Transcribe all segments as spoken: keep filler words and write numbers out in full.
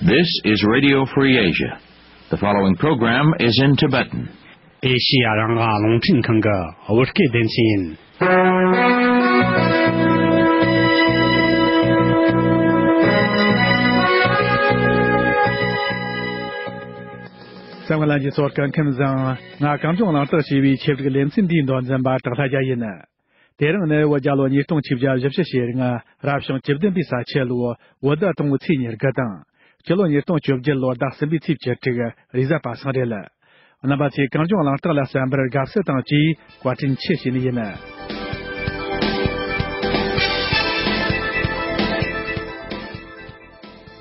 This is Radio Free Asia. The following program is in Tibetan. ཨེ་ཤི་ཡ་རང་དབང་རླུང་འཕྲིན་ཁང་གི་བོད་སྐད་སྡེ་ཚན་ཡིན། གསན་མཁན་ལྷན་རྒྱས་ཚོ་སྐུ་ཁམས་བཟང་། ང་གངས་ལྗོངས་གླེང་སྟེགས་ཞེས་པའི་ཆེད་སྒྲིག་ལེ་ཚན་འདིའི་མདོ་འཛིན་པ་བྲག་ལྷ་རྒྱལ་ཡིན། དེ་རིང་ནི་བོད་རྒྱལ་ལོ་ཉིས་སྟོང་ཆིག་བརྒྱ་བཞི་བཅུ་ཞེ་ལྔ་རབ་བྱུང་བཅུ་བདུན་པའི་ས་ཁྱི་ལོ་བོད་ཟླ་དང་པོའི་ཚེས་ཉེར་དགུ་དང་། སྤྱི་ལོ་ཉིས་སྟོང་བཅོ་བརྒྱད་ལོ་ཟླ་གསུམ་པའི་ཚེས་བཅུ་དྲུག་རེས་གཟའ་པ་སངས་རེད། རྣམ་པ་ཚོས་གངས་ལྗོངས་གླེང་སྟེགས་ལ་གསན་པར་དགའ་བསུ་དང་བཅས་བཀའ་དྲིན་ཆེ་ཞུ་ནི་ཡིན།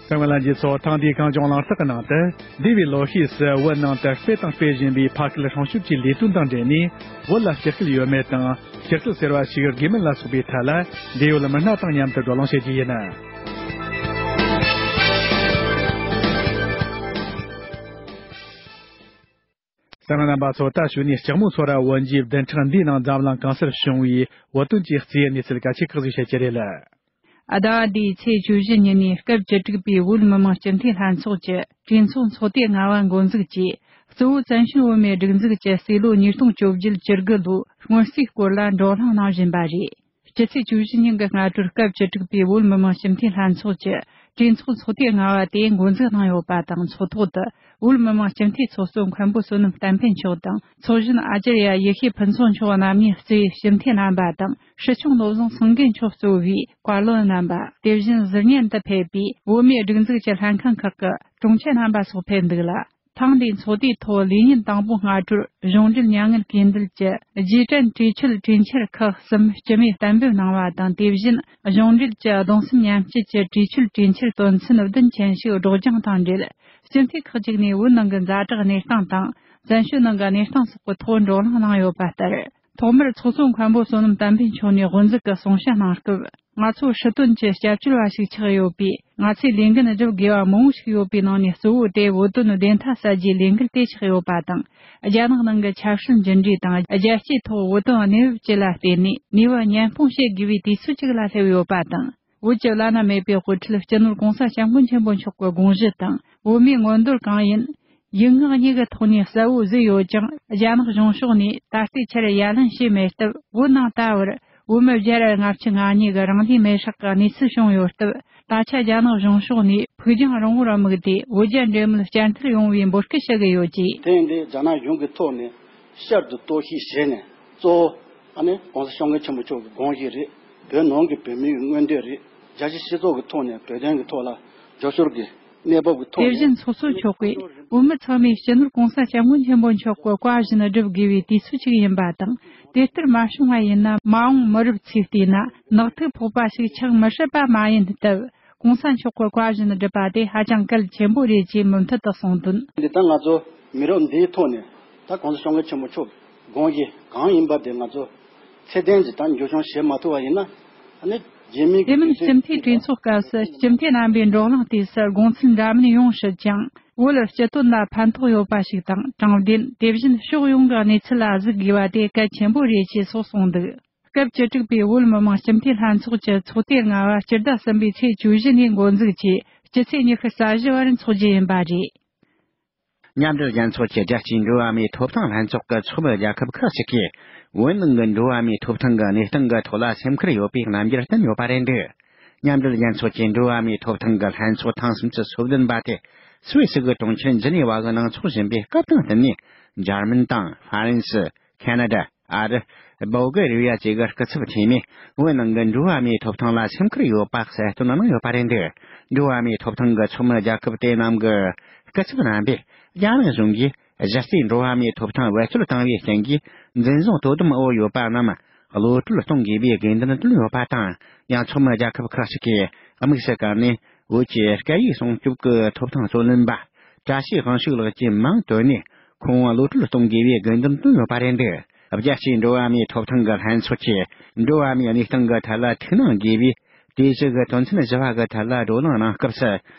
གསན་མཁན་ལྷན་རྒྱས་ཚོ། ཐེངས་འདིའི་གངས་ལྗོངས་གླེང་སྟེགས་ཀྱི་ནང་དུ། འདས་པའི་ལོ་ཤས་སུ་བོད་ནང་དུ་སྤེལ་དང་སྤེལ་བཞིན་པའི་ཕ་སྐད་སྲུང་སྐྱོབ་ཀྱི་ལས་དོན་དང་འབྲེལ་ནས། བོད་ལ་སྤྱི་སྐད་ཡོད་མེད་དང་། སྤྱི་སྐད་ཟེར་བ་ཞིག་དགོས་མིན་ལ་སོགས་པའི་ཐད་ལ། འབྲེལ་ཡོད་མི་སྣ་དང་མཉམ་དུ་བགྲོ་གླེང་བྱེད་རྒྱུ་ཡིན། གསན་མཁན་རྣམ་པ་ཚོ། ད་གཞུག་ནས་ལྕགས་མོ་ཚོ་ར་བོན་གྱི་བདུན་ཕྲག་འདིའི་ནང་འཛམ་གླིང་གང་སར་བྱུང་བའི་བོད་དོན་གྱི་རྩིས་གནས་ཚུལ་གལ་ཆེ་ཁག་ཅིག་བཤད་རྒྱུ་རེད། ཟླ་བ་འདིའི་ཚེས་བཅུ་བཞི་ཉིན་ནས་སྐབས་བཅུ་དྲུག་པའི་བོད་མི་མང་སྤྱི་འཐུས་ལྷན་ཚོགས་ཀྱི་གྲོས་ཚོགས་ཚོགས་ཐེངས་ལྔ་བ་འགོ་འཛུགས་ཀྱིས། གཙོ་བོ་བཙན་བྱོལ་བོད་མིའི་སྒྲིག་འཛུགས་ཀྱི་སྲིད་ལོ་ཉིས་སྟོང་བཅོ་བརྒྱད་བཅུ་དགུ་ལོའི་སྔོན་རྩིས་སྐོར་ལ་བགྲོ་གླེང་གནང་བཞིན་པ་རེད། སྤྱི་ཚེས་བཅུ་བཞི་ཉིན་གྱི་སྔ་དྲོར་སྐབས་བཅུ་དྲུག་པའི་བོད་མི་མང་སྤྱི་འཐུས་ལྷན་ཚོགས་ཀྱི་གྲོས་ཚོགས་ཚོགས་ཐེངས་ལྔ་བ་དེ་འགོ་འཛུགས་གནང་ཡོད་པ་དང་། ཚོགས་ཐོག་ཏུ་བོད་མི་མང་སྤྱི་འཐུས་ཚོགས་གཙོ་མཁན་པོ་བསོད་ནམས་བསྟན་འཕེལ་མཆོག་དང་། ཚོགས་གཞོན་ཨ་ཅར་ཡ་ཡེ་ཤེས་ཕུན་ཚོགས་མཆོག་རྣམ་གཉིས་གཙོས་སྤྱི་འཐུས་རྣམ་པ་དང་། སྲིད་སྐྱོང་བློ་བཟང་སེང་གེ་མཆོག་གཙོས་པའི་བཀའ་བློན་རྣམ་པ། དེ་བཞིན་གཟི་ཉན་དུ་ཕེབས་པའི་བོད་མིའི་སྒྲིག་འཛུགས་ཀྱི་ལྷན་ཁང་ཁག་གི་དྲུང་ཆེ་རྣམ་པ་སོགས་ཕེབས་འདུག་ལ། ཐེངས་འདིའི་ཚོགས་དུས་ཐོག་ལས་ཉིན་དང་པོ་སྔ་དྲོར་གཞུང་འབྲེལ་མྱ་ངན་གུས་འདུད་ཀྱི་རྗེས་དྲན་གྲོས་ཆོད་གྲོས་འཆར་ཁག་གསུམ་སྤྱི་མོས་གཏན་འབེབས་གནང་བ་དང་། དེ་བཞིན་གཞུང་འབྲེལ་གྱི་གདུང་སེམས་མཉམ་སྐྱེད་ཀྱི་གྲོས་ཆོད་གྲོས་འཆར་དོན་ཚན་བདུན་ཅན་ཞིག་སྒྲོག་སྦྱང་དང་འབྲེལ། སྤྱི་འཐུས་ཁག་ཅིག་ནས་བོད་ནང་གི་ཛ་དྲག་གནས་སྟངས་དང་། བཙན་བྱོལ་ནང་གི་གནས་སྟངས་སོགས་ཀྱི་ཐོག་བགྲོ་གླེང་གནང་ཡོད་པ་ལྟར། ཐོག་མར་ཚོགས་གཙོ་མཁན་པོ་བསོད་ནམས་བསྟན་འཕེལ་མཆོག་ནས་དབུ་འཛུགས་ཀྱི་གསུང་བཤད་གནང་སྐབས། ང་ཚོ་སྲིད་དོན་གྱི་སྐྱབས་བཅོལ་བ་ཞིག་ཆགས་ཡོད་པས། ང་ཚོས་ལས་འགན་སྒྲུབ་དགོས་པ་མང་བོ་ཞིག་ཡོད་པའི་ནང་ནས། གཙོ་བོ་དེ་བོད་དོན་བདེན་མཐའ་གསལ་རྒྱུའི་ལས་འགུལ་དེ་ཆགས་ཡོད་པ་དང་། རྒྱ་ནག་ནང་གི་ཆབ་སྲིད་འགྱུར་འགྲོས་དང་། རྒྱལ་སྤྱིའི་ཐོག་བོད་དོན་གནས་བབ་བཅས་ལ་བརྟེན་ནས། ནུས་པ་ཉམས་སྤུངས་བྱེད་དགོས་པའི་དུས་ཚོད་ཅིག་ལ་སླེབས་ཡོད་པ་དང་། བོད་ཀྱི་བླ་ན་མེད་པའི་དབུ་ཁྲིད་སྤྱི་ནོར་༸གོང་ས་༸སྐྱབས་མགོན་ཆེན་པོ་མཆོག་གི་དགོངས་གཞི་དང་། བོད་མིའི་མངོན་འདོད་གང་ཡིན། ཡིག་ངག་གཉིས་ཀྱི་ཐོག་ནས་གསལ་བོ་བཟོས་ཡོད་ཀྱང་། རྒྱ་ནག་གཞུང་ཕྱོགས་ནས་ད་ལྟའི་ཆར་ཡ་ལན་བྱས་མེད་སྟབས། བོད་ནང་ད་བར་བོད་མི་བརྒྱ་དང་ལྔ་བཅུ་ང་གཉིས་ཀྱི་རང་ལུས་མེར་བསྲེགས་ཀྱི་གནས་ཚུལ་བྱུང་ཡོད་སྟབས། ད་ཆ་རྒྱ་ནག་གཞུང་ཕྱོགས་ནས་ཕུགས་རྒྱང་རིང་བོར་དམིགས་ཏེ། བོད་རྒྱ་འབྲེལ་མོལ་བསྐྱར་མཐུད་ཡོང་བའི་འབོད་སྐུལ་ཞུ་གི་ཡོད་ཅེས། དེ་ཡིན་དུས་རྒྱ་ནག་གཞུང་གི་ཐོག་ནས་བསྐྱར་དུ་གཏོར་བཤིག་བྱས་ནས། གཙོ་བོ་ཨ་ནི་༸གོང་ས་༸སྐྱབས་མགོན་ཆེན་པོ་མཆོག་གི་དགོངས་གཞི་རེད། བོད་ནང་གི་བོད་མིའི་མངོན་འདོད་རེད། རྒྱལ་སྤྱིའི་སྤྱི་ཚོགས་ཀྱི་ཐོག་ནས་བོད་དོན་གྱི་ཐོག་ལ་རྒྱབ་སྐྱོར་གྱི་གནས་བབ་ཀྱི་ཐོག་ནས། དེ་བཞིན་ཚོགས་གཙོ་མཆོག་གིས་བོད་མི་ཚང་མས་སྤྱི་ནོར་༸གོང་ས་༸སྐྱབས་མགོན་ཆེན་པོ་མཆོག་གི་བཀའ་བཞིན་སྒྲུབ་དགོས་པའི་དུས་ཚོད་ཅིག་ཡིན་པ་དང་། དེ་ལྟར་མ་བྱུང་བ་ཡིན་ན། མ་འོངས་མི་རབས་ཚོས་བལྟས་ན། ནག་ཐིག་ཕོག་པ་ཞིག་ཆགས་མི་སྲིད་པ་མ་ཡིན་སྟབས། ༸གོང་ས་མཆོག་གི་བཀའ་བཞིན་སྒྲུབ་པ་དེ་ཧ་ཅང་གལ་ཆེན་པོ་རེད་ཅེས་མུ་མཐུད་དུ་གསུངས་དོན། འདི་ལྟར་ང་ཚོ་མི་རབས་འདིའི་ཐོག་ནས་ད་༸གོང་ས་༸སྐྱབས་མགོན་ཆེན་པོ་མཆོག་གི་དགོངས་གཞི་གང་ཡིན་པ་དེ་ང་ཚོ་ཚད་ལྡན་གྱི་ད་འགྱུར་བྱུང་བྱེད་མ་ཐུབ་པ་ཡིན་ན། ཨ་ནི་རྗེས་མའི་དེ་མིན་སྤྱི་འཐུས་གྲོས་ཚོགས་སྐབས་སུ་སྤྱི་འཐུས་རྣམ་པའི་བགྲོ་གླེང་དུས་སུ་དགོངས་ཚུལ་འདྲ་མིན་ཡོང་སྲིད་ཀྱང་། བོད་སྤྱི་དོན་ལ་ཕན་ཐོགས་ཡོད་པ་ཞིག་དང་། དྲང་བདེན། དེ་བཞིན་ཕྱོགས་ཡོངས་ཀྱི་གནས་ཚུལ་ལ་གཟིགས་དགོས་པ་དེ་གལ་ཆེན་པོ་རེད་ཅེས་སོགས་གསུངས་འདུག་སྐབས་བཅུ་དྲུག་པའི་བོད་མི་མང་སྤྱི་འཐུས་ལྷན་ཚོགས་ཀྱི་ཚོགས་ཐེངས་ལྔ་བ་སྤྱི་ཟླ་གསུམ་པའི་ཚེས་བཅུ་བཞི་ནས་འགོ་འཛུགས་ཀྱིས། སྤྱི་ཚེས་ཉི་ཤུ་རྩ་བཞི་བར་འཚོགས་རྒྱུ་ཡིན་པ་རེད། མཉམ་འབྲེལ་རྒྱལ་ཚོགས་ཀྱི་རྒྱལ་སྤྱིའི་འགྲོ་བ་མིའི་ཐོབ་ཐང་ལྷན་ཚོགས་ཀྱི་ཚོགས་མི་རྒྱལ་ཁབ་ཁག་ཅིག་གིས། བོད་ནང་གི་འགྲོ་བ་མིའི་ཐོབ་ཐང་གི་གནས་སྟངས་ཀྱི་ཐོག་ལ་སེམས་ཁུར་ཡོད་པའི་རྣམ་འགྱུར་བསྟན་ཡོད་པ་རེད་འདུག་མཉམ་འབྲེལ་རྒྱལ་ཚོགས་ཀྱི་འགྲོ་བ་མིའི་ཐོབ་ཐང་གི་ལྷན་ཚོགས་ཐེངས་སུམ་ཅུ་སོ་བདུན་པ་དེ། སུད་སི་གི་གྲོང་ཁྱེར་ཇི་ནི་ཝ་གི་ནང་འཚོགས་བཞིན་པའི་སྐབས་དང་བསྟུན་ནས། འཇར་མན་དང་ཧྥ་རན་སི། ཁེ་ན་ཌ། ཨ་རི། བྷོལ་གྷ་རི་ཡ་བཅས་ཀྱི་སྐུ་ཚབ་འཐུས་མིས། བོད་ནང་གི་འགྲོ་བ་མིའི་ཐོབ་ཐང་ལ་སེམས་ཁུར་ཡོད་པ་གསལ་སྟོན་གནང་ཡོད་པ་རེད་འདུག་འགྲོ་བ་མིའི་ཐོབ་ཐང་གི་ཚོགས་མི་རྒྱལ་ཁབ་དེ་རྣམས་ཀྱི་སྐུ་ཚབ་རྣམ་པས། རྒྱ་ནག་གཞུང་གིས་གཞི་རྩའི་འགྲོ་བ་མིའི་ཐོབ་ཐང་བེད་སྤྱོད་བཏང་བའི་རྐྱེན་གྱིས། འཛིན་བཟུང་དོ་དམ་འོག་ཡོད་པ་རྣམས། གློད་གྲོལ་གཏོང་དགོས་པའི་དགོས་འདུན་བཏོན་ཡོད་པ་དང་། ཡང་ཚོགས་མི་རྒྱལ་ཁབ་ཁག་ཅིག་གིས་དམིགས་སུ་བཀར་ནས། བོད་ཀྱི་སྐད་ཡིག་སྲུང་སྐྱོབ་ཀྱི་ཐོབ་ཐང་རྩོད་ལེན་པ། བཀྲ་ཤིས་དབང་ཕྱུག་ལགས་ཀྱིས་མིང་བཏོན་ནས། ཁོང་གློད་གྲོལ་གཏོང་དགོས་པའི་དགོས་འདུན་བཏོན་ཡོད་པ་རེད་འདུག་རྒྱལ་སྤྱིའི་འགྲོ་བ་མིའི་ཐོབ་ཐང་གི་ལྷན་ཚོགས་ཀྱིས། འགྲོ་བ་མིའི་གནས་སྟངས་ཀྱི་ཐད་ལ་ཐུགས་སྣང་དགོས་པའི་གྲོས་གཞི་གི་དོན་ཚན་བཞི་བ་གི་ཐད་ལ་བགྲོ་གླེང་གནང་སྐབས་སུ།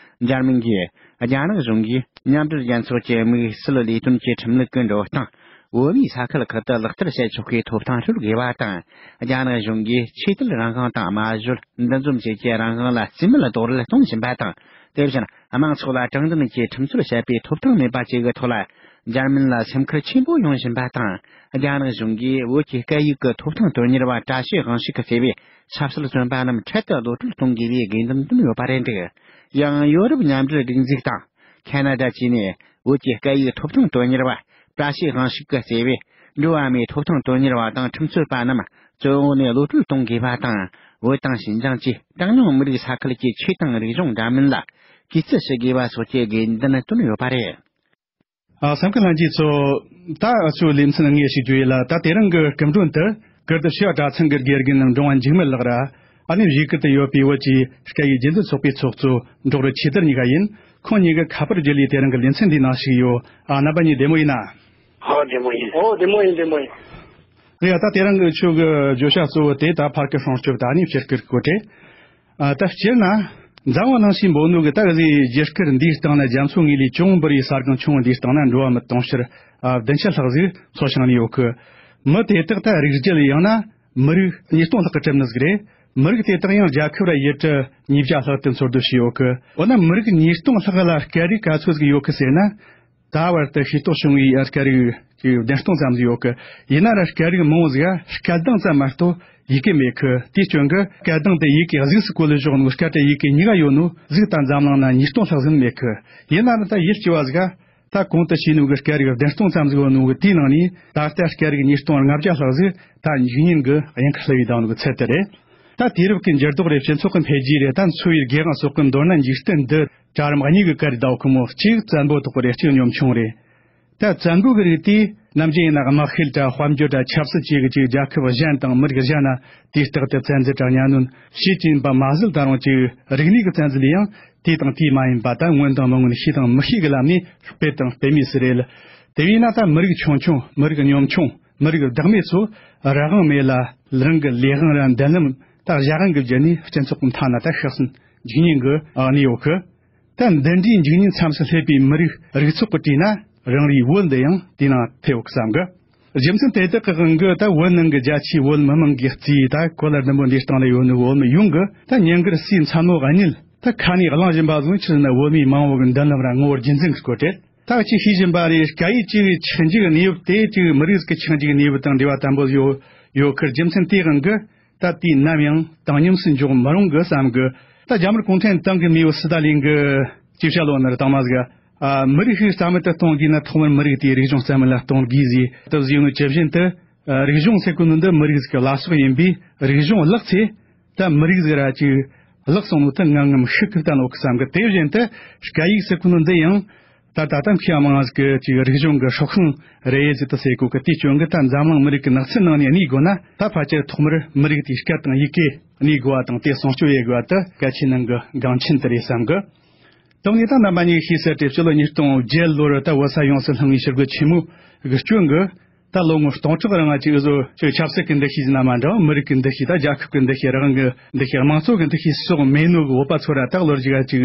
འཇར་མན་གྱིས། རྒྱ་ནག་གཞུང་གིས་མཉམ་འབྲེལ་རྒྱལ་ཚོགས་ཀྱི་དམིགས་བསལ་ལས་དོན་གྱི་ཁྲིམས་ལུགས་ཀྱི་འགྲོ་སྟངས། བོད་མིའི་ས་ཁུལ་ཁག་ཏུ་ལག་བསྟར་བྱེད་ཆོག་པའི་ཐོབ་ཐང་སྤྲོད་དགོས་པ་དང་། རྒྱ་ནག་གཞུང་གིས་ཆོས་དད་རང་དབང་དང་སྨྲ་བརྗོད། འདུ་འཛོམས་བཅས་ཀྱི་རང་དབང་ལ་རྩིས་མེད་རྡོག་རོལ་གཏོང་བཞིན་པ་དང་ དེ་བཞིན་དམངས་ཚོགས་ལ་དྲང་བདེན་གྱི་ཁྲིམས་སྲོལ་བཤད་པའི་ཐོབ་ཐང་མེད་པ་བཅས་ཀྱི་ཐོག་ལ། འཇར་མན་ལ་སེམས་ཁུར་ཆེན་པོ་ཡོང་བཞིན་པ་དང་། རྒྱ་ནག་གཞུང་གིས་བོད་ཀྱི་སྐད་ཡིག་གི་ཐོབ་ཐང་དོན་གཉེར་བ་བཀྲ་ཤིས་དབང་ཕྱུག་ཟེར་བའི་ཆབ་སྲིད་བཙོན་པ་རྣམས་འཕྲལ་དུ་གློད་གྲོལ་གཏོང་དགོས་པའི་དགོས་འདུན་བཏོན་ཡོད་པ་རེད་འདུག། ཡང་ཡོ་རོབ་མཉམ་འབྲེལ་སྒྲིག་འཛུགས་དང་། ཁ་ན་ཌ་བཅས་ནས་བོད་ཀྱི་སྐད་ཡིག་ཐོབ་ཐང་དོན་གཉེར་བ་བཀྲ་ཤིས་དབང་ཕྱུག་གིས་གཙོས་པའི་འགྲོ་བ་མིའི་ཐོབ་ཐང་དོན་གཉེར་བ་དང་ཁྲིམས་རྩོད་པ་རྣམས་བཙོན་འོག་ནས་གློད་གྲོལ་གཏོང་དགོས་པ་དང་། བོད་དང་ཞིན་ཅང་བཅས་གྲངས་ཉུང་མི་རིགས་ས་ཁུལ་གྱི་ཆོས་དང་རིག་གཞུང་འདྲ་མིན་ལ་གུས་བརྩི་ཞུ་དགོས་པ་སོགས་ཀྱི་དགོས་འདུན་བཏོན་ཡོད་པ་རེད། ཨ། གསན་མཁན་ལྷན་རྒྱས་ཚོ། ད་ཨ་ཚོའི་ལེ་ཚན་དངོས་ཤིག་བརྗོད་ཡས་ལ། ད་དེ་རིང་གི་སྐུ་མགྲོན་དུ་ཀིརྟི་བྱེས་པ་གྲྭ་ཚང་གི་དགེ་རྒན་འབྲིང་བ་འཇིགས་མེད་ལགས་ར། ཨ་ནེ་བཞུགས་ཁུལ་དུ་ཡོད་པའི་བོད་ཀྱི་སྐད་ཡིག་རྒྱུན་འཛིན་ཚོགས་པའི་ཚོགས་གཙོ་འབྲོག་རུ་ཆོས་དར་གཉིས་ཀ་ཡིན། ཁོང་གཉིས་ཀྱིས་ཁ་པར་བརྒྱུད་ལས་དེ་རིང་གི་ལེ་ཚན་འདིའི་ནང་ཞུགས་ཡོད། ཨ། རྣམ་པ་གཉིས་བདེ་མོ་ཡིན་ན། ཨོ། བདེ་མོ་ཡིན། ཨོ། བདེ་མོ་ཡིན། བདེ་མོ་ཡིན། ལགས། ད་དེ་རིང་གི་ཁྱོད་ཀྱི་བརྗོད་བྱ་གཙོ་བོ་དེ་ད་ཕ་སྐད་སྲུང་སྐྱོབ་དང་ཨ་ནེ་སྤྱི་སྐད་སྐོར་རེད། ཨ། ད་སྤྱིར་ན། འཛམ་བུ་གླིང་ཞེས་འབོད་ནོ་གི་ད་གཟོད་རྒྱ་གར་འདིའི་སྟེང་ན། རྒྱ་མཚོ་ངོས་ལས་ཅུང་འབུར་བའི་ས་སྒང་ཆུང་ངུ་འདིའི་སྟེང་ན་འགྲོ་བ་མི་དུང་ཕྱུར་བདུན་ཅུ་ལྷག་ཟིག་འཚོ་བཞིན་ནས་ཡོད་གི། མི་དེ་དག་ད་རིགས་རྒྱུད་ཡང་ན་མི་རིགས་ཉིས་སྟོང་ལྷག་གི་གྲས་ནི་ཟིག་རེད། མི་རིགས་དེ་དག་ཡང་རྒྱལ་ཁབ་ར་ཡུལ་གྲུ་ཉིས་བརྒྱ་ལྷག་ཏུ་འཚོ་སྡོད་བྱས་ཡོད་གི། འོ་ན་མི་རིགས་ཉིས་སྟོང་ལྷག་ལ་སྐད་རིགས་ག་ཚོད་ཟིག་ཡོད་གི་ཟེར་ན། ད་བར་དུ་ཤེས་རྟོགས་བྱུང་བའི་སྐད་རིགས་ཀྱི་བདུན་སྟོང་ཙམ་ཟིག་ཡོད་གི། ཡིན་ན་ར་སྐད་རིགས་མང་བོ་ཟིག་ག་སྐད་གདངས་ཙམ་མ་གཏོགས་ཡི་གེ་མེད་གི། དེའི་རྐྱེན་གྱིས་སྐད་གདངས་དེ་ཡི་གེ་གཟུགས་སུ་བཀོད་ལས་བཞག་ནོ་སྐད་ར་ཡི་གེ་གཉིས་ཀ་ཡོད་ནོ་ཟིག་ད་འཛམ་གླིང་ན་ཉིས་སྟོང་ལྷག་ཟིག་མེད་གི། ཡིན་ན་ར་ད་ཡིད་སྐྱོ་བ་ཟིག་ག་ད་གོང་དུ་ཞུས་ནོ་གི་སྐད་རིགས་བདུན་སྟོང་ཙམ་ཟིག་ཡོད་ནོ་གི། དེའི་ནང་ནས་ད་ལྟ་སྐད་རིགས་ཉིས་སྟོང་ལྔ་བརྒྱ་ལྷག་ཟིག་ད་འཇིག་ཉེན་གྱི་དབྱིན་ཁ་སླེབས་བའི་དང་ནོ་གི་ཚད་དེ་རེད། ད་དུས་རབས་ཀྱི་འགྱུར་ལྡོག་རེད། སྤྱི་ཚོགས་ཀྱི་འཕེལ་རྒྱས་རེད། ད་འཚོ་བའི་དགེ་དབང་སོགས་ཀྱི་མདོར་ན་འཇིག་རྟེན་འདི་གྲལ་རིམ་གཉིས་ཀྱི་བཀར་ཟླ་བ་ཁོ་མོ། གཅིག་བཙན་པོ་ཐོག་རེད། གཅིག་ཉམ་ཆུང་རེད། ད་བཙན་པོ་གི་རིགས་དེ་ནམ་རྒྱུན་ཡིན་ན་དམག་ཤེད་དྲ་དཔལ་འབྱོར་དྲ་ཆབ་སྲིད་བཅས་ཀྱི་ཅིག་རྒྱལ་ཁབ་གཞན་དང་མི་རིགས་གཞན་ན་དུས་རྟག་ཏུ་བཙན་འཛུལ་དྲ་གཉའ་གནོན་བྱེད་ཀྱིན་པ་མ་ཟད། ད་རུང་ཅིག་རིག་གནས་ཀྱི་བཙན་འཛུལ་ཡང་དེ་དང་དེ་མ་ཡིན་པ། ད་མངོན་དང་མི་མངོན། ཤེས་དང་མི་ཤེས་ཀྱི་ལམ་ནས་སྤེལ་དང་སྤེལ་མུས་སུ་རེད། དེ་བས་ན་ད་མི་རིགས་ཆུང་ཆུང་། མི་རིགས་ཉམ་ཆུང་། མི་རིགས་བདག་མེད་ཚོ་རང་དབང་མེད་ལ་རང་གི་ལས་དབང་ར་མདུན་ལམ་ད་གཞན་དབང་གི་བརྒྱུད་ནས་སྤྱི་ཚོགས་ཀྱི་མཐའ་ན་ད་ཤི་གསོན་འཇིག་ཉེན་གྱི་གནས་ཡོད་གི། ད་འདི་འདྲའི་འཇིག་ཉེན་མཚམས་སུ་སླེབས་པའི་མི་རིགས་རིགས་ཚོགས་ཀྱི་གྲས་ན་རང་རེའི་བོད་འདི་ཡང་དེའི་ནང་ཐེ་ཡོད་བསམ་གི། རྒྱུ་མཚན་དེ་དག་གི་དབང་གིས་ད་བོད་ནང་གི་རྒྱ་ཆེའི་བོད་མི་མང་གིས་གཙོས་ད་གོ་ལ་ཟླུམ་པོ་འདིའི་སྟེང་ལ་ཡོད་ནི་བོད་མི་ཡོངས་ཀྱིས་ད་ཉིན་དཀར་ཟས་མཚན་མོ་གཉིད་ད་ཁ་ནས་བླངས་བཞིན་པ་བཟུང་། ཆི་ཟེར་ན་བོད་མིའི་མང་བོ་གི་མདུན་ལམ་ར་ངོ་བོ་རྒྱུན་འཛིན་གྱི་སྐོར་རེད། ད་ཅི་ཤེས་བཞིན་པ་རེད། སྐད་ཡིག་གཅིག་གི་ཆགས་འཇིག་གནས་བབ་དེ་ཅིག་མི་རིགས་ཀྱི་ཆགས་འཇིག་གནས་བབ་དང་འབྲེལ་བ་དམ་པོ་ཡོད་ཡོད་ཁར། རྒྱུ་མཚན་དེའི་དབང་གིས་ད་དུས་ནམ་ཡང་བཏང་སྙོམས་སུ་འཇོག་མི་རུང་གི་བསམ་གི། ད་རྒྱ་དམར་གུང་ཁྲན་ཏང་གི་མེས་པོ་སི་ཏཱ་ལིན་གྱིས་ཅི་བཤད་ལོ་ནར་དང་མ་ཟིག་ཨ། མི་རིགས་ཤིག་རྩ་མེད་དུ་གཏོང་དགོས་ན་ཐོག་མར་མི་རིགས་དེའི་རིག་གཞུང་རྩ་མེད་ལ་གཏོང་དགོས་ཟེར་དུ་ཟེར་ནོ། ཇི་བཞིན་དུ་རིག་གཞུང་ཟེར་གོ་ནོ་འདི་མི་རིགས་ཟིག་གི་བླ་སྲོག་ཡིན་པས། རིག་གཞུང་བརླག་ཚེ་ད་མི་རིགས་ཟིག་ར་ཅིག་བརླག་སོང་ནོ་ད་ངང་ངམ་ཤི་གི་ད་ནོ་གི་བསམ་གི། དེ་བཞིན་དུ་སྐད་ཡིག་ཟེར་གོ་ནོ་འདི་ཡང་ད་ད་ལྟ་མཁས་མང་ཟིག་གི་ཅིག་རིག་གཞུང་གི་སྲོག་ཤིང་རེད་ཟེར་དུ་ཟེར་གོ་གི། དེའི་རྐྱེན་གིས་ད་འཛམ་གླིང་མི་རིགས་ཀྱི་ནགས་ཚལ་ནང་ནས་གནས་དགོས་ན། ད་ཕལ་ཆེར་ཐོག་མར་མི་རིགས་དེའི་སྐད་དང་ཡི་གེ་གནས་དགོས་པ་དང་། དེ་སྲུང་སྐྱོབ་ཡེད་དགོས་པ་དེ་གལ་ཆེན་ནང་གི་འགངས་ཆེན་དེ་རེད་བསམ་གི། དེ་ནས་ད་རྣམ་པ་གཉིས་ཤེས་གསལ་རེད། སྤྱི་ལོ་ཉིས་སྟོང་བརྒྱད་ལོར་ད་བོད་ས་ཡོངས་སུ་ལྷུང་བའི་ཞི་རྒོལ་ཆེན་མོ་གི་རྐྱེན་གིས། ད་ལོ་ངོ་སྟོང་ཕྲག་རིང་ང་ཅིག་བཟོ་ཅིག་ཆབ་སྲིད་ཀྱི་འདུ་ཤེས་ཟེར་ན་མ་འདྲ་བ། མི་རིགས་ཀྱི་འདུ་ཤེས། ད་རྒྱལ་ཁབ་ཀྱི་འདུ་ཤེས། རང་གི་འདུ་ཤེས། དམངས་གཙོ་གི་འདུ་ཤེས་སོགས་མེད་ནོ་གི་བོད་པ་ཚོ་ར་ད་ལོ་རྒྱུས་ཀ་ཅིག་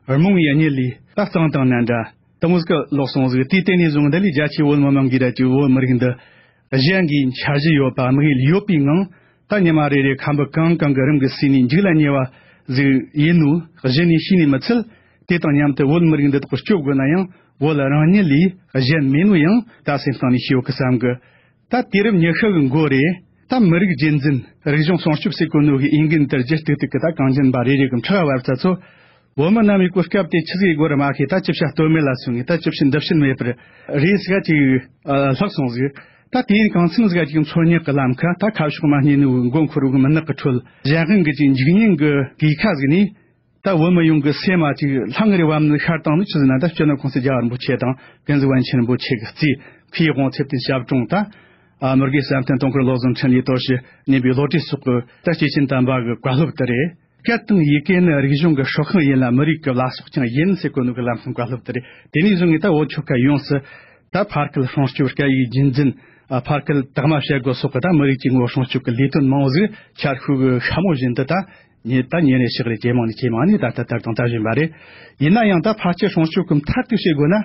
རྨོངས་ཡ་གཉིད་ལས་ད་གཙང་དང་ནན་འདྲ་དེ་མོ་ཟིག་ལོག་སོང་ཟིག། དེའི་སྟེང་ནས་བཟུང་འདི་ལས་རྒྱ་ཆེའི་བོད་མི་མང་གིས་ར་ཅིག་བོད་མི་རིགས་འདི་གཞན་གྱི་འཆར་གཞི་ཡོད་པ། དམིགས་ཡུལ་ཡོད་པའི་ངང་ད་ཉི་མ་རེ་རེ་ཁམ་བུ་གང་གང་གི་རིམ་གྱིས་ཟོས་ནས་འཇིག་ལ་ཉེ་བ་ཟིག་ཡིན་ནོ་གཞི་ནས་ཤེས་ནས་མི་ཚད། དེ་དང་མཉམ་དུ་བོད་མི་རིགས་འདི་དག་སྐྱོབ་དགོས་ན་ཡང་བོད་རང་ཉིད་ལས་གཞན་མེད་ནོ་ཡང་ད་སེམས་གཏིང་ནས་ཤེས་ཡོད་གི་བསམ་གི། ད་དུས་རབས་ཉི་ཤུ་གི་འགོ་རེད། ད་མི་རིགས་རྒྱུན་འཛིན། རིག་གཞུང་སྲུང་སྐྱོབ་ཟེར་གོ་ནོ་གི་འོས་འགན་དེ་ལྗིད་ཏིག་ཏིག་གི་ད་གངས་ཅན་པ་རེ་རེ་གི་ཕྲག་བབས་ཚ་ཚོ། བོད་མི་རྣམས་ཀྱིས་གོ་སྐབས་དེ་ཆི་ཟིག་དགོས་རེད་མ་ཤེས། ད་ཅི་བྱ་གཏོལ་མེད་ལ་སོང་ངས། ད་ཅི་བྱེད་འདི་བྱེད་མེད་པར་རེས་ཟིག་ཅིག་ལྷག་སོང་ཟིག། ད་དེ་ཡིན་གང་འཚམ་ཟིག་ཅིག་འཚོལ་སྙེག་གི་ལམ་ཁ། ད་ཁ་ཕྱོགས་མ་རྙེད་ནོ་མགོ་འཁོར་གི་མུན་ནག་གི་ཁྲོད། གཞན་དབང་གི་ཅིག་འཇིག་ཉེན་གི་གོས་ཁ་ཟིག་ནས། ད་བོད་མི་ཡོངས་ཀྱི་སེམས་མ་ཅིག་ལྷང་ངེར་བབས་ནི་ཤར་བཏང་ནི་ཆི་ཟེར་ན། ད་སྤྱི་ནོར་གོང་ས་རྒྱལ་བ་རིན་པོ་ཆེ་དང་ཀུན་གཟིགས་པཎ་ཆེན་རིན་པོ་ཆེ་གི་གཙོས་མཁས་དབང་ཚེ་བརྟན་ཞབས་དྲུང་དང་། ཨ། མི་དགེ་བསམ་གཏན། དུང་དཀར་བློ་བཟང་འཕྲིན་ལས། དོར་ཞི་གཉན་པའི་བློ་གྲོས་སོགས་ཀྱི་ད་སྐྱེས་ཆེན་དམ་པ་གི་བཀའ་སློབ་དེ་རེད། སྐད་དང་ཡི་གེ་ནི་རིག་གཞུང་གི་སྲོག་ཤིང་ཡིན་ལ། མི་རིགས་ཀྱི་བླ་སྲོག་ཀྱང་ཡིན་ཟེར་གོ་ནོ་གི་ལམ་སང་བཀའ་སློབ་དེ་རེད། དེ་ནས་བཟུང་ངས་ད་བོད་ཆོལ་ཁ་ཡོངས་སུ་ད་ཕ་སྐད་སྲུང་སྐྱོབ། སྐད་ཡིག་རྒྱུན་འཛིན། ཨ། ཕ་སྐད་དག་མ་བཤད་དགོས་སོགས་ཀྱི་ད་མི་རིགས་ཀྱི་ངོ་བོ་སྲུང་སྐྱོབ་ཀྱི་ལས་དོན་མང་བོ་ཟིག་ཆར་ཤུགས་ཀྱི་ཤ་མོ་བཞིན་དུ་ད། ཉེ་ད་ཉེ་རེ་ཤག་རེ་ཇེ་མང་ནས་ཇེ་མང་ནས་ད་ལྟ་ད་དུང་ད་བཞིན་པ་རེད། ཡིན་ན་ཡང་ད་ཕལ་ཆེར་སྲུང་སྐྱོབ་ཀྱི་མཐར་ཐུག་བྱེད་དགོས་ན།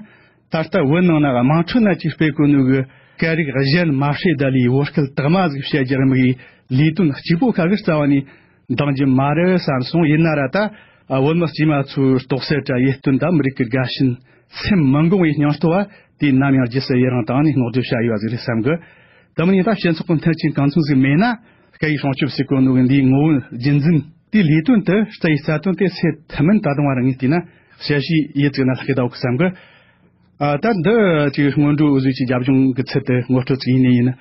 ད་ལྟ་བོད་ནང་ན་དམངས་ཁྲོད་ན་ཅིག་སྤེལ་དགོས་ནོ་གི་སྐད་རིགས་གཞན་མ་བཤད་ད་ལས་བོད་སྐད་དག་མ་ཟིག་བཤད་རྒྱུ་རེད་མི་གི་ལས་དོན་གཅིག་པོ་ཁ་གི་རྩ་བ་ནས་འདང་རྒྱུ་མ་རེད་བསམ་སོང་། ཡིན་ན་ར་ད་ ཨ། བོད་མི་དཀྱུས་མ་ཚོའི་རྟོགས་སད་དྲ་ཡིད་རྟོན་དང་མི་རིགས་ཀྱི་དགའ་ཞེན་སེམས་མི་འགོང་བའི་སྙིང་སྟོབས་བ་དེ་ནམ་ཡང་རྗེས་སུ་ཡི་རང་དང་ནས་སྔོག་འདོན་བྱ་ཡོད་པ་ཟིག་རེད་བསམ་གི། དེ་མིན་ཡིན་ད་སྤྱི་ཚོགས་ཀྱི་མཐུན་རྐྱེན་གང་མཚུངས་ཟིག་མེད་ན། སྐད་ཡིག་སྲུང་སྐྱོབ་ཟེར་གོ་ནོ་གི་འདིའི་ངོ་བོ་རྒྱུན་འཛིན་དེའི་ལས་དོན་དེ་རྩ་ཡི་རྩ་དོན་དེ་སེལ་ཐུབ་མིན་ད་དུང་བར་ངས་བལྟས་ན་དཔྱད་གཞི་ཡིད་ཚིམ་ན་ལྷག་གི་ད་འོག་གི་བསམ་གི། ཨ། ད་འདི་ཅིག་སྔོན་འགྲོའི་འོས་བཟོས་ཀྱི་རྒྱབ་ལྗོངས་ཀྱི་ཚུལ་དུ་ངོ་སྤྲོད་ཅིག་ཡིན་ནི་ཡིན།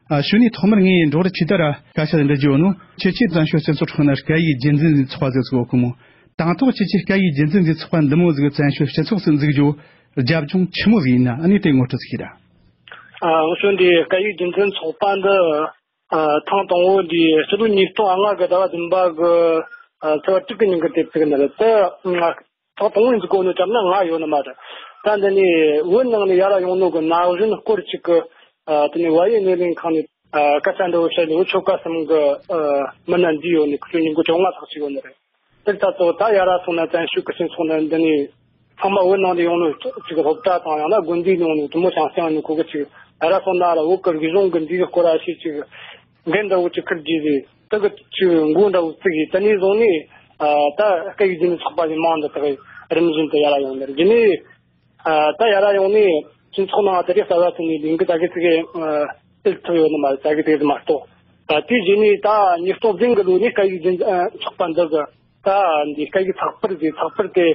ཨ། ཞུ་ནས་ཐོག་མར་ངས་འབྲོག་རི་ཆོས་དར་སྐད་ཆ་འདྲི་རྒྱུ་ཡོད་ནོ། ཁྱེད་ཀྱིས་བཙན་བྱོལ་སྤྱི་ཚོགས་ཁྲོད་ན་སྐད་ཡིག་རྒྱུན་འཛིན་ཚོགས་པ་ཟེར་ཚུལ་ཡོད་གི་མོ། དང་ཐོག་ཁྱེད་ཀྱིས་སྐད་ཡིག་རྒྱུན་འཛིན་ཚོགས་པ་འདི་མོ་ཟིག་བཙན་བྱོལ་སྤྱི་ཚོགས་སུ་འཛུགས་རྒྱུ་རྒྱབ་ལྗོངས་ཆི་མོ་ཟིག་ཡིན་ན། ཨ་ནི་དེ་ངོ་སྤྲོད་ཅིག་གྱིས་ར། ཨ། ང་ཚོ་འདི་སྐད་ཡིག་རྒྱུན་འཛིན་ཚོགས་པ་འདི། ཨ། ཐེངས་དང་པོ་འདི་ཕྱི་ལོ་ཉིས་སྟོང་ལྔ་གི་ཟླ་བ་བདུན་པ་གི། ཨ། ཚེས་པ་དྲུག་གི་ཉིན་གི་དེབ་ཅིག་ནི་རེད་དེ། ཐོག་དང་པོ་འཛུགས་གོ་ནོ་ཅམ་ན་ང་ཡོད་ནི་མ་རེད། ད་འདི་ནི་བོད་ནང་ནས་ཡར་ཡོང་ནོ་གི་ན་གཞོན་སྐོར་ཅིག་གི། ཨ། དེ་ནས་བལ་ཡུལ་སྣེ་ལེན་ཁང་ནས། ཨ། སྐད་ཆ་འདྲ་བོ་བཤད་ནས་བོད་ཆོལ་ཁ་གསུམ་གི། ཨ། མི་སྣ་འདི་ཡོད་ནི་ཁོ་ཚོ་ཉིན་གུང་བཅོ་ལྔ་ལྷག་ཅིག་ཡོད་ནི་རེད། དེར་ད་གཙོ་བོ་ད་ཡར་སོང་ན་བཙན་བྱོལ་གི་སྤྱི་ཚོགས་ནང་འདི་ནས་ཚང་མ་བོད་ནང་ནས་ཡོང་ནོ་ཅིག་སློབ་གྲྭ་དང་ཡང་ན་དགོན་སྡེ་ནང་ནས་དེ་མོ་ཅང་ཅང་ནས་ཁོ་གི་ཅིག་ཡར་སོང་ན་ལ་བོད་གི་རིག་གཞུང་གི་འདི་གི་སྐོར་ཨ་ཤེས་ཅིག་འགན་འདྲ་བོ་ཅིག་འཁུར་རྒྱུ་རེད། དེ་གི་ཅིག་མགོ་འདྲ་བོ་བཙུགས་ཡིས་དེ་ནས་བཟུང་ནས། ཨ། ད་སྐད་ཡིག་རྒྱུན་ཚོགས་པ་ནས་མང་འདི་དག་རིམ་བཞིན་དུ་ཡར་ཡོང་ནི་རེད། རྗེས་ནས། ཨ། ད་ཡར་ཡོང་ནས་སྤྱི་ཚོགས་ནང་དེ་རིགས་གསར་བ་ཐོན་ནས་ལས་འགུལ་ད་གི་ཙི་གེ་སྤེལ་ཐུབ་ཡོད་ནི་མ་རེད། ད་གི་ཙི་གེ་མ་གཏོགས། ད་དེའི་རྗེས་ནས་ད་ཉིས་སྟོང་བདུན་གི་ལོ་ནས་སྐད་ཡིག་རྒྱུན་ཚོགས་པ་འདི་གི་ད་འདི་སྐད་ཡིག་ཚགས་པར་དེ་ཚགས་པར་དེ་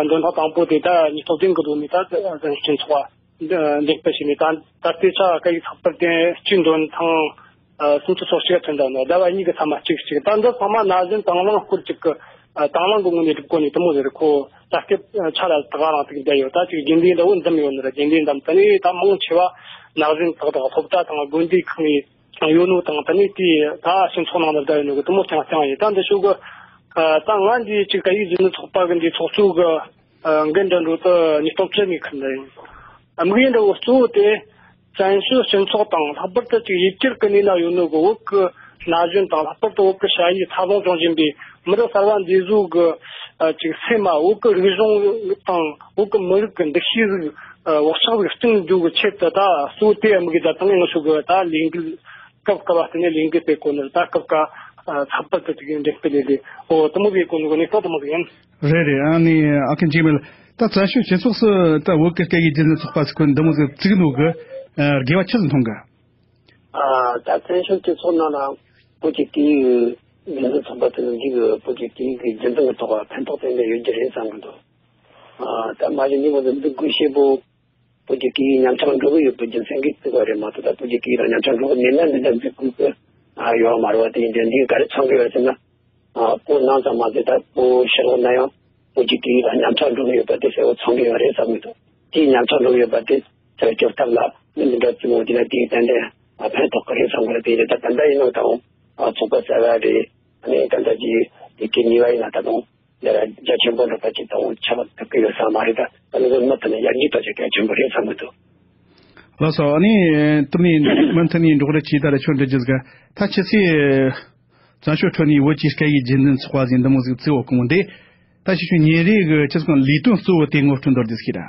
འདོན་ཐེངས་དང་པོ་དེ་ད་ཉིས་སྟོང་བདུན་གི་ལོ་ནས་ད་སྤྱི་ཚོགས་པ་འདི་འདེམས་སྤེལ་བྱས་ནས། ད་ད་ལྟའི་ཆ་སྐད་ཡིག་ཚགས་པར་དེ་སྤྱི་འདོན་ཐེངས་ཨ། སུམ་ཅུ་སོ་གཅིག་ཐོན་ད་ནོ། ཟླ་བ་གཉིས་ཀྱི་ཚང་མ་གཅིག་གཅིག་ད་འདི་ཚང་མ་ན་གཞོན་དང་བླངས་སྐོར་ཅིག་གི། ཨ། དང་བླངས་ཀྱི་ངོས་ནས་སྒྲུབ་གོ་ནི་དེ་མོ་ཟེར་ཁོ། ད་སྐད་ཆ་ལ་ད་ག་རང་ཐུག་བསྡད་ཡོད། ད་ཅིག་རྒྱུན་ལས་འདྲ་བོ་འཛོམས་ཡོད་ནི་ར། རྒྱུན་ལས་འདམ་དེ་ནས་ད་མང་ཆེ་བ་ན་གཞོན་དག་དག་སློབ་གྲྭ་དང་དགོན་སྡེ་ཁག་ནས་ཡོད་ནོ་དང་། དེ་ནས་དེ་ད་སྤྱི་ཚོགས་ནང་ལ་བསྡད་ཡོད་ནོ་གི་དེ་མོ་རྐྱང་རྐྱང་ཡིན། ད་འདི་ཤོག་གི། ཨ། ད་ང་འདི་ཅིག་སྐད་ཡིག་རྒྱུན་ལས་ཚོགས་པ་གི་འདི་ཚོགས་གཙོ་གི། ཨ། འགན་འདྲ་འགྲོ་དུ་ཉིས་སྟོང་བཅུ་ནས་འཁུར་འདི་ཡིན། དམིགས་ཡུལ་འདྲ་བོ་གཙོ་བོ་དེ། བཙན་བྱོལ་སྤྱི་ཚོགས་དང་ལྷག་པར་དུ་ཅིག་ཡུལ་གྱར་གྱི་གནས་ན་ཡོད་ནོ་གི་བོད་ཀྱི་ན་གཞོན་དང་ལྷག་པར་དུ་བོད་ཀྱི་ཞ་ཡི་འཚར་ལོངས་བྱུང་བཞིན་པའི་མི་རབས་གསར་བ་འདི་ཚོ་གི། ཨ། ཅིག་སེམས་མ་བོད་ཀྱི་རིག་གཞུང་དང་བོད་ཀྱི་མི་རིགས་ཀྱི་འདུ་ཤེས་ཟིག་ཨ། བག་ཆགས་ཟིག་བསྐྲུན་འཇུག་གི་ཆེད་དུ་ད་གཙོ་བོ་དེ་དམིགས་ཡུལ་ད་དང་ངེད་ཚོ་གི་ད་ལས་འགུལ་སྐབས་སྐབས་བ་དེ་ནས་ལས་འགུལ་སྤེལ་གོ་ནི་རེད། ད་སྐབས་ཀ་ཨ། ཚགས་པར་དུ་དེ་གའི་འགྲེམས་སྤེལ་ལས་ལས་འོ་དེ་མོ་སྤེལ་གོ་ནི་གོ་ནས་ཏོག་དེ་མོ་ཟིག་ཡིན། རེད་རེད། ཨ་ནི་ཨ་ཁུ་འཇིགས་མེད། ད་བཙན་བྱོལ་སྤྱི་ཚོགས་སུ་ད་བོད་ཀྱི་སྐད་ཡིག་རྒྱུན་ལས་ཚོགས་པ་ཟེར་ཁོ་འདི་མོ་ཟིག་བཙུགས་ནོ་གི་ཨ། དགོས་པ་ཆི་ཟིག་མཐོང་གི། ཨ། ད་བཙན་བྱོལ་སྤྱི་ཚོགས་ནང་ལ་བོད་ཀྱི་སྐད་ཡིག་རྒྱུན་ལས་ཚོགས་པ་དེ་ཚོ་འདི་གི་བོད་ཀྱི་སྐད་ཡིག་གི་རྒྱུན་འཛིན་གྱི་ཐོག་ལ་ཕན་ཐོགས་ཏན་ཏན་ཡོད་རྒྱུ་རེད་བསམ་གི་འདུག་ཨ། ད་མ་གཞི་འདི་མོ་ཟིག་འཛུགས་དགོས་ཞེས་པོ། བོད་ཀྱི་སྐད་ཡིག་ཉམས་ཆག་འགྲོ་གི་ཡོད་པའི་རྒྱུ་མཚན་གྱིས་བཙུགས་པ་རེད་མ་གཏོགས། ད་བོད་ཀྱི་སྐད་ཡིག་རང་ཉམས་ཆག་འགྲོ་གི་མེད་ན་འདི་འདྲ་འཛུགས་དགོས་ཀྱི་ཡོད་མ་རེད་པ། དེ་ཡིན་དུས་འདི་ག་རེ་མཚོན་གི་ཡོད་ཟེར་ན། ཨ། བོད་ནང་ཙམ་མ་ཟད་ད་བོད་ཕྱི་ལོགས་ན་ཡང་བོད་ཀྱི་སྐད་ཡིག་རང་ཉམས་ཆག་འགྲོ་གི་ཡོད་པ་དེ་གསལ་བོ་མཚོན་གི་ཡོད་རེད་བསམ་གི་འདུག་དེའི་ཉམས་ཆག་འགྲོ་གི་ཡོད་པ་དེ་ཚུར་སྐྱོབ་ཐབས་ལ་མི་འདི་འདྲ་བཙུགས་འོང་དེ་ལ་དེ་ཡིན་ཏན་ཏན་ཕན་ཐོགས་གི་རེད་བསམ་གི་རེད། དེ་ཡིན་ད་ད་ལྟ་ཡིན་ནོ་ད་འོང་ཚོགས་པ་གསར་བ་རེད། ཨ་ནི་ད་ལྟ་ཀྱི་ལས་ཀའི་ནུས་པ་ཡིན་ན་ད་དུང་ལས་ཀ་རྒྱ་ཆེན་པོ་འགྲུབ་པ་ཅིག་དང་ཆགས་ཐུབ་ཀྱི་ཡོད་ས་མ་རེད། ད་ད་ནི་མུ་མཐུད་ནས་ཡར་རྒྱས་གཏོང་རྒྱུ་གལ་ཆེན་པོ་རེད་བསམ་གྱི་འདུག་ལགས་སོ། ཨ་ནི་དེ་ནས་མུ་མཐུད་ནས་འབྲོག་རི་ཆོས་དར་ཁྱོད་འདྲི་རྒྱུ་ཟིག་ད་ཁྱེད་ཚོས་བཙན་བྱོལ་ཁྲོད་ནས་བོད་ཀྱི་སྐད་ཡིག་རྒྱུན་འཛིན་ཚོགས་པ་ཟེར་འདི་མོ་ཟིག་བཙུགས་ཡོད་གོང་འདི་ད་ཁྱེད་ཚོའི་ཉིན་རེ་གི་ཁྱེད་ཚོའི་ལས་དོན་གཙོ་བོ་དེ་ངོ་སྤྲོད་མདོར་བསྡུས་ཤིག་ར།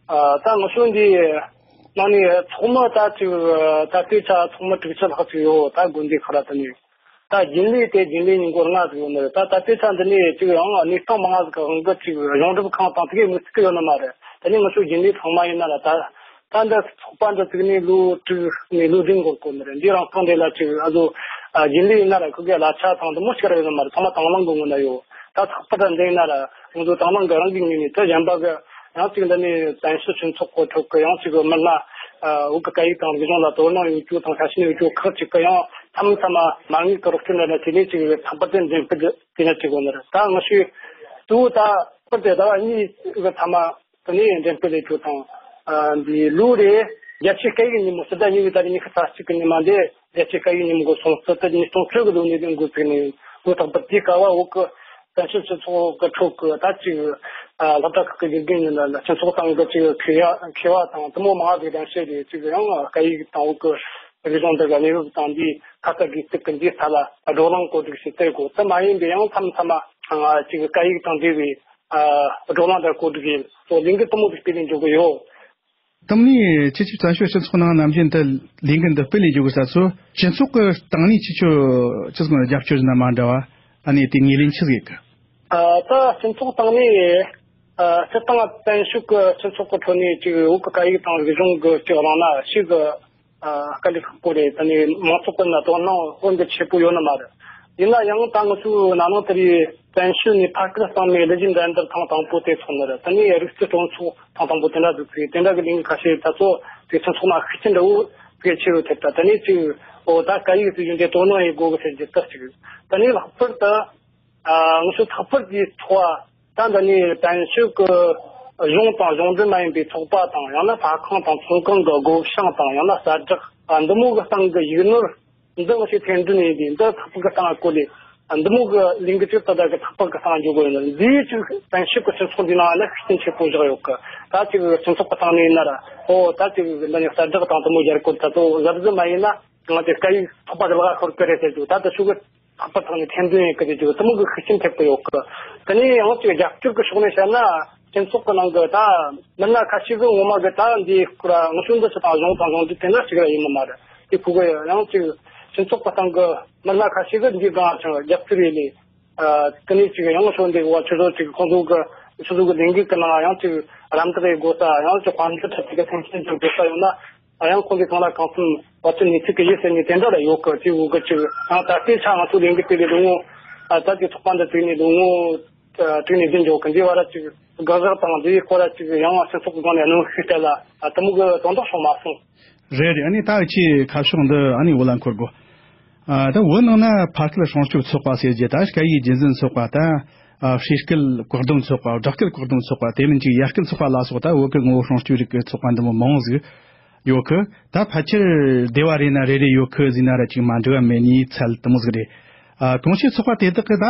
ཨ། ད་ང་ཚོ་འདི་ནང་ནས་ཚོགས་མི་ད་ཅིག་ད་ལྟའི་ཆ་ཚོགས་མི་དྲུག་ཅུ་ལྷག་ཅིག་ཡོད། ད་དགོན་སྡེ་ཁག་ལ་དེ་ནས། ད་རྒྱུན་ལས་དེ་རྒྱུན་ལས་ཉིན་གུང་ལྔ་ཟིག་ཡོད་ནི་རེད། ད་ད་ལྟའི་ཆ་འདི་ནས་ཅིག་ཡང་གནས་སྟངས་མང་ང་ཟིག་གི་དབང་གིས་ཅིག་གཞུང་སྒྲུབ་ཁང་དང་དེ་གའི་དམིགས་ཚིག་གི་ཡོད་ནི་མ་རེད། དེ་ནས་ང་ཚོ་རྒྱུན་ལས་ཚང་མ་ཡིན་ན་ར་ད་ད་འདི་ཚོགས་པ་འདི་བཙུགས་ནས་ལོ་དྲུག་ནས་ལོ་བདུན་འགོར་གོ་ནི་རེད། འདི་རང་སྟེང་འདི་ལ་ཅིག་ཨ་ཟོ་ཨ་རྒྱུན་ལས་ཡིན་ན་ར་ཁོ་གའི་གླ་ཆ་དང་འདི་མོ་ཞིག་ར་ཡོད་ནི་མ་རེད། ཚང་མ་དང་བླངས་གི་ངོ་ན་ཡོད། ད་ཚགས་པར་འདི་ཡིན་ན་ར་ང་ཚོ་དང་བླངས་གི་རང་གི་ངོས་ནས་དེ་གཞན་པ་གི་ཡང་ཅིག་འདི་ནས་བཙན་བྱོལ་སྤྱི་ཚོགས་གོ་ཁྲོད་གི་ཡང་ཅིག་མི་སྣ་ཨ་བོད་གི་སྐད་ཡིག་དང་རིག་གཞུང་ལ་དོ་སྣང་ཡོད་རྒྱུ་དང་ཤ་ཞེན་ཡོད་རྒྱུ་ཁག་ཅིག་གི་ཡང་མཚམས་མཚམས་མ་མ་དངུལ་གི་རོགས་སྐྱོར་འདྲ་འདྲ་བྱས་ནས་ཅིག་ཚགས་པར་དེ་འགྲེམས་སྤེལ་དེ་འདྲ་བྱེད་དགོས་ནི་རེད། ད་ང་ཚོས་གཙོ་བོ་ད་པར་དེ་ཟླ་བ་གཉིས་གི་མཚམས་མ་དེ་ནས་འགྲེམས་སྤེལ་ལས་རྒྱུ་དང་། ཨ་འདི་ལོ་རེ་རྒྱལ་སྤྱིའི་སྐད་ཡིག་ཉིན་མོ་ཕྱི་ཟླ་གཉིས་པའི་ཏ་རིག་ཉི་ཤུ་རྩ་གཅིག་གི་ཉི་མ་འདི་རྒྱལ་སྤྱིའི་སྐད་ཡིག་ཉིན་མོ་གི་སྲུང་བརྩི་དེ་ཉིས་སྟོང་བཅུ་གི་ལོ་ནས་འགོ་བཙུགས་ནས་འགོ་བཙུགས་པ་དེའི་སྐབས་འོག་གི་བཙན་བྱོལ་སྤྱི་ཚོགས་ཀྱི་ཁྲོད་ཀྱི་ད་ཅིག་ཨ་སློབ་གྲྭ་ཁག་གི་དགེ་རྒན་ཡིན་ན་སྤྱི་ཚོགས་སྟེང་གི་ཅིག་མཁས་པ་མཁས་པ་དང་དེ་མོ་མང་ཟིག་གདན་ཞུས་ཏེ་ཅིག་ཡང་སྐད་ཡིག་དང་འོག་གི་རིག་གཞུང་འདི་ག་གནས་བབ་དང་འདིའི་ཁ་ཚ་དགོས་གཏུག་གི་འདིའི་ཐད་ལ་བགྲོ་གླེང་གོ་སྒྲིག་ཞིག་སྤེལ་དགོས། དེ་མ་ཡིན་པའི་ཡང་མཚམས་མཚམས་མ་ཅིག་སྐད་ཡིག་དང་འབྲེལ་བའི་ཨ་བགྲོ་གླེང་འདྲ་གོ་སྒྲིག་ཡིན་སོགས་ལས་འགུལ་དེ་མོ་ཟིག་སྤེལ་ནས་འགྲོ་གི་ཡོད། དེ་ནས་ཁྱེད་ཚོས་བཙན་བྱོལ་སྤྱི་ཚོགས་ནང་ནམ་རྒྱུན་དུ་ལས་འགུལ་འདི་སྤེལ་ནས་འཇུག་དགོས་ས་ཚོ་སྤྱི་ཚོགས་ཀྱི་སྟེང་ནས་ཁྱེད་ཚོས་ཁྱེད་ཚོ་རྒྱབ་སྐྱོར་ཟིན་ན་མ་འདྲ་བ་ཨ་ནི་དེ་ངོས་ལེན་ཆི་ཟིག་ཡོད་གི། ཨ། ད་སྤྱི་ཚོགས་སྟེང་ནས། ཨ། སྤྱིར་བཏང་བཙན་བྱོལ་གྱི་སྤྱི་ཚོགས་ཀྱི་ཁྲོད་ནས་ཅིག་བོད་ཀྱི་སྐད་ཡིག་དང་རིག་གཞུང་གི་ཅིག་གླེང་ན་ཞེ་གི། ཨ། དཀའ་ལས་ཁག་པོ་རེད། དེ་ནས་མང་ཚོགས་ཀྱི་ནང་དོ་སྣང་ཤིན་ཏུ་ཆེ་པོ་ཡོད་ནི་མ་རེད། ཡིན་ན་ཡང་ད་ང་ཚོའི་ན་ནིང་དེ་རིང་བཙན་བྱོལ་ནས་ཕ་སྐད་གཙང་མའི་གླུ་གཞས་འགྲན་བསྡུར་ཐེངས་དང་པོ་དེ་ཚོགས་ནི་རེད། དེ་ནས་རིག་རྩལ་སྤྲོ་ཚོགས་ཐེངས་དང་པོ་དེ་འདྲ་ཟིག་ཚུགས། དེ་འདྲ་གི་ལས་འགུལ་ཁ་ཤས་ད་ཚོ་དེ་སྤྱི་ཚོགས་ནང་ཤུགས་རྐྱེན་འདྲ་བོ་གལ་ཆེ་བོ་ཐེབས། ད་དེ་ནས་ཅིག་འོ་ད་སྐད་ཡིག་ཟེར་རྒྱུ་འདི་དོ་སྣང་ཡེད་དགོས་གི་ཟེར་རྒྱུ་ད་ཅིག། དེ་ནས་ལྷག་པར་དུ། ཨ། ང་ཚོ་ལྷག་པར་དུ་ཚོགས་པ་ད་འདི་ནས་བཙན་བྱོལ་གྱི་གཞུང་དང་གཞུང་འབྲེལ་མ་ཡིན་པའི་ཚོགས་པ་དང་། ཡང་ན་ཟ་ཁང་དང་ཚོང་ཁང་གི་སྒོ་བྱང་དང་། ཡང་ན་གསལ་བསྒྲགས། ཨ། འདི་མོ་གི་སྟེང་གི་ཡིག་ནོར་འདི་ང་ཚོས་ཐེར་འདོན་ཡེད་དུས། འདི་ལྷག་པར་གྱི་སྟེང་བཀོད་ལས། ཨ། འདི་མོ་གི་ལས་འགུལ་ཅིག་ད་ལྟ་གི་ལྷག་པར་གྱི་སྟེང་འཇོག་དགོས་ཡོད་ནི་འདིས་ཅིག་བཙན་བྱོལ་གྱི་སྤྱི་ཚོགས་འདིའི་ནང་ལ་ཤུགས་རྐྱེན་ཆེ་པོ་བཞག་ཡོད་གི། ད་ཅིག་སྤྱི་ཚོགས་ཀྱི་སྟེང་ནས་ཡིན་ན་ར། ཨོ་ད་ཅིག་འདི་ནས་གསལ་བསྒྲགས་དང་འདི་མོ་རྒྱག་དགོས། ད་ཚོ་གཟབ་གཟབ་མ་ཡེད་ན་ང་ཚོའི་སྐད་ཡིག་ཚོགས་པ་གི་ལག་ཤོར་གི་རེད་ཟེར་རྒྱུ། ད་དེ་ཚོ་གི་ལྷག་པར་ཐོག་ནས་ཐེར་འདོན་ཡེད་གི་ཟེར་རྒྱུ་དེ་མོ་གི་ཤུགས་རྐྱེན་ཐེབས་གི་ཡོད་གི། དེ་ནས་ཡང་ཅིག་རྒྱབ་སྐྱོར་གི་ཕྱོགས་ནས་བཤད་ན། སྤྱི་ཚོགས་གི་ནང་གི་ད་མི་སྣ་ཁ་ཤས་གི་ངོ་མ་གི་ད་འདིའི་སྐོར་ང་ཚོ་འདི་ཕྱི་དང་གཞུང་དང་གཞུང་འབྲེལ་དེ་འདྲ་ཞིག་ར་ཡིན་ནི་མ་རེད། དེ་ཁོ་གི་ཡང་ཅིག་སྤྱི་ཚོགས་གི་སྟེང་གི་མི་སྣ་ཁ་ཤས་གི་འདིའི་སྒང་ཅིག་རྒྱབ་སྐྱོར་ཡེད་ལས། ཨ། དེ་ནས་ཅིག་ཡང་ཚོ་འདི་བ་ཆུ་ཚོད་ཅིག་ཁོང་ཚོ་གི་ཆུ་ཚོད་གི་ལས་འགུལ་གི་ནང་ཡང་ཅིག་རམ་འདེགས་ཡེད་དགོས་ས། ཡང་ཅིག་དཔལ་འབྱོར་ཐད་ཀྱི་མཐུན་རྐྱེན་ཅིག་དགོས་ས་ཡོད་ན། ཨ། ཡང་ཁོང་གིས་ཚང་ལ་གང་འཚམ་བར་ཆད་ནུས་ཚད་ཀྱི་ཡོད་ཟེར་ནས་དེ་འདྲ་ལ་ཡོད་གི། དེ་འུ་གི་ཅིག་ཡང་ད་ལྟའི་ཆ་ང་ཚོ་ལས་འགུལ་དེ་ལས་ལོ་ངོ། ཨ། ད་ཅིག་ཚོགས་པ་འདི་བཙུགས་ནས་ལོ་ངོ་ཨ་དྲུག་ནས་བདུན་འགྱོ་གི། འདི་བར་ཅིག་དགག་བཞག་དང་འདིའི་སྐོར་ལ་ཅིག་ཡང་སྤྱི་ཚོགས་སྒང་ནས་གནོན་ཤུགས་སྤྲད་ལ། ཨ། དེ་མོ་གི་དོན་དག་བྱུང་མ་སོང་། རེད་རེད། ཨ་ནི་ད་ཁྱེད་ཁ་ཕྱོགས་འདི་ཨ་ནི་འོ་ལ་འཁོར་དགོས། ཨ། ད་བོད་ནང་ན་ཕ་སྐད་སྲུང་སྐྱོབ་ཚོགས་པ་ཟེར་རྒྱུ། ད་སྐད་ཡིག་རྒྱུན་འཛིན་ཚོགས་པ། ད། ཨ། ཕྱི་སྐད་བཀག་སྡོམ་ཚོགས་པ། སྦྲག་སྐད་བཀག་སྡོམ་ཚོགས་པ། དེ་མིན་ཅིག་ཡར་སྐད་ཚོགས་པ་ལ་སོགས་ད་བོད་ཀྱི་ངོ་བོ་སྲུང་སྐྱོབ་རིགས་ཀྱི་ཚོགས་པ་འདི་མོ་མང་ཟིག་ཡོད་གི། ད་ཕལ་ཆེར་སྡེ་བ་རེ་ན་རེ་རེ་ཡོད་གི་ཟེར་ན་ར་ཅིག་མ་འགྲིག་པ་མེད་ནི་ཚད་དེ་མོ་ཟིག་རེད། ཨ། གང་ཕྱིར་ཚོགས་པ་དེ་དག་གི་ད་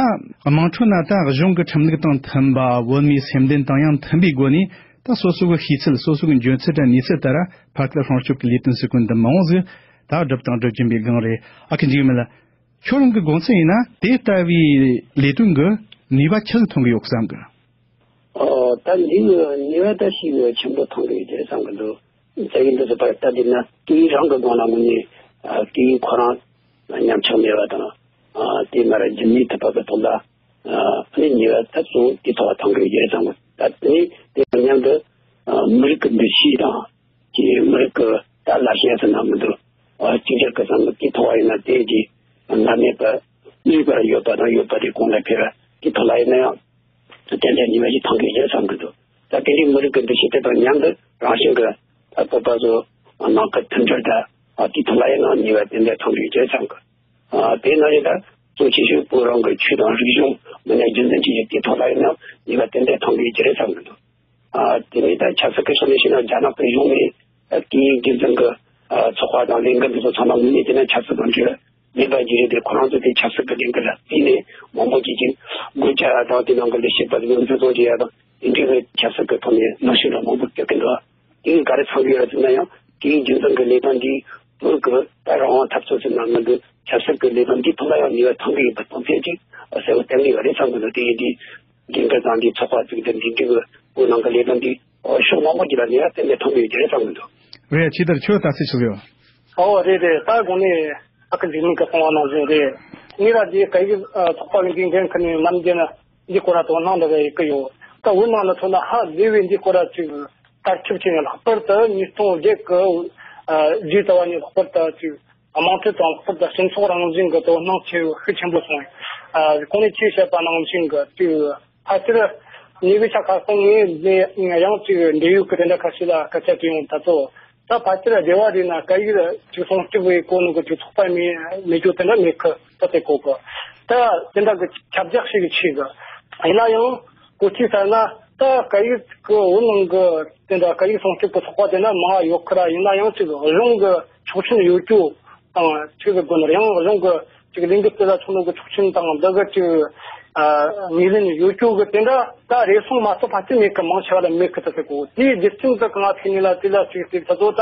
དམངས་ཁྲོད་ན་ད་གཞུང་གི་ཁྲིམས་ལུགས་དང་མཐུན་པ། བོད་མིའི་སེམས་བདེན་དང་ཡང་མཐུན་པའི་སྒོ་ནས། ད་སོ་སོ་གི་ཤེས་ཚད། སོ་སོ་གི་འཇོན་ཚད་དང་ནུས་ཚད་ལྟར་ཕ་སྐད་སྲུང་སྐྱོབ་ཀྱི་ལས་དོན་ཟེར་གོ་འདི་མང་བོ་ཟིག་ད་སྒྲུབ་དང་སྒྲུབ་བཞིན་པའི་སྒང་རེད། ཨ་ཁུ་འཇིགས་མེད་ལགས། ཁྱོད་རང་གི་དགོངས་ཚུལ་ཡིན་ན་དེ་ལྟ་བུའི་ལས་དོན་གྱི་ནུས་པ་ཆི་ཟིག་ཐོན་གི་ཡོད་བསམ་གི། ཨོ། ད་འདི་གི་ནུས་པ་ད་ཞིག་ཆེན་པོ་ཐོན་གི་ཡོད་རེད་བསམ་གི་འདུག། རྩ་བའི་འདི་ཚོ་ཕར་ལྟ་དུས་ན་སྐད་ཡིག་རང་གི་སྒང་ལ་དངོས་གནས་སྐད་ཡིག་ཁོ་རང་ཉམས་ཆག་མེད་པ་དང་། ཨ། དེ་མར་རྒྱུན་གནས་ཐུབ་པ་གི་ཐོག་ལ། ཨ། ནི་ཉེ་བའི་ཐབས་སུ་དེ་ཐོག་ཐང་གི་རྒྱལ་ཚང་གི་ད་ནི་དེ་མཉམ་དུ། ཨ། མི་རིགས་ཀྱི་འདུ་ཤེས་དང་། ཀྱི་མི་རིགས་ཀྱི་ད་ལ་ཞེན་ཟེར་ན་མི་འདུག། ཨ། གཅིག་གྱུར་གྱི་བསམ་བློ་དེ་ཐོག་ཡིན་ན་དེ་གྱི་ང་མེད་པ་གནས་པར་ཡོད་པ་དང་ཡོད་པ་དེ་གོང་ལ་འཕེལ་བ་དེ་ཐོག་ལ་ཡིན་ན་ཡང་ཏན་ཏན་ཉེ་བ་ཞིག་ཐང་གི་རྒྱལ་ཚང་གི་འདུག། ད་དེ་འདྲའི་མི་རིགས་ཀྱི་འདུ་ཤེས་དེ་དང་མཉམ་དུ་རང་བཞིན་གྱི་ད་བོད་པ་ཚོ་ནང་ཁུལ་མཐུན་སྒྲིལ་ད། ཨ། དེ་ཐོག་ལ་ཡིན་ན་ཉེ་བ་ཏན་ཏན་ཐང་གི་རྒྱལ་ཚང་གི། ཨ། དེ་ནང་བཞིན་ད་གཙོ་ཆེ་ཤོས་བོད་རང་གི་ཆོས་དང་རིག་གཞུང་མི་སྣ་རྒྱུན་འཛིན་བྱེད་ཡུལ་དེ་ཐོག་ལ་ཡིན་ན་ཉེ་བ་ཏན་ཏན་ཐང་གི་རྒྱུ་རེད་བསམ་གི་འདུག། ཨ། དེ་ནས་ད་ཆབ་སྲིད་ཀྱི་ཕྱོགས་ནས་བཤད་ན་རྒྱ་ནག་གི་གཞུང་ནས་སྐད་ཡིག་རྒྱུན་འཛིན་གྱི་ཚོགས་པ་དང་ལས་འགུལ་འདི་ཚོ་ཚང་མ་དངོས་གནས་བྱས་ན་ཆབ་སྲིད་དང་འབྲེལ་བ་མེད་པ་ཅིག་རེད་དེ། ཁོ་རང་ཚོ་དེ་ཆབ་སྲིད་ཀྱི་ལས་འགུལ་ལ་བརྩིས་ནས་མང་པོ་ཅིག་ཅིག་སྒོ་བཅག་ཡ་དང་། དེ་ནང་གི་ལས་བྱེད་པ་ཚོ་འཛིན་བཟུང་བྱེད་ཡ་དང་། དེ་འདྲའི་ཆབ་སྲིད་ཀྱི་ཐོག་ནས་གནོན་ཤུགས་ལ་མང་པོ་སྤྲད་ཀྱི་འདུག། དེ་ག་རེ་ཚང་གི་ཡོད་ཟེར་ན་ཡང་དེའི་རྒྱུན་འཛིན་གྱི་ལས་དོན་འདི་བོད་ཀྱི་ད་རང་དབང་འཐབ་རྩོད་ཟེར་ན་མི་འདུག། ཆབ་སྲིད་ཀྱི་ལས་དོན་འདི་ཐོག་ལ་ཡང་ནུས་པ་ཐོན་གྱི་ཡོད་པ་དོན་ཚན་ཅིག་གསལ་བོ་བསྟན་གྱི་ཡོད་རེད་བསམ་གྱི་འདུག། དེ་ཡིན་དུས་འགན་འཁུར་དང་འདི་ཚོགས་པ་བཙུགས་ཏེ་འདི་འདྲའི་གི་བོད་ནང་གི་ལས་དོན་འདི་ཕྱོགས་མང་པོ་ཅིག་ལ་ནུས་པ་ཏན་ཏན་ཐོན་གྱི་ཡོད་རེད་བསམ་གྱི་འདུག། རེད། ཇི་ལྟར་ཁྱོད་ལྟ་ཚུལ་ཞིག་ཡོད། ཨོ། རེད་རེད། ད་དགོངས་ནས་ཨ་ཁུ་འཇིགས་མེད་ཀྱིས་གསུངས་པ་ནང་བཞིན་རེད། ངས་ར་འདི་སྐད་ཡིག་ཚོགས་པ་གི་འདི་འགན་འཁུར་ནས་ནམ་རྒྱུན་འདི་སྐོར་ལ་དོ་སྣང་འདྲ་བོ་ཡེད་ཀྱི་ཡོད། ད་བོད་ནང་ལ་མཚོན་ན་ཧ་ལས་པའི་འདི་སྐོར་ལ་ཅིག་དར་ཁྱབ་ཆེ་ནས། ལྷག་པར་དུ་ཉིས་སྟོང་བརྒྱད་ཀྱི་རྗེས་ཙམ་པ་ནས་ལྷག་པར་དུ་ཅིག་དམངས་ཁྲོད་དང་ལྷག་པར་དུ་སྤྱི་ཚོགས་རང་བཞིན་གྱི་དོ་སྣང་ཆེ་ཤུགས་ཆེན་པོ་སོང་། ཨ། གོང་ནས་ཁྱེད་བཤད་པ་ནང་བཞིན་གྱི་ཅིག་ཕལ་ཆེར་ཉེ་བའི་ཆར་ཁ་སང་ངས་ནས་ཡང་ཅིག་འབྲེལ་ཡོད་ཀྱི་དེ་འདྲ་ཁ་ཤས་ལ་སྐད་ཆ་དྲིས་ཡོང་། ད་ཚོ་ད་ཕལ་ཆེར་སྡེ་བ་རེ་ན་སྐད་ཡིག་ཅིག་སྲུང་སྐྱོབ་པའི་སྐོར་ནང་གི་ཅིག་ཚོགས་པ་མེད་མེད་རྒྱུ་དེ་འདྲ་མེད་ཁི་ད་དེ་གོ་གི། ད་དེ་འདྲ་གི་ཁྱབ་རྒྱ་ཞིག་ཆེ་གི། ཡིན་ན་ཡང་གོ་ཅི་ཟེར་ན་ད་སྐད་ཡིག་གི་བོད་ནང་གི་དེ་འདྲ་སྐད་ཡིག་སྲུང་སྐྱོབ་ཀྱི་ཚོགས་པ་དེ་འདྲ་མང་ཡོད་ཁི་ར། ཡིན་ན་ཡང་ཅིག་གཞུང་གི་ཆོག་མཆན་ཡོད་རྒྱུ་དང་ཅིག་གི་སྒོ་ནས། ཡང་གཞུང་གི་ཅིག་ལས་འགུལ་སྤེལ་ལ་ཆོག་ནོ་གི་ཆོག་མཆན་དང་འདི་གི་ཅིག་ཨ་ངོས་ལེན་ཡོད་རྒྱུ་གི་དེ་འདྲ་ད་རེ་ཟུང་མ་གཏོགས་ཕལ་ཆེར་མེད་གི། མང་ཆེ་བ་ལ་མེད་གི་ད་ཟེར་གོ། དེའི་རྒྱུ་རྐྱེན་དེ་གང་ཐད་ནས་ལ་དེ་ལ་ཅིག་ཟེར་ད་ཚོ་ད་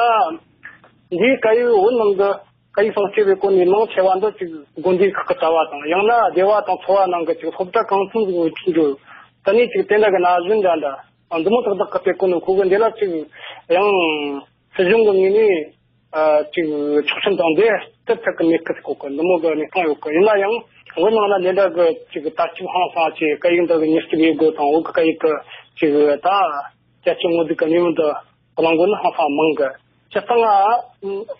འདིའི་སྐད་ཡིག་བོད་ནང་གི་སྐད་ཡིག་སྲུང་སྐྱོབ་པའི་སྐོར་ནས་མང་ཆེ་བ་འདི་ཅིག་དགོན་སྡེ་ཁག་གི་གྲྭ་བ་དང་། ཡང་ན་སྡེ་བ་དང་ཚོ་བ་ནང་གི་ཅིག་སློབ་གྲྭ་གང་འཚམ་ཟིག་འགྲོ། དེ་ནས་ཅིག་དེ་འདྲ་གི་ན་གཞོན་འདྲ་འདྲ་འདི་མོ་ཏག་ཏག་གི་དེ་སྐོར་ནས་ཁོ་གི་འདི་ལ་ཅིག་ཡང་སྲིད་གཞུང་གི་ངོས་ནས་ཨ་ཅིག་ཆོག་མཆན་དང་འདི་སྤྲད་ཐུབ་ཀྱི་མེད་ཀི་ཟེར་གོ་གི། འདི་མོ་གི་གནས་སྟངས་ཡོད་གི། ཡིན་ན་ཡང་ བོད་ནང་ལ་འདི་འདྲ་གི་ཅིག་དར་ཁྱབ་ཧང་སང་ཅིག་སྐད་ཡིག་འདི་གི་མྱུར་སྐྱོབ་ཡེད་དགོས་དང་། བོད་ཀྱི་སྐད་ཡིག་གི་ཅིག་ད་རྒྱ་ཆེ་ངོ་རྫིག་གི་གནས་བབ་འདི་གླེང་དགོས་ནི་ཧང་སང་མང་གི། སྤྱིར་བཏང་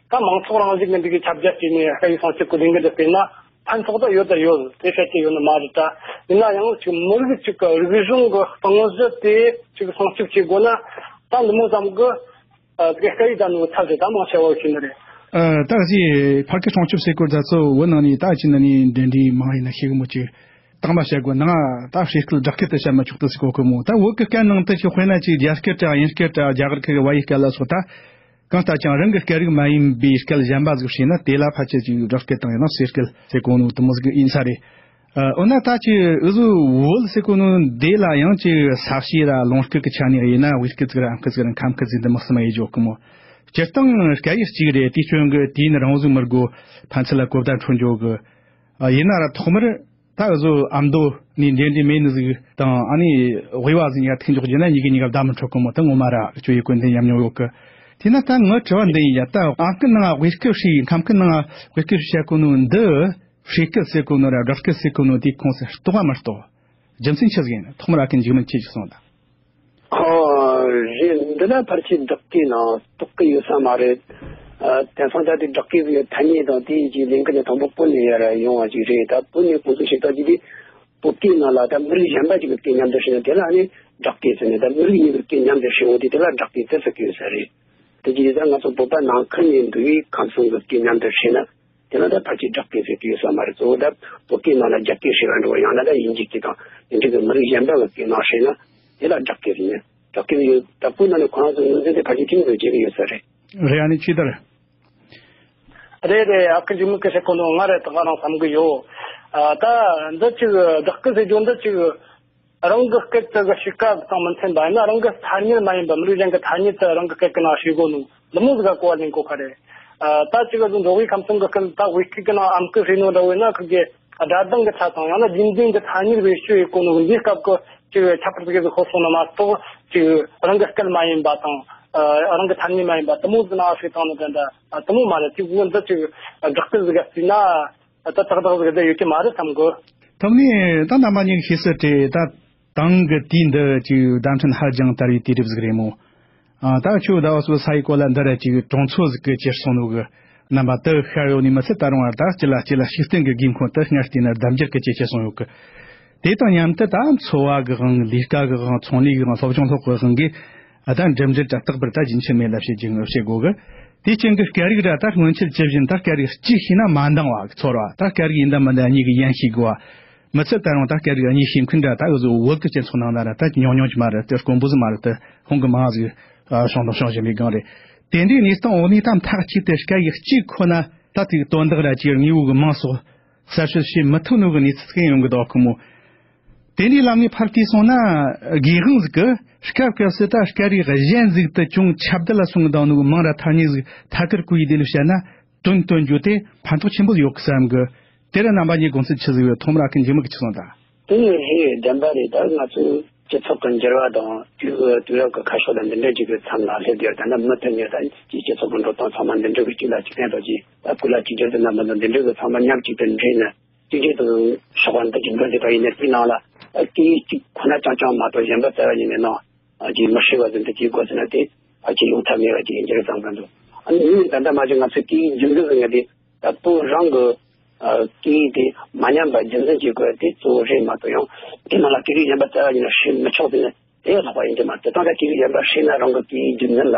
ད་མང་ཚོགས་རང་བཞིན་གྱི་འདི་གི་ཁྱབ་རྒྱ་བྱས་ནས་སྐད་ཡིག་སྲུང་སྐྱོབ་ཀྱི་ལས་འགུལ་འདི་སྤེལ་ན་ཕན་ཐོགས་ད་ཡོད་ད་ཡོད། དེ་བཤད་ཀྱི་ཡོད་ནི་མ་རེད་ད། ཡིན་ན་ཡང་ཅིག་མི་རིགས་ཅིག་གི་རིག་གཞུང་གི་རྟེན་གཞི་དེ་ཅིག་སྲུང་སྐྱོབ་བྱེད་དགོས་ན་ད་འདི་མོ་ཙམ་གི་ཨ། དེ་ག་སྐད་ཡིག་དང་ནི་ཚབ་ཞིག་དང་མང་ཆེ་བ་ཞིག་ནི་རེད། ཨ། ད་གཟོད་ཕ་སྐད་སྲུང་སྐྱོབ་ཟེར་སྐོར་ད་ཚོ་བོད་ནང་ནས་ད་ཅི་ན་ནི་འབྲེལ་འདྲིས་མང་ཡིན་ན་ཤེས་གི་མོ་ཅིག་དང་མ་བཤད་དགོས་ནང་ད་ཧྲེ་སྐད་སྦྲག་སྐད་དུ་བཤད་མ་ཆོག་ཏུ་ཟེར་གོ་གི་མོ། ད་བོད་ཀྱི་སྐད་ནང་དུ་ཞིག་དཔེར་ན་ཅིག་རྒྱ་སྐད་དྲ་དབྱིན་སྐད་དྲ་རྒྱ་གར་ཁ་གི་བ་ཡི་སྐད་ལ་སོགས་ད་གང་ལྟར་ཀྱང་རང་གི་སྐད་རིགས་མ་ཡིན་པའི་སྐད་གཞན་པ་ཟིག་བྱས་ན་དེ་ལ་ཕལ་ཆེར་ཅིག་སྦྲག་སྐད་དང་ཡང་ན་ཧྲེ་སྐད་ཟེར་གོ་ནོ་དེ་མོ་ཟིག་ཡིན་ས་རེད། ཨ། འོ་ན་ད་ཅིག་འུ་ཟོ་བོད་ཟེར་གོ་ནོ་འདི་ལ་ཡང་ཅིག་ས་གཤིས་ར་ལུང་སྐད་ཀྱི་ཆ་ནས་ཡིན་ན་དབུས་སྐད་ཟིག་ར་ཨམ་སྐད་ཟིག་ར་ཁམས་སྐད་ཟིག་འདི་མི་གསུམ་ཡིན་འཇོག་གི་མོ། སྤྱིར་བཏང་སྐད་ཡིག་གཅིག་རེད། དེའི་སྐྱོན་གི་དུས་ནི་རང་བཟོ་མི་དགོས། ཕན་ཚུན་ལ་གོ་བརྡ་འཕྲོད་འཇོག་གི། ཨ། ཡིན་ན་ར་ཐོག་མར་ད་འུ་ཟོ་ཨ་མདོ་ནས་འབྲེལ་འདྲིས་མེད་ནི་ཟིག་དང་ཨ་ནི་དབུས་པ་ཟིག་ཡར་ཐུག་འཇོག་རྒྱུ་ན་གཉིས་ཀྱི་གཉིས་ཀ་བརྡ་མི་འཕྲོད་གི་མོ། ད་ངོ་མ་ར་ཁྱོད་ཡི་གོ་འདི་ཉམས་མྱོང་ཡོད་གི། དེས་ན་ད་ངའི་དྲི་བ་འདི་ཡིན་ཡ། ད་ཨམ་སྐད་ནང་དབུས་སྐད་ཧྲིལ། ཁམས་སྐད་ནང་དབུས་སྐད་ཧྲིལ་བཤད་གོ་ནོ་འདི། ཧྲེ་སྐད་ཟེར་གོ་ནོ་ར་སྦྲག་སྐད་ཟེར་གོ་ནོ་དེ་ཁོངས་སུ་གཏོགས་པ་མི་གཏོགས། རྒྱུ་མཚན་ཆི་ཟིག་ཡིན། ཐོག་མར་ཨ་ཁུ་འཇིགས་མེད་ཁྱེད་ཀྱིས་གསུངས་དང་། ཨོ། རེད། འདི་ལ་ཕལ་ཆེར་སྦྲག་སྐད་ནང་གཏོགས་ཀྱི་ཡོད་ས་མ་རེད། ཨ། དེང་སང་ད་དེ་སྦྲག་སྐད་ཟེར་ཐ་སྙད་དང་དེ་ཡི་ཅིག་ལས་འགུལ་ནི་དང་པོ་བོད་ནས་ཡར་ཡོང་བ་ཅིག་རེད། ད་བོད་ནས་གོ་ཚུགས་ཤིག་ད་ཅིག་དེ་བོད་སྐད་ནང་ལ་ད་མི་རིགས་གཞན་པ་ཅིག་གི་སྐད་མཉམ་དུ་བསྲེས་ན་དེ་ལ་ཨ་ནི་སྦྲག་སྐད་ཟེར་ནས། ད་མི་རིགས་གཉིས་ཀྱི་སྐད་མཉམ་དུ་བསྲེས་འོང་དུས་དེ་ལ་སྦྲག་སྐད་ཟེར་ཟེར་གྱི་ཡོད་ས་རེད། དེ་ཅི་ཡིན་ཟེར་ན་ང་ཚོ་བོད་པ་ནང་ཁུལ་ནས་འདུས་ཁམས་གསུམ་གྱི་སྐད་མཉམ་དུ་བསྲེས་ན། དེ་ལ་ད་ཕལ་ཆེར་སྦྲག་སྐད་ཟེར་གྱི་ཡོད་ས་མ་རེད། གཙོ་བོ་ད་བོད་སྐད་ནང་ལ་རྒྱ་སྐད་བསྲེས་པ་འདྲ་བོ། ཡང་ན་ད་དབྱིན་ཇི་སྐད་དང་དེ་འདྲ་གི་མི་རིགས་གཞན་པ་གི་སྐད་ནང་བསྲེས་ན་དེ་ལ་སྦྲག་སྐད་ཟེར་ནས། སྦྲག་སྐད་ཡོད། ད་བོད་ནང་ནས་ཁོ་རང་ཚོའི་ངོས་འཛིན་དེ་ཕལ་ཆེར་ཁྲིམས་སུ་བཅད་ཀྱི་ཡོད་ས་རེད། རེད། ཨ་ནི་ཅི་ལྟར། རེད་རེད། ཨ་ཁུ་འཇིགས་མེད་ཀྱིས་བཤད་གོ་ནོ་ང་རེད། ད་ག་རང་བསམ་གི་ཡོད། ཨ། ད་འདི་ཅིག་སྦྲག་སྐད་ཟེར་རྒྱུ་འདི་ཅིག་རང་གི་སྐད་དེ་གི་གཤིས་ཀ་དང་མི་འཚམ་པ་ཡིན་ན། རང་གི་ཐ་སྙད་མ་ཡིན་པ་མི་རིགས་གཞན་གྱི་ཐ་སྙད་དེ་རང་གི་སྐད་ཀྱི་ནང་བསྲེས་གོ་ནོ་འདི་མོ་ཟིག་ག་གོ་བ་ལེན་གོ་ཁ་རེད། ཨ། ད་ཅིག་གི་འགྲོ་བའི་ཁམས་གསུམ་གི་སྐད་ད་དབུས་སྐད་ཀྱི་ནང་ཨམ་སྐད་བསྲེས་ནོ་འདྲ་བོ་ཡིན་ན། ཁུ་གི་སྒྲ་གདངས་ཀྱི་ཆ་དང་ཡང་ན་རྒྱུན་ལྡན་གྱི་ཐ་སྙད་བེད་སྤྱོད་ཡེད་གོ་ནོ་འདིའི་སྐབས་ཀྱི་ཅིག་ཁྱད་པར་ཟིག་གི་ཤོར་སོང་ན་མ་གཏོགས། ཅིག་རང་གི་སྐད་མ་ཡིན་པ་དང་། ཨ། རང་གི་ཐ་སྙད་མ་ཡིན་པ་དེ་མོ་ཟིག་ནང་བསྲེས་བཏང་ནོ་དེ་འདྲ་དེ་མོ་མ་རེད། ཅིག་འདི་ཅིག་སྦྲག་སྐད་ཟིག་ག་བརྩིས་ན། ད་ཏག་ཏག་ཟིག་བསྡད་ཡོད་ཀྱི་མ་རེད་བསམ་གི། ཐོག་ནས་ད་རྣམ་པ་གཉིས་ཀྱིས་ཤེས་གསལ་རེད། ད་དེང་གི་དུས་འདི་ཅིག་བརྡ་འཕྲིན་ཧ་ཅང་དར་བའི་དུས་རབས་ཟིག་རེད་མོ། ཨ། ད་ཁྱོད་ཟླ་བ་སོ་ས་ཡི་སྐོར་ལ་འདི་ར་ཅིག་གྲོང་ཚོ་ཟིག་གི་ཅེར་སོང་ནོ་གི་རྣམ་པ་དེ་ཤར་ཡོང་ནས་མི་ཚད་ད་རུང་བར་ད་སྤྱི་ལ་སྤྱི་ལ་ཤུགས་བསྟན་གི་དགོས་མཁོ་དེ་སྔར་བལྟས་ན་ལྡབ་འགྱུར་གི་ཇེ་ཆེ་སོང་ཡོད་གི། དེ་དང་མཉམ་དུ་ད་འཚོ་བ་གི་དབང་། ལས་ཀ་གི་དབང་། ཚོང་ལས་གི་དབང་། སློབ་སྦྱོང་སློབ་གི་དབང་གིས། ཨ། ད་འགྲིམ་འགྲུལ་དྲ་རྟག་པར་ད་རྒྱུན་ཆད་མེད་ལ་བྱེད་ཀྱི་ཡོད་བྱེད་དགོས་གི། དེའི་རྐྱེན་གྱིས་སྐད་རིགས་ར་ད་སྔོན་ཆད་ཇི་བཞིན་ད་སྐད་རིགས་གཅིག་ཤེས་ན་མ་འདང་བ་གི་ཚོར་བ། ད་སྐད་རིགས་ཡིན་ད་མིན་ད་གཉིས་ཀྱི་ཡན་ཤེས་དགོས་བ། མི་ཚད་ད་རུང་ད་སྐད་རིགས་གཉིས་ཤེས་མཁན་ར་ད་འུ་ཚོ་བོད་ཀྱི་སྤྱི་ཚོགས་ནང་ན་ར་ད་ཉུང་ཉུང་ཅིག་མ་རེད། དེ་དཀོན་པོ་ཟིག་མ་རེད། དེ་ཧོང་གི་མང་ཟིག་བྱུང་དང་བྱུང་བཞིན་པའི་སྒང་རེད། དེ་འདྲའི་གནས་སྟངས་འོག་ནས་ད་མཐའ་གཅིག་ཏུ་སྐད་ཡིག་གཅིག་ཁོ་ན་ད་དེ་དོན་དག་ར་ཅིག་དངོས་པོ་གི་མིང་སོགས་གསལ་བཤད་བྱེད་མི་ཐུབ་ནོ་གི་གནས་ཚུལ་ཟིག་ཡོང་གི་འདུག་གི་མོ། དེ་འདྲའི་ལམ་ནས་ཕར་བལྟས་སོང་ན། སྒེར་དབང་ཟིག་གིས་སྐབས་སྐབས་སུ་ད་སྐད་རིགས་གཞན་ཟིག་ཏུ་ཅུང་ཁྱབ་གདལ་ལ་སོང་གི་འདུག་ནོ་གི་མིང་ར་ཐ་སྙད་ཟིག་ཐད་ཀར་བཀོལ་ཡི་དེ་ལ་བཤད་ན་དོན་སྟོན་རྒྱུ་དེ་ཕན་ཐོགས་ཆེན་པོ་ཡོད་གི་བསམ་གི། དེ་ར་རྣམ་པ་གཉིས་དགོངས་ཚུལ་ཆི་ཟིག་ཡོད། ཐོག་མར་ཨ་ཁུ་འཇིགས་མེད་ཀྱིས་ཆི་གསུངས་དང་། དེ་ནི་རེད། བདེན་པ་རེད། ད་ང་ཚོའི་སྤྱི་ཚོགས་ཀྱི་འགྱུར་བ་དང་དུས་དུས་རབས་ཀྱི་ཁ་ཕྱོགས་དང་འདི་འདྲ་ཅིག་གི་མཚམས་ལ་སླེབས་དུས། ད་ནི་མུ་མཐུད་ནས་ད་སྤྱི་ཚོགས་ཀྱི་འགྲོ་སྟངས་ཚང་མ་འདི་འདྲ་གི་གཅིག་ལ་གཅིག་བརྟེན་ཐོག་ཅིག་ད་སྐུ་ལ་གཅིག་གྱུར་དུ་ན་མི་འདུག་འདི་འདྲ་གི་ཚང་མ་མཉམ་གཅིག་ཏུ་འདྲེས་ནས། གཅིག་གཅིག་ཏུ་ཕྱོགས་པ་འདི་གཅིག་འགྲོ་བསྡད་པ་ཡིན་ན། དེའི་ནང་ལ་སྐད་ཡིག་གཅིག་ཁོ་ན་རྐྱང་རྐྱང་མ་གཏོགས་གཞན་པ་རྩ་བ་ཉིད་ནས་ནང་ཅིག་མི་ཧྲིལ་བ་ཟིན་དུ་བྱེད་དགོས་ཟེར་ན། དེ་ཕལ་ཆེར་ཡོང་ཐབས་མེད་པ་ཅིག་ཡིན་གྱི་རེད་བསམ་གི་འདུག་ཨ་ནི་ཡིན་ད་ལྟ་མ་གཞི་ང་ཚོའི་སྐད་ཡིག་རྒྱུན་འཛིན་ཟེར་མཁན་དེ། ད་བོད་རང་གི་ཨ་སྐད་ཡིག་དེ་མ་ཉམས་པ་རྒྱུན་འཛིན་བྱེད་དགོས་དེ་གཙོ་བོ་རེད་མ་གཏོགས། ཡང་དེ་ནང་ལ་སྐད་རིགས་གཞན་པ་རྩ་བ་ཉིད་ནས་ཧྲིལ་མི་ཆོག་ཟེར་ན་དེ་ལྷག་པ་ཡིན་གྱི་མ་རེད། དེ་དང་ད་སྐད་རིགས་གཞན་པ་ཧྲིལ་ན་རང་གི་སྐད་ཡིག་རྒྱུན་འཛིན་ལ་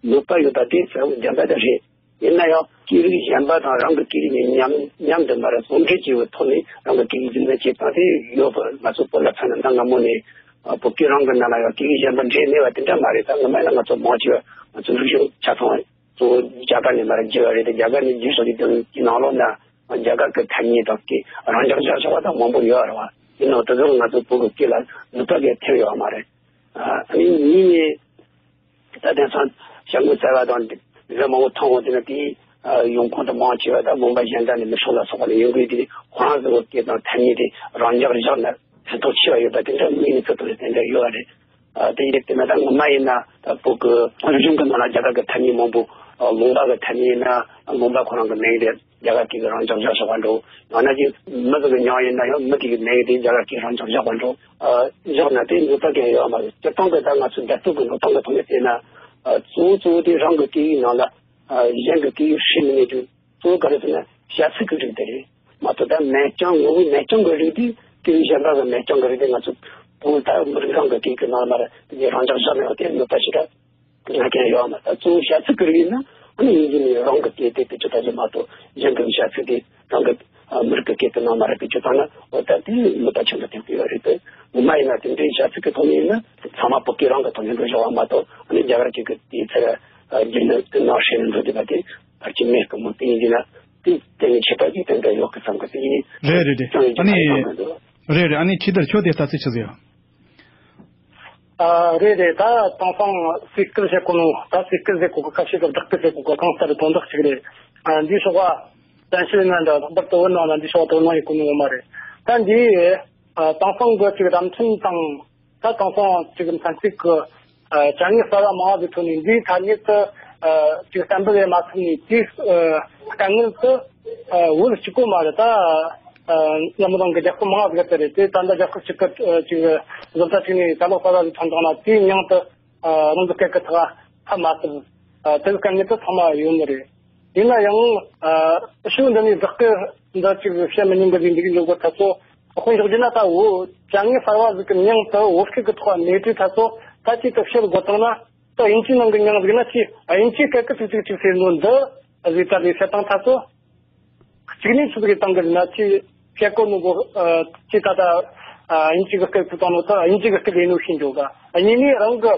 གནོད་པ་ཡོད་པ་དེ་གསལ་པོ་རྒྱུ་མཚན་དེ་རེད། ཡིན་ན་ཡང་སྐད་རིགས་གཞན་པ་དང་རང་གི་སྐད་རིགས་གཉིས་མཉམ་མཉམ་དུ་མར་ཟུང་འབྲེལ་བྱས་པའི་ཐོག་ནས་རང་གི་སྐད་ཡིག་རྒྱུན་འཛིན་བྱེད་སྟངས་དེ་ཡོད་པ་ང་ཚོ་བོད་ལ་མཚོན་ན། ད་སྔ་མོ་ནས་ཨ་བོད་སྐད་རང་གི་ནང་ལ་ཡང་སྐད་ཡིག་གཞན་པ་འདྲེས་མེད་པ་དེ་འདྲ་མ་རེད། ད་སྔ་མ་ཡིན་ན་ང་ཚོ་མང་ཆེ་བ་ང་ཚོ་རིག་གཞུང་ཆ་ཚང་གཙོ་བོ་རྒྱ་གར་ནས་མར་བརྒྱུད་པ་རེད། དེ་རྒྱ་གར་ནས་བརྒྱུད་སོང་དུས་དེའི་ནང་ལོགས་ན་རྒྱ་གར་གྱི་ཐ་སྙད་དང་སྐད་རང་འཇགས་བཞག་ཆོག་པ་དང་མང་པོ་ཡོད་རེད་བ། ཡིན་ནའང་དེ་ཚོ་ང་ཚོ་བོད་ཀྱི་སྐད་ལ་ནུས་པ་གས་ཐེབས་ཡོད་མ་རེད། ཨ་ནི་གཉིས་ནས། ད་དེང་སང་ཞྭ་དངོས་གསར་པ་དང་འདི་འདྲ་མང་པོ་མཐོང་འོང་དུས་ན། དེའི་ཡོང་ཁུངས་དེ་མང་ཆེ་བ་ད་དགོན་པ་གཞན་དག་ནས་མི་སོགས་ལ་སོགས་པ་ནས་ཡོང་གི་ཡོད་དུས། ཁོ་རང་ཚོའི་སྐད་དང་ཐ་སྙད་དེ་རང་འཇགས་བཞག་ན་ཕན་ཐོགས་ཆེ་བ་ཡོད་པ་དེ་འདྲ་དངོས་གནས་ཚོད་དང་དེ་འདྲ་ཡོད་པ་རེད། ཨ་དེ་ཡིན་དུས་ན་ད་སྔོན་མ་ཡིན་ན་ད་བོད་ཀྱི་རིག་གཞུང་གི་ནང་ལ་རྒྱ་གར་གྱི་ཐ་སྙད་མང་པོ་ ལུང་པ་གི་ཐད་ནས་ཡིན་ན་ལུང་པ་ཁོ་རང་གི་མིང་དེ་རྒྱ་གར་སྐད་ཀྱི་རང་འཇགས་བཞག་བཞག་པ་འགྲོ། ཡང་ན་ཅིག་མི་ཟིག་གི་མྱིང་ཡིན་ན་ཡང་མི་དེ་གི་མིང་དེ་རྒྱ་གར་སྐད་རང་འཇགས་བཞག་པ་འགྲོ། བཞག་ན་དེ་གནོད་པ་གང་ཡང་ཡོད་མ་རེད། སྤྱིར་བཏང་གི་ད་ང་ཚོའི་འབྲེལ་གཏུག་གི་འགྲོ་སྟངས་གི་ཐོག་ནས་བལྟས་ན། གཙོ་བོ་གཙོ་བོ་དེ་རང་གི་སྐད་ཡིག་ནང་ལ་གཞན་གི་སྐད་ཡིག་ཧྲིལ་མི་ཉན་རྒྱུ། གཙོ་བོ་ག་རེ་ཟེར་ན་བྱ་ཚིག་གི་རིགས་དེ་རེད་མ་གཏོགས། ད་མེད་རྐྱང་ངོ་བོའི་མེད་རྐྱང་གི་རིགས་དེ་སྐད་ཡིག་གཞན་པ་གི་མེད་རྐྱང་གི་རིགས་དེ་ང་ཚོ་བོད་ད་མི་རིགས་རང་གི་སྐད་ཡིག་གི་ནང་ལ་མ་རེད། དེ་རང་འཇགས་བཞག་ནས་ཡོད་དེ་གནོད་པ་ཞེ་དྲག་ང་ཀྱང་ཡོད་མ། ད་གཙོ་བོ་བྱ་ཚིག་གི་རིགས་ཡིན་ན་ཨ་ནི་ཡིན་གྱི་ནི་རང་གི་སྐད་དེ་དེ་ཅི་ལྟ་ཞིག་མ་གཏོགས་གཞན་གྱི་བྱ་ཚིག་དེ་རང་གི་མི་རིགས་ཀྱི་སྐད་དེ་ནང་མ་རེད་པས་ཅི་ལྟ་ན་འོ་ད་དེ་གནོད་པ་ཆེན་པོ་ཐེབས་ཀྱི་ཡོད་རེད་དེ། ངོ་མ་ཡིན་ན་དེ་འདྲའི་བྱ་ཚིག་གི་ཐོག་ནས་ཡིན་ན་ཚང་མ་བོད་སྐད་རང་གི་ཐོག་ནས་འགྲོ་བཞག་པ་མ་གཏོགས་ཨ་ནི་རྒྱ་གར་སྐད་ཀྱི་དེའི་ཚེ་རྒྱུན་ནས་དེ་ནང་ཧྲིལ་ནས་འགྲོ་བསྡད་པ་དེ་ཕལ་ཆེར་མེད་ཀི་མོ། དེ་ཡིན་གྱི་ན་དེ་དེ་ནི་ཁྱད་པར་གྱི་དེ་འདྲ་ཡོད་ཀི་བསམ་གི་དེ་ཡིན། རེད་རེད་རེད། ཨ་ནི་རེད་རེད། ཨ་ནི་ཁྲི་དར་ཁྱོད་དེ་ལྟ་ཚུལ་ཆི་ཟིག་ཡོད། ཨ། རེད་རེད། ད་དེང་སང་སེ་སྐལ་བཤད་གོ་ནོ། ད་སེ་སྐལ་ཟེར་གོ་གི་ཁ་ཤས་ཀྱི་བདག་གི་ཟེར་གོ་གི་གང་ལྟར་དོན་དག་ཅིག་རེད། ཨ། འདིའི་ཕྱོགས་ལ་བཙན་ཤེད་ཡིན་ན་འདྲ། ལྷག་པར་དུ་བོད་ནང་ལ་འདིའི་ཕྱོགས་དོ་སྣང་ཡེད་གོ་ནོ་ཡོད་མ་རེད། ད་འདི། ཨ། དེང་སང་གི་ཅིག་ར་འཕྲིན་དང་། ད་དེང་སང་ཅིག་ཚན་རྩལ་གི་ཨ། དྲ་ངོས་གསར་བ་མང་བ་ཟིག་ཐོན་ནས་འདིའི་ཐ་སྙད་དུ། ཨ། ཅིག་གཏན་འབེབས་ཡེད་མ་ཐུབ་ནས་དེའི། ཨ། དཀའ་ངལ་དུ། ཨ། བོད་གཅིག་པོ་མ་རེད། ད། ཨ། ཡང་མི་རང་གི་རྒྱལ་ཁབ་མང་བ་ཟིག་དེ་རེད། དེ་ད་ལྟ་རྒྱལ་ཁབ་གཅིག་གི། ཨ། ཅིག་བཟོ་ལྟ་གཅིག་ནས་ཅ་ལག་གསར་བ་ཟིག་ཐོན་བཏང་ན་དེའི་མྱིང་དུ། ཨ། རང་གི་སྐད་ཀྱི་ཐོག་ཕབ་མ་ཐུབ། ཨ། དེ་གི་དཀའ་ངལ་དུ་ཚང་མ་ཡོད་ནི་རེད། ཡིན་ན་ཡང་། ཨ། ཕྱོགས་འདི་ནས་བདག་གི་འདི་ཅིག་བཤད་མི་ཉན་གི་ཟིག་འདུག་གི་འཇོག་གི་ཐབས་སོ། དཔེ་འཇོག་རྒྱུ་ན་ད་བོད་དྲ་ངོས་གསར་བ་ཟིག་གི་མྱིང་དུ་བོད་སྐད་གི་ཐོག་མེད་དུས་ཐ་ཚོ་ད་ཅིག་ཏུ་བཤད་དགོས་བཏང་ན། ད་དབྱིན་ཇིའི་ནང་གི་མྱིང་ཟིག་ན་ཅི་དབྱིན་ཇིའི་སྐད་གི་ཚིག་ཚིག་ཅིག་ཟེར་ནོ་འདི་ཟིག་ད་ལས་བཤད་བཏང་ཐ་ཚོ། གཅིག་ནས་ཆི་ཟིག་བཏང་གི་ན་ཅི་བཤད་གོ་ནོ་གོ། ཅི་ད་ད་དབྱིན་ཇི་གི་སྐད་ཚིག་བཏང་ནོ་ད་དབྱིན་ཇི་གི་སྐད་ལས་ནོ་ཤེས་འཇོག་ག་གཉིས་ནས་རང་གི་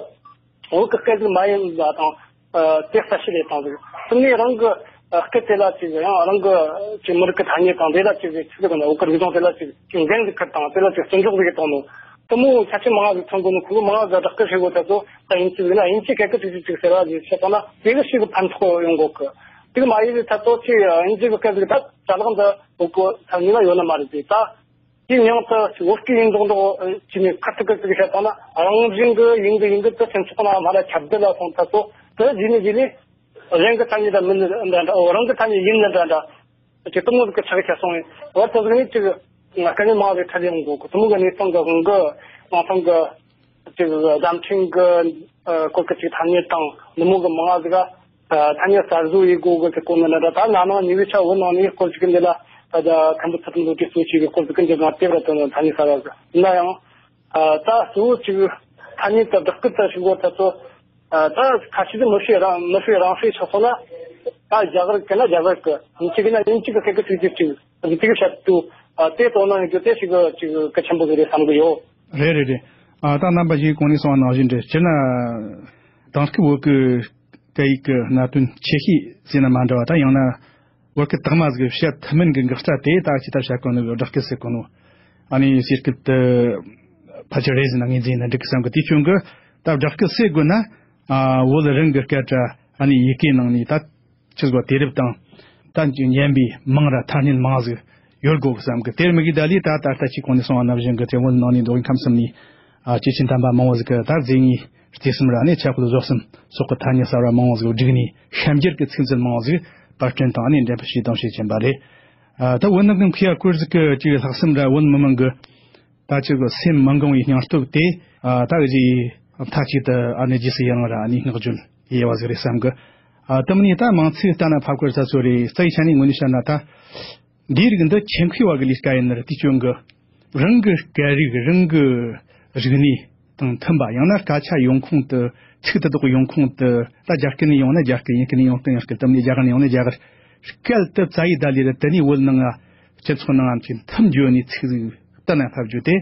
བོད་ཀྱི་སྐད་ཟིག་མ་ཡིན་པ་དང་། ཨ། དེ་གསལ་བཤད་ལས་བཏང་ཟིག་གསུམ་ནས་རང་གི་ཨ། སྐད་དེ་ལ་ཅིག་ཡང་རང་གི་ཅིག་མི་རིགས་ཀྱི་ཐ་སྙད་དང་དེ་ལ་ཅིག་ཅིག་ཟེར་གོ་ན་བོད་ཀྱི་རིག་གཞུང་དེ་ལ་ཅིག་ཅིག་འགན་ཟིག་ཁུར་དང་དེ་ལ་ཅིག་བརྩི་འཇོག་ཟིག་བཏང་ནོ། དེ་མོ་ཁྱད་ཆོས་མང་ཟིག་མཚོན་གོ་ནོ། ཁོ་ལོ་མང་ཟིག་བདག་གི་བྱེད་དགོས་ཐ་ཚོ། ད་དབྱིན་ཇི་ཟིག་ན་དབྱིན་ཇིའི་སྐད་ཀྱི་ཅིག་ཅིག་ཟེར་བ་ཟིག་བཤད་བཏང་ན་དེ་གི་ཞིག་གི་ཕན་ཐོགས་ཡོང་གོ་གི། དེ་གི་མ་ཡིན་ཟིག་ཐ་ཚོ་ཅིག་དབྱིན་ཇི་གི་སྐད་ཟིག་ད་ཅ་ལག་འདི་བོད་ཀྱི་ཐ་སྙད་ལ་ཡོད་ནི་མ་རེད་ཟིག་ད། དེའི་མྱིང་དུ་བོད་སྐད་ཡིན་མདོག་མདོག་བྱས་ནས་ཁ་ཐུག་ཁ་ཐུག་བཤད་བཏང་ན་རང་བཞིན་གྱི་ཡིན་གི་ཡིན་གི་དེ་སྤྱི་ཚོགས་ནང་མ་ལ་ཁྱབ་གདལ་ལ་སོང་ཐ་ཚོ། དེ་རྗེས་ནས་རྗེས་ནས་གཞན་གྱི་ཐ་སྙད་དང་མིན་ནི་འདྲ་འདྲ། འོ། རང་གི་ཐ་སྙད་ཡིན་ནི་འདྲ་འདྲ། ཅིག་གཏི་མུག་གི་ཆགས་ཁྱེར་སོང་བས། བར་དུ་ཟིག་ནས་ཅིག་དཀའ་ངལ་མང་བའི་ཁྲལ་ཡོང་གོ་གི། དེ་མོ་གི་གནས་སྟངས་གི་དབང་གིས་དེང་སང་གི་ཅིག་བརྡ་འཕྲིན་གི་སྐོར་གི་ཅིག་ཐ་སྙད་དང་འདི་མོ་གི་མང་ང་ཟིག་ག་ཐ་སྙད་གསར་བཟོ་ཡེད་དགོས་གི་ཟེར་གོ་ནི་ན་འདྲ། ད་ན་ནིང་ཉི་བའི་ཆ་བོད་ནང་ནས་སྐོར་ཅིག་གི་འདི་ལ་ད་ད་མཁན་པོ་ཚུལ་ཁྲིམས་བཟོ་གྲྭས་གཙོ་བྱས་གི་སྐོར་ཅིག་གི་འདི་ནང་དེབ་ར་བཏོན་ནོ། ཐ་སྙད་གསར་བ་ཟིག་ཡིན་ན་ཡང་ད་གཙོ་བོ་ཅིག་ཐ་སྙད་དུ་བདག་སྐུལ་དུ་ཞུགས་གོ་ཐ་ཚོ། ད་ཁ་ཤས་དེ་མི་ཤེས་རང་མི་ཤེས་རང་ཤེས་ཆགས་སོང་ན། ད་རྒྱ་གར་གི་ན་རྒྱ་གར་གི། དབྱིན་ཇི་གི་ན་དབྱིན་ཇི་གི་སྐད་གི་ཚིག་གི་ཅིག་ཅིག་བཤད་དུས། དེ་དོ་སྣང་ཡོད་རྒྱུ་དེ་ཞིག་ཅིག་གལ་ཆེན་པོ་ཟིག་རེད་བསམ་གི་ཡོད། རེད་རེད་རེད། ཨ། ད་རྣམ་པ་གཞན་གོང་ནས་གསུངས་པ་ནང་བཞིན་རེད། སྤྱིར་ན་དེང་སྐབས་བོད་ཀྱི་སྐད་ཡིག་གི་གནད་དོན་ཆེ་ཤོས་ཟེར་ན་མ་འདྲ་བ། ད་ཡང་ན་བོད་སྐད་དག་མ་ཟིག་བཤད་ཐུབ་མིན་གྱི་འགག་རྩ་དེ་ད་ཅི་ལྟར་བཤད་གོ་ནོ་གི་སྦྲགས་སྐད་ཟེར་གོ་ནོ། ཨ་ནི་ཟེར་སྐད་དེ་ཕལ་ཆེར་རེད་ཟེར་ན་ངོས་འཛིན་ན་འགྲིག་གི་བསམ་གི། དེ་བྱུང་གི་ད་སྦྲགས་སྐད་ཟེར་དགོས་ན། ཨ། བོད་རང་གི་སྐད་ར་ཨ་ནི་ཡི་གེ་ནང་ནས་ད་ཆི་ཟིག་དུས་རབས་དང་ད་ཉན་པའི་མིང་ར་ཐ་སྙད་མང་ཟིག་ཡོད་དགོས་གི་བསམ་གི། དེར་དམིགས་ཀྱི་ད་ལས་ད་ད་ལྟ་ཅིག་གོང་ནས་གསུངས་པ་ནང་བཞིན་གི་དེ་བོད་ནང་ནས་མདོ་དབུས་ཁམས་གསུམ་ནས། ཨ། སྐྱེས་ཆེན་དམ་པ་མང་བོ་ཟིག་གི་ད་རྫས་ངོས་རྩིས་གསུམ་ར་ནས་ཁྱད་པར་བཟོ་གསུམ་སོགས་ཀྱི་ཐ་སྙད་གསར་བ་མང་བོ་ཟིག་བསྒྲིགས་ནས་ཤན་སྦྱར་གྱི་ཚིག་མཛོད་མང་བོ་ཟིག་པར་སྐྲུན་དང་ཨ་ནི་འགྲེམས་སྤེལ་བྱས་དང་བྱེད་ཀྱིན་པ་རེད། ཨ། ད་བོད་ནང་གི་མཁས་པ་སྐོར་ཟིག་གི་ཅིག་ལྷག་བསམ་ར་བོད་མི་མང་གི་ད་ཅིག་གི་སེམས་མི་འགང་བའི་སྙིང་སྟོབས་དེ། ཨ། ད་གི་ཅིག་མཐའ་གཅིག་ཏུ་ཨ་ནི་རྗེས་སུ་ཡི་རང་ར་ཨ་ནི་བསྔགས་བརྗོད་ཡེ་བ་ཟིག་རེད་བསམ་གི། ཨ། དེ་མིན་ནས་ད་མིང་ཚིག་ལྟ་ན་ཕབ་སྐོར་ས་ཚོ་རེད། རྩ་བའི་ཆ་ནས་དངོས་གནས་བཤད་ན་ད། འདིའི་རིགས་འདི་ཆེད་མཁས་པ་གི་ལས་ཀ་ཡིན་ནི་རེད། དེ་སྐྱོན་གི། རང་གི་སྐད་རིགས་རང་གི་རིག་གནས་དང་མཐུན་པ། ཡང་ན་སྐད་ཆ་ཡོང་ཁུངས་དེ་ཚིག་དེ་དག་ཡོང་ཁུངས་དེ་ད་རྒྱ་སྐད་ནས་ཡོང་ན་རྒྱ་སྐད། དབྱིན་སྐད་ནས་ཡོང་ན་དབྱིན་སྐད། དེ་མིན་རྒྱ་གར་ནས་ཡོང་ན་རྒྱ་གར་སྐད་དེ་བཙལ་ཡི་ད་ལས་རེད། དེ་ནས་བོད་ནང་ང་སྤྱི་ཚོགས་ནང་ང་ཅིག་མཐུན་བརྗོད་ནས་ཚིག་ཟིག་གཏན་ལ་ཕབ་རྒྱུ་དེ།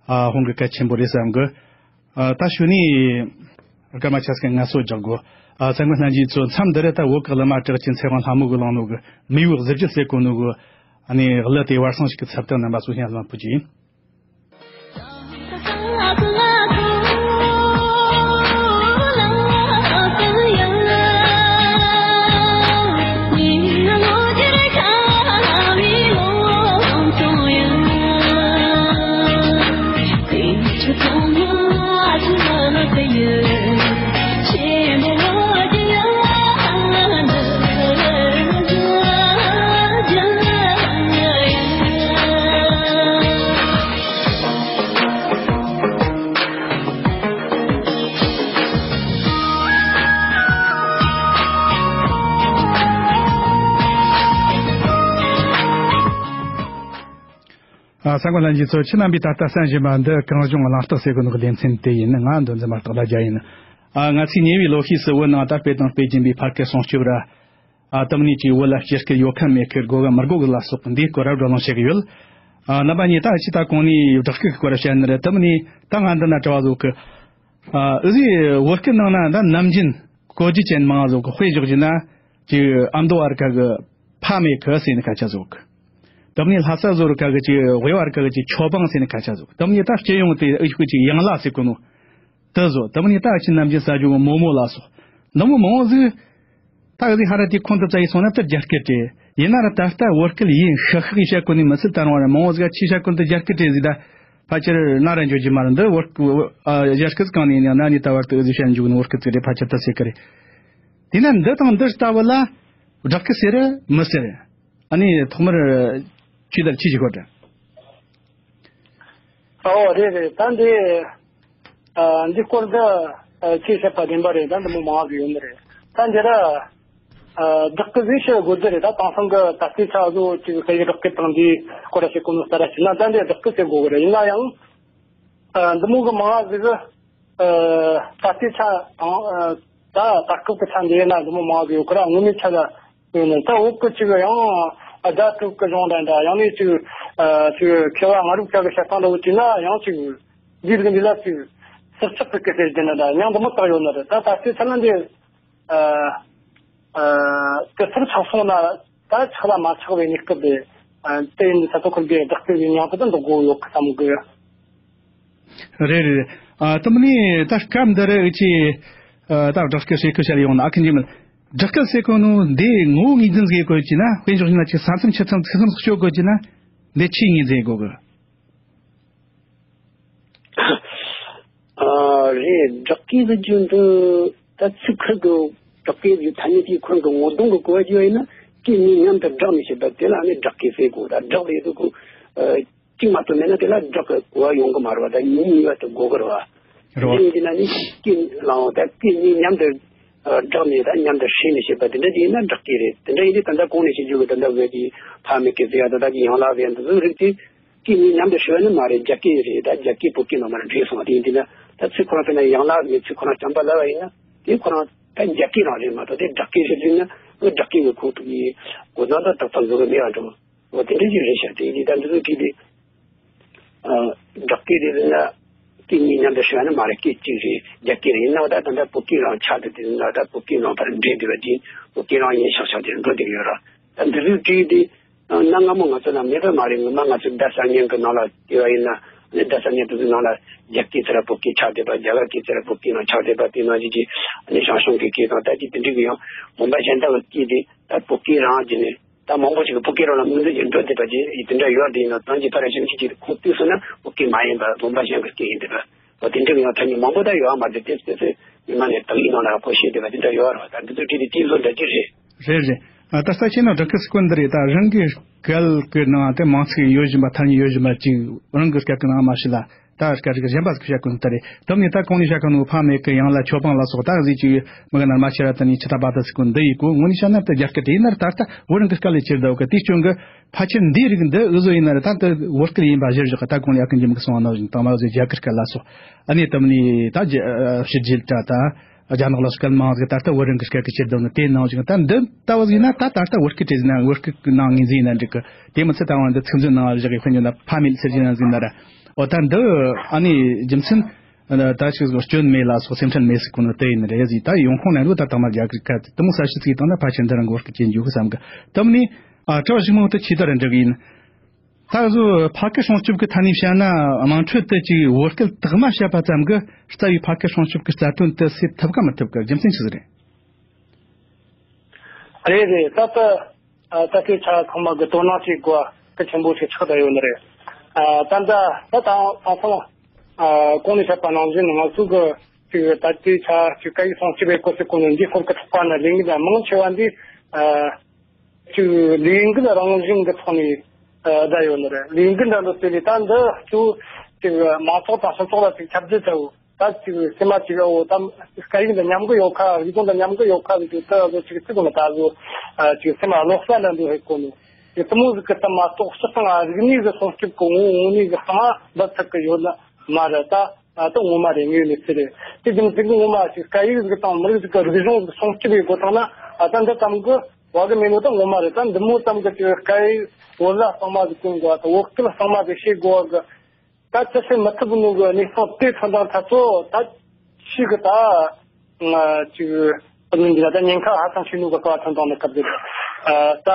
ཨ། ཧོང་གི་གལ་ཆེན་པོ་རེད་བསམ་གི། ཨ། ད་ཞུ་ནས་སྐར་མ་ཆ་ཚང་ངལ་གསོ་རྒྱག་དགོས། ཨ། གསར་འགོད་རྣམ་པ་ཚོ་མཚམས་འདི་རུ་ད་བོད་ཀྱི་གླུ་མ་གྲགས་ཅན་ཚེ་དབང་ལྷ་མོ་གིས་བླངས་ནོ་གི་མེས་པོའི་གཟི་བརྗིད་ཟེར་གོ་ནོ་གི། ཨ་ནི་གླུ་དེ་བར་གསེང་ཞིག་གི་ཚབ་ཏུ་རྣམ་པ་ཚོ་སྙན་སེང་ཕུལ་རྒྱུ་ཡིན། ང་ལ་འཇུ་ཚོ་ཁྱེད་རྣམ་པས་ད་ལྟ་གསན་བཞིན་པ་འདི་གངས་ལྗོངས་གླེང་སྟེགས་ཟེར་གོ་ནོ་གི་ལེ་ཚན་དེ་ཡིན། ང་འདོན་འཛིན་མ་སྟག་ལ་རྒྱ་ཡིན། ཨ། ང་ཚོས་ཉེ་བའི་ལོ་ཤས་སུ་བོད་ནང་ད་སྤེལ་དང་སྤེལ་བཞིན་པའི་ཕ་སྐད་སྲུང་སྐྱོབ་ར། ཨ། དེ་མིན་ཅིག་བོད་ལ་སྤྱི་སྐད་ཡོད་ཁ་མེད་ཁ། དགོས་ག་མི་དགོས་གི་ལ་སོགས་འདིའི་སྐོར་ར་བགྲོ་གླེང་བྱེད་ཀྱི་ཡོད། ཨ། རྣམ་པ་གཉིས་ད་ཅི་ད་གོང་ནས་སྦྲགས་སྐད་ཀྱི་སྐོར་ར་བཤད་ནི་རེད། དེ་མིན་ད་ང་འདི་ན་དྲི་བ་བཟོ་གི། ཨ། འུ་ཟོས་བོད་སྐད་ནང་ན་ད་ནམ་རྒྱུན་གོ་རྒྱུ་ཅན་མང་བཟོ་གི། དཔེ་འཇོག་རྒྱུ་ན་ཅིག་ཨ་མདོ་བར་ཁ་གི་ཕ་མེད་གི་ཟེར་ནི་སྐད་ཆ་བཟོ་གི། དེ་མིན་ལྷ་ས་བཟོ་རུ་ཁ་གི་ཅིག་དབུས་བར་ཁ་གི་ཅིག་ཆོས་འབངས་ཟེར་ནི་སྐད་ཆ་བཟོ་གི། དེ་མིན་ད་སྤྱི་ཡོངས་དེ་ཨུ་ཅིག་ཡང་ལ་ཟེར་གོ་ནོ། དེ་བཟོ། དེ་མིན་ད་ཨ་ཆི་ནམ་རྒྱུན་ཟ་རྒྱུ་མོ་མོ་ལ་སོགས། འདི་མོ་མང་བོ་ཟིག་ད་གི་ཟིག་ཧ་ར་དེ་ཁོང་དུ་བཙལ་ཡི་སོང་ན་དེ་རྒྱ་སྐད་རེད། ཡིན་ན་ར་ད་ལྟ་བོད་སྐད་ཡིན་ཤག་ཤག་ཡི་བཤད་གོ་ནི་མི་སྲིད། ད་རུང་བ་ར་མང་བོ་ཟིག་ཆི་བཤད་གོ་ནི་དེ་རྒྱ་སྐད་རེད་ཟིག་ད་ཕལ་ཆེར་ན་ར་འཇོག་རྒྱུ་མ་རེད། འདི་བོད་སྐད་ཨ་རྒྱ་སྐད་གང་ནས་ཡིན་ཡང་ན་ནི་ད་བར་དུ་ཨུ་ཟིག་བཤད་འཇུག་ནི་བོད་སྐད་ཟིག་རེད། ཕལ་ཆེར་དེ་ཟེར་གི་རེད། དེས་ན་འདི་དང་འདི་ལྟ་བུ་ལ་སྦྲགས་སྐད་ཟེར་མི་ཟེར། ཨ་ནི་ཐོག་མར་ཆི་ལ་ཆི་ཞིག་གོ་དྲ། ཨོ་རེད་རེད། ད་འདི་ཨ་འདི་སྐོར་འདི་ཨ་ཁྱེད་བཤད་པ་བདེན་པ་རེད། ད་འདི་མོ་མང་བ་ཡོད་ནི་རེད། ད་འདི་ར་ཨ་སྦྲགས་སྐད་ཟིག་བཤད་དགོས་རྒྱུ་རེད། ད་དེང་སང་གི་ད་ལྟའི་ཆ་བཟོ་ཅིག་སྐད་ཡིག་སྦྲགས་སྐད་དང་འདི་སྐོར་ར་བཤད་གོ་ནོ་ལྟར་ར་བྱས་ན་ད་འདི་སྦྲགས་སྐད་ཟེར་དགོས་གི་རེད། ཡིན་ན་ཡང་ཨ་འདི་མོ་གི་མང་བ་ཟིག་གི་ཨ་ད་ལྟའི་ཆ་དང་ཨ་ད་ད་སྐབས་ཀྱི་ཆ་འདི་ཡིན་ན་འདི་མོ་མང་བ་ཡོད་གི་ར། དངོས་གནས་ཆ་ལ་ཡོད་ནི་ད་བོད་གི་ཅིག་ཡང་ཨ་རྒྱ་གྲུབ་གི་གཞུང་འདྲ་འདྲ། ཡང་ནས་ཅིག་ཨ་ཅིག་མཁས་པ་སྔ་རབས་ཆ་གི་བཤད་སྟངས་འདྲ་བོ་བྱས་ན་ཡང་ཅིག་འདི་རིགས་འདི་ལ་ཅིག་སྲིད་ཆགས་ཀྱི་སྐད་ཟེར་རྒྱུ་འདྲ་འདྲ་ཡང་འདི་མོ་དག་ཡོད་ནི་རེད། ད་ད་ལྟའི་ཆ་ལ་འདི་ཨ་ཨ་སྐད་ཚུར་ཆགས་སོང་ན་ད་ཆགས་ལ་མ་ཆགས་པའི་གནས་སྐབས་དེ་ཨ་དེ་ཡིན་ས་ཐོག་ཁུར་གི་བདག་སྐད་ཀྱི་མྱིང་དེ་ད་འདོགས་དགོས་ཡོད་གི་བསམ་གི། རེད་རེད། ཨ་དེ་མིན་ད་སྐབས་འདི་རེད་ཅི། ཨ་ད་སྦྲགས་སྐད་ཟེར་གི་བཤད་ཡོང་ན་ཨ་ཁན་གྱི་མིན། སྦྲགས་སྐད་ཟེར་གོ་ནོ་འདི་ངོ་བོ་ངོས་འཛིན་ཟེར་དགོས་ཀྱི་ན། དཔེ་འཇོག་བྱས་ན་ཅིག་ས་མཚམས་ཆུ་མཚམས་ཚིག་མཚམས་སུ་གཅོད་དགོས་ཀྱི་ན། འདི་ཆི་ངོས་འཛིན་དགོས་གི། ཨ་རེད། སྦྲགས་སྐད་ཟེར་རྒྱུ་འདི་ད་ཚིག་ཁུར་གི་སྦྲགས་སྐད་ཀྱི་ཐ་སྙད་དེ་ཁོ་རང་གི་ངོ་གདོང་གི་གོ་བ་བརྗོད་ཡིན་ན་སྐད་གཉིས་མཉམ་དུ་སྦྲགས་ནས་བཤད་པ་དེ་ལ་ནི་སྦྲགས་སྐད་ཟེར་གོ། ད་སྦྲགས་ལས་དུ་གོ་ཨ་གཅིག་མ་གཏོགས་མེད་ན་དེ་ལ་སྦྲགས་གི་གོ་བ་ཡོང་གི་མ་རེད་བ། ད་གཉིས་གཉིས་བར་དུ་གོ་གི་རེད་བ། རེད་བ། དེ་ཡིན་དུས་ན་ནི་སྐད་ལའང་ད་སྐད་གཉིས་མཉམ་དུ་ཨ་སྦྲགས་ནས་ད་མཉམ་དུ་བསྲེས་ནས་བཤད་པ་དེ་འདྲ་དེ་ཡིན་ན་སྦྲགས་སྐད་རེད། དེ་འདྲ་ཡིན་དུས་ད་ལྟ་གོང་ནས་བཤད་རྒྱུ་གི་ད་ལྟ་བོད་ཀྱི་ཕ་མེད་སྐད་ཟེར་ཡ་ད་ལྟ་གི་ཡན་ལག་ཟེར་ཡ་འདི་ཚོ་རིགས་དེ་སྐད་གཉིས་མཉམ་དུ་བསྲེས་པ་ནི་མ་རེད། རྒྱ་སྐད་རེད། ད་རྒྱ་སྐད་བོད་སྐད་ནང་མར་འདྲེས་སོང་བ་དེ་ཡིན་དུས་ན་ད་ཚིག་ཁོ་རང་དཔེར་ན་ཡན་ལག་གི་ཚིག་ཁོ་རང་བྱམས་པ་ལབ་པ་ཡིན་ན་དེ་ཁོ་རང་ད་རྒྱ་སྐད་རང་རེད་མ་གཏོགས་དེ་སྦྲགས་སྐད་རེད་ཟེར་ན་འོ་སྦྲགས་སྐད་ཀྱི་ཁོངས་གཏོགས་ཀྱི་གོ་ན་ད་དག་ཐག་བཟོ་གི་མེད་པ་འགྲོ། འོ་དེ་འདྲ་ཞིག་རེད་ཤག་དེ་ཡིན་དུས་ད་འདི་ཚོ་གིས་དེ་ཨ་སྦྲགས་སྐད་རེད་ཟེར་ན་སྐད་གཉིས་མཉམ་དུ་བསྲེས་པ་ནི་མ་རེད། སྐད་གཅིག་རེད། རྒྱ་སྐད་རེད། ཡིན་ནའང་ད་ད་ལྟ་བོད་སྐད་རང་ཆགས་བསྡད་དེ་ན་ད་བོད་སྐད་རང་ཕར་འདྲེས་བསྡད་པ་དེ་བོད་སྐད་རང་ཡིན་ཤག་ཤག་དེ་འགྲོ་བསྡད་ཡོད་ར། ད་འདི་ཚོའི་གྲས་དེ་ཨ་གནའ་སྔ་མོ་ང་ཚོ་ན་མེད་པ་མ་རེད། ངོ་མ་ང་ཚོ་བརྡ་གསར་རྙིང་གི་ནང་ལ་བལྟས་པ་ཡིན་ན་ཨ་ནི་བརྡ་གསར་རྙིང་དེ་ཚོའི་ནང་ལ་རྒྱ་སྐད་ཚུར་ར་བོད་སྐད་ཆགས་བསྡད་པ། རྒྱ་གར་སྐད་ཚུར་ར་བོད་སྐད་ནང་ཆགས་བསྡད་པ། དེ་ནང་བཞིན་གྱི་ཨ་ནི་ཞང་ཞུང་གི་སྐད་དང་ད་ཅི་དེ་འདྲ་གི་ཡང་བོད་པ་གཞན་དག་གི་སྐད་དེ་ད་བོད་སྐད་རང་བྱས་ནས་ད་མང་པོ་ཞིག་གིས་བོད་སྐད་རང་ལ་མིང་འདོགས་ཀྱིས་འགྲོ་བསྡད་པ་ཅིག་དེ་འདྲ་ཡོད་རེད། ཡིན་ན་ད་ཅི་ཕར་ཞིབ་འཇུག་ཅིག་ཁུངས་བཏུས་སོང་ན་བོད་སྐད་མ་ཡིན་པ་བོད་པ་གཞན་གྱི་སྐད་ཡིན་བསྡད་པ། འོ་དེ་འདྲ་ཡང་ཐ་སྙད་མང་པོ་ད་ཡོད་མ་རེད། དེ་དེ་ཚོ་ཉི་མ་ནས་དག་ཡིག་ནང་ལ་ཁོ་བཤད་བསྡད་པ་དེ་འདྲ་ཡོད་རེད་བ། ད་འདི་ཚོ་བྲིས་ཏེ་དེའི་བཟོ་འདྲ་ཅིག་རེད། རེད་རེད། ཨ་ད་ས་ཆེན་ནང་སྦྲགས་སྐད་ཟེར་གོ་འདི་རེད། ད་རང་གི་སྐད་ཀྱི་ནང་དེ་མིང་ཚིག་ཡོད་བཞིན་པ་ཐ་སྙད་ཡོད་བཞིན་པ་ཅིག་རང་གི་སྐད་ཀྱི་ནང་མ་ཤི་ལ། ད་སྐད་རིགས་གཞན་པ་ཟིག་བཤད་གོ་ནི་ད་རེད། དེ་མིན་ད་གོང་ནས་བཤད་གོ་ནོ་ཕ་མེད་གི་ཡང་ལ་ཆོས་སྤང་ལ་སོགས་ད་གཟིགས་ཀྱི་མི་ག་ནར་མ་ཤེས་ར་ད་ནི་ཆི་ད་པ་ད་ཟེར་གོ་འདི་ཡིན་གོ། དངོས་གནས་བཤད་ན་ད་རྒྱ་སྐད་དེ་ཡིན་ན་ར་ད་ལྟ་བོད་རང་གི་སྐད་ལས་ཁྱེར་ད་འོ་གི། དེའི་རྐྱེན་གི་ཕལ་ཆེར་འདིའི་རིགས་འདི་འུ་ཚོ་ཡིན་ན་ར་ད་ལྟ་བོད་སྐད་ཡིན་པ་གཞིར་བཞག་གི། ད་གོང་ནས་ཨ་ཀུན་གྱིས་མི་གི་གསུང་བ་ནང་བཞིན་དང་མ་བཟོས་རྒྱ་གར་སྐད་ལ་སོགས། ཨ་ནི་དེ་མིན་ད་རྒྱ་ཕྱི་རྒྱལ་ད་ད་རྒྱ་ནག་ལ་སོགས་སྐད་མང་ཟིག་ད་ལྟ་བོད་རང་གི་སྐད་ཀྱི་ཁྱེར་ད་འོ་ནི་དེ་ནང་བཞིན་ད་འདི་ལྟ་བུ་ཟིག་ཡིན་ན་ད་ད་ལྟ་བོད་སྐད་བྲིས་ཟིན་ན་བོད་སྐད་ནང་ངོས་འཛིན་ཡིན་ན་འགྲིག་གི། དེ་མི་ཚད་ད་བར་འདི་ཚིག་མཛོད་ནང་བཞག་གི་དཔེ་འཇོག་ན་ཕ་མེད་ཟེར་གྱི་ན་ཟིན་ན་ར། འོ་ད་འདི་ཨ་ནི་རྒྱུ་མཚན་ད་ཅིག་སྐྱོན་མེད་ལ་སོགས་སེམས་ཁྲལ་མེད་ཟེར་གོ་ནི་དེ་ཡིན་རེད་ཟིག་ད་ཡོང་ཁུངས་ནས་འགྲོ་ད་དང་མ་རྒྱ་གར་སྐད་དེ་མོ་གསལ་བཤད་ཅིག་བཏང་ན་ཕལ་ཆེར་འདི་རང་གི་བོད་སྐད་ཅན་འཇུག་གི་བསམ་གི། དེ་མིན་ཨ་དྲི་བ་ཞིག་མང་དུ་ཆེ་དར་འགྲིག་ཡིན། ད་གཟོད་ཕ་སྐད་སྲུང་སྐྱོབ་ཀྱི་ཐད་ནས་བཤད་ན་དམངས་ཁྲོད་དུ་ཅིག་བོད་སྐད་དག་མ་བཤད་པ་ཙམ་གྱིས་རྩ་བའི་ཕ་སྐད་སྲུང་སྐྱོབ་ཀྱི་རྩ་དོན་དེ་སེལ་ཐུབ་ག་མི་ཐུབ་གི་རྒྱུ་མཚན་ཆི་ཟིག་རེད། རེད་རེད། ད་ལྟ་ཨ་ད་ལྟའི་ཆ་ཚང་མ་གི་དོ་སྣང་བྱེད་དགོས་གལ་ཆེན་པོ་ཞིག་ཆགས་བསྡད་ཡོད་ནི་རེད། ཨ་ད་ལྟ་ད་དང་དང་སང་ཨ་གོང་ནས་བཤད་པ་ནང་བཞིན་ང་ཚོ་གི་ཅིག་ད་ལྟའི་ཆ་ཅིག་སྐད་ཡིག་སྲུང་སྐྱོབ་བྱེད་དགོས་ཟེར་གོ་ནི་འདི་སྐོར་གྱི་ཚོགས་པ་ནི་ལས་འགུལ་མང་ཆེ་བ་འདི་ཨ་ཅིག་ལས་འགུལ་རང་བཞིན་གྱི་ཐོག་ནས་ཨ་བསྡད་ཡོད་ནི་རེད། ལས་འགུལ་འདྲ་འདུག་ཟེར་ནས་ད་འདི་གཙོ་བོ་ཅིག་མང་ཚོགས་དང་སྤྱི་ཚོགས་ལ་ཅིག་ཁྱབ་གདལ་བྱ་བོ། ད་ཅིག་སེམས་མ་ཅིག་འོ་ད་སྐད་ཡིག་འདི་ཉམས་གི་ཡོད་ཁ། རིག་གཞུང་འདི་ཉམས་གི་ཡོད་ཁ་ཟེར་དུས་ད་བཟོ་ཅིག་ཅིག་ལ་ད་བཟོ་ཨ་ཅིག་སེམས་མ་ལོག་ས་འདྲ་འདུག་ཧེ་གོ་ནོ། དེ་མོ་ཟིག་གི་ད་མ་གཏོགས་སྤྱིར་བཏང་རིག་གནས་ཀྱི་སྲུང་སྐྱོབ་ཀྱི་ངོ་བོ་དངོས་གནས་ཀྱི་སྟེང་ལ་འབབ་ཐུབ་ཀྱི་ཡོད་ནི་མ་རེད། ད་ད་དུང་ངོ་མ་རེད། དངོས་གནས་ཚུལ་རེད། དེ་རྒྱུ་མཚན་གྱིས་ངོ་མ་ཞིག་སྐད་ཡིག་ཟིག་དང་མི་རིགས་ཟིག་གི་རིག་གཞུང་ཟིག་སྲུང་སྐྱོབ་ཡེད་དགོས་ཐང་ན། ཨ། ད་འདི་ཙམ་གྱིས་བ་གི་མེད་ནོ་ད་ངོ་མ་རེད། ད་འདི་མོ་ཙམ་གྱིས་ཅིག་སྐད་ཡིག་བོད་ལྭ་གཙང་མ་ཟིག་གོན་དགོས་པ་དང་བོད་སྐད་གཙང་མ་ཟིག་བཤད་དགོས་པ་གི། ད་ཅི་བྱེད་མི་ཐུབ་ནོ་གི་གནས་སྟངས་དེ་ཐོན་དང་ཐ་ཚོ་ད་ཤི་གི་ད་ང་ཅིག་ཨ་ནི་འདི་ལ་ད་ཉེན་ཁ་ཧ་ཅང་ཆེ་ནོ་གི་སྐབས་ཐོན་དང་ནི་སྐབས་དེ། ཨ། ད་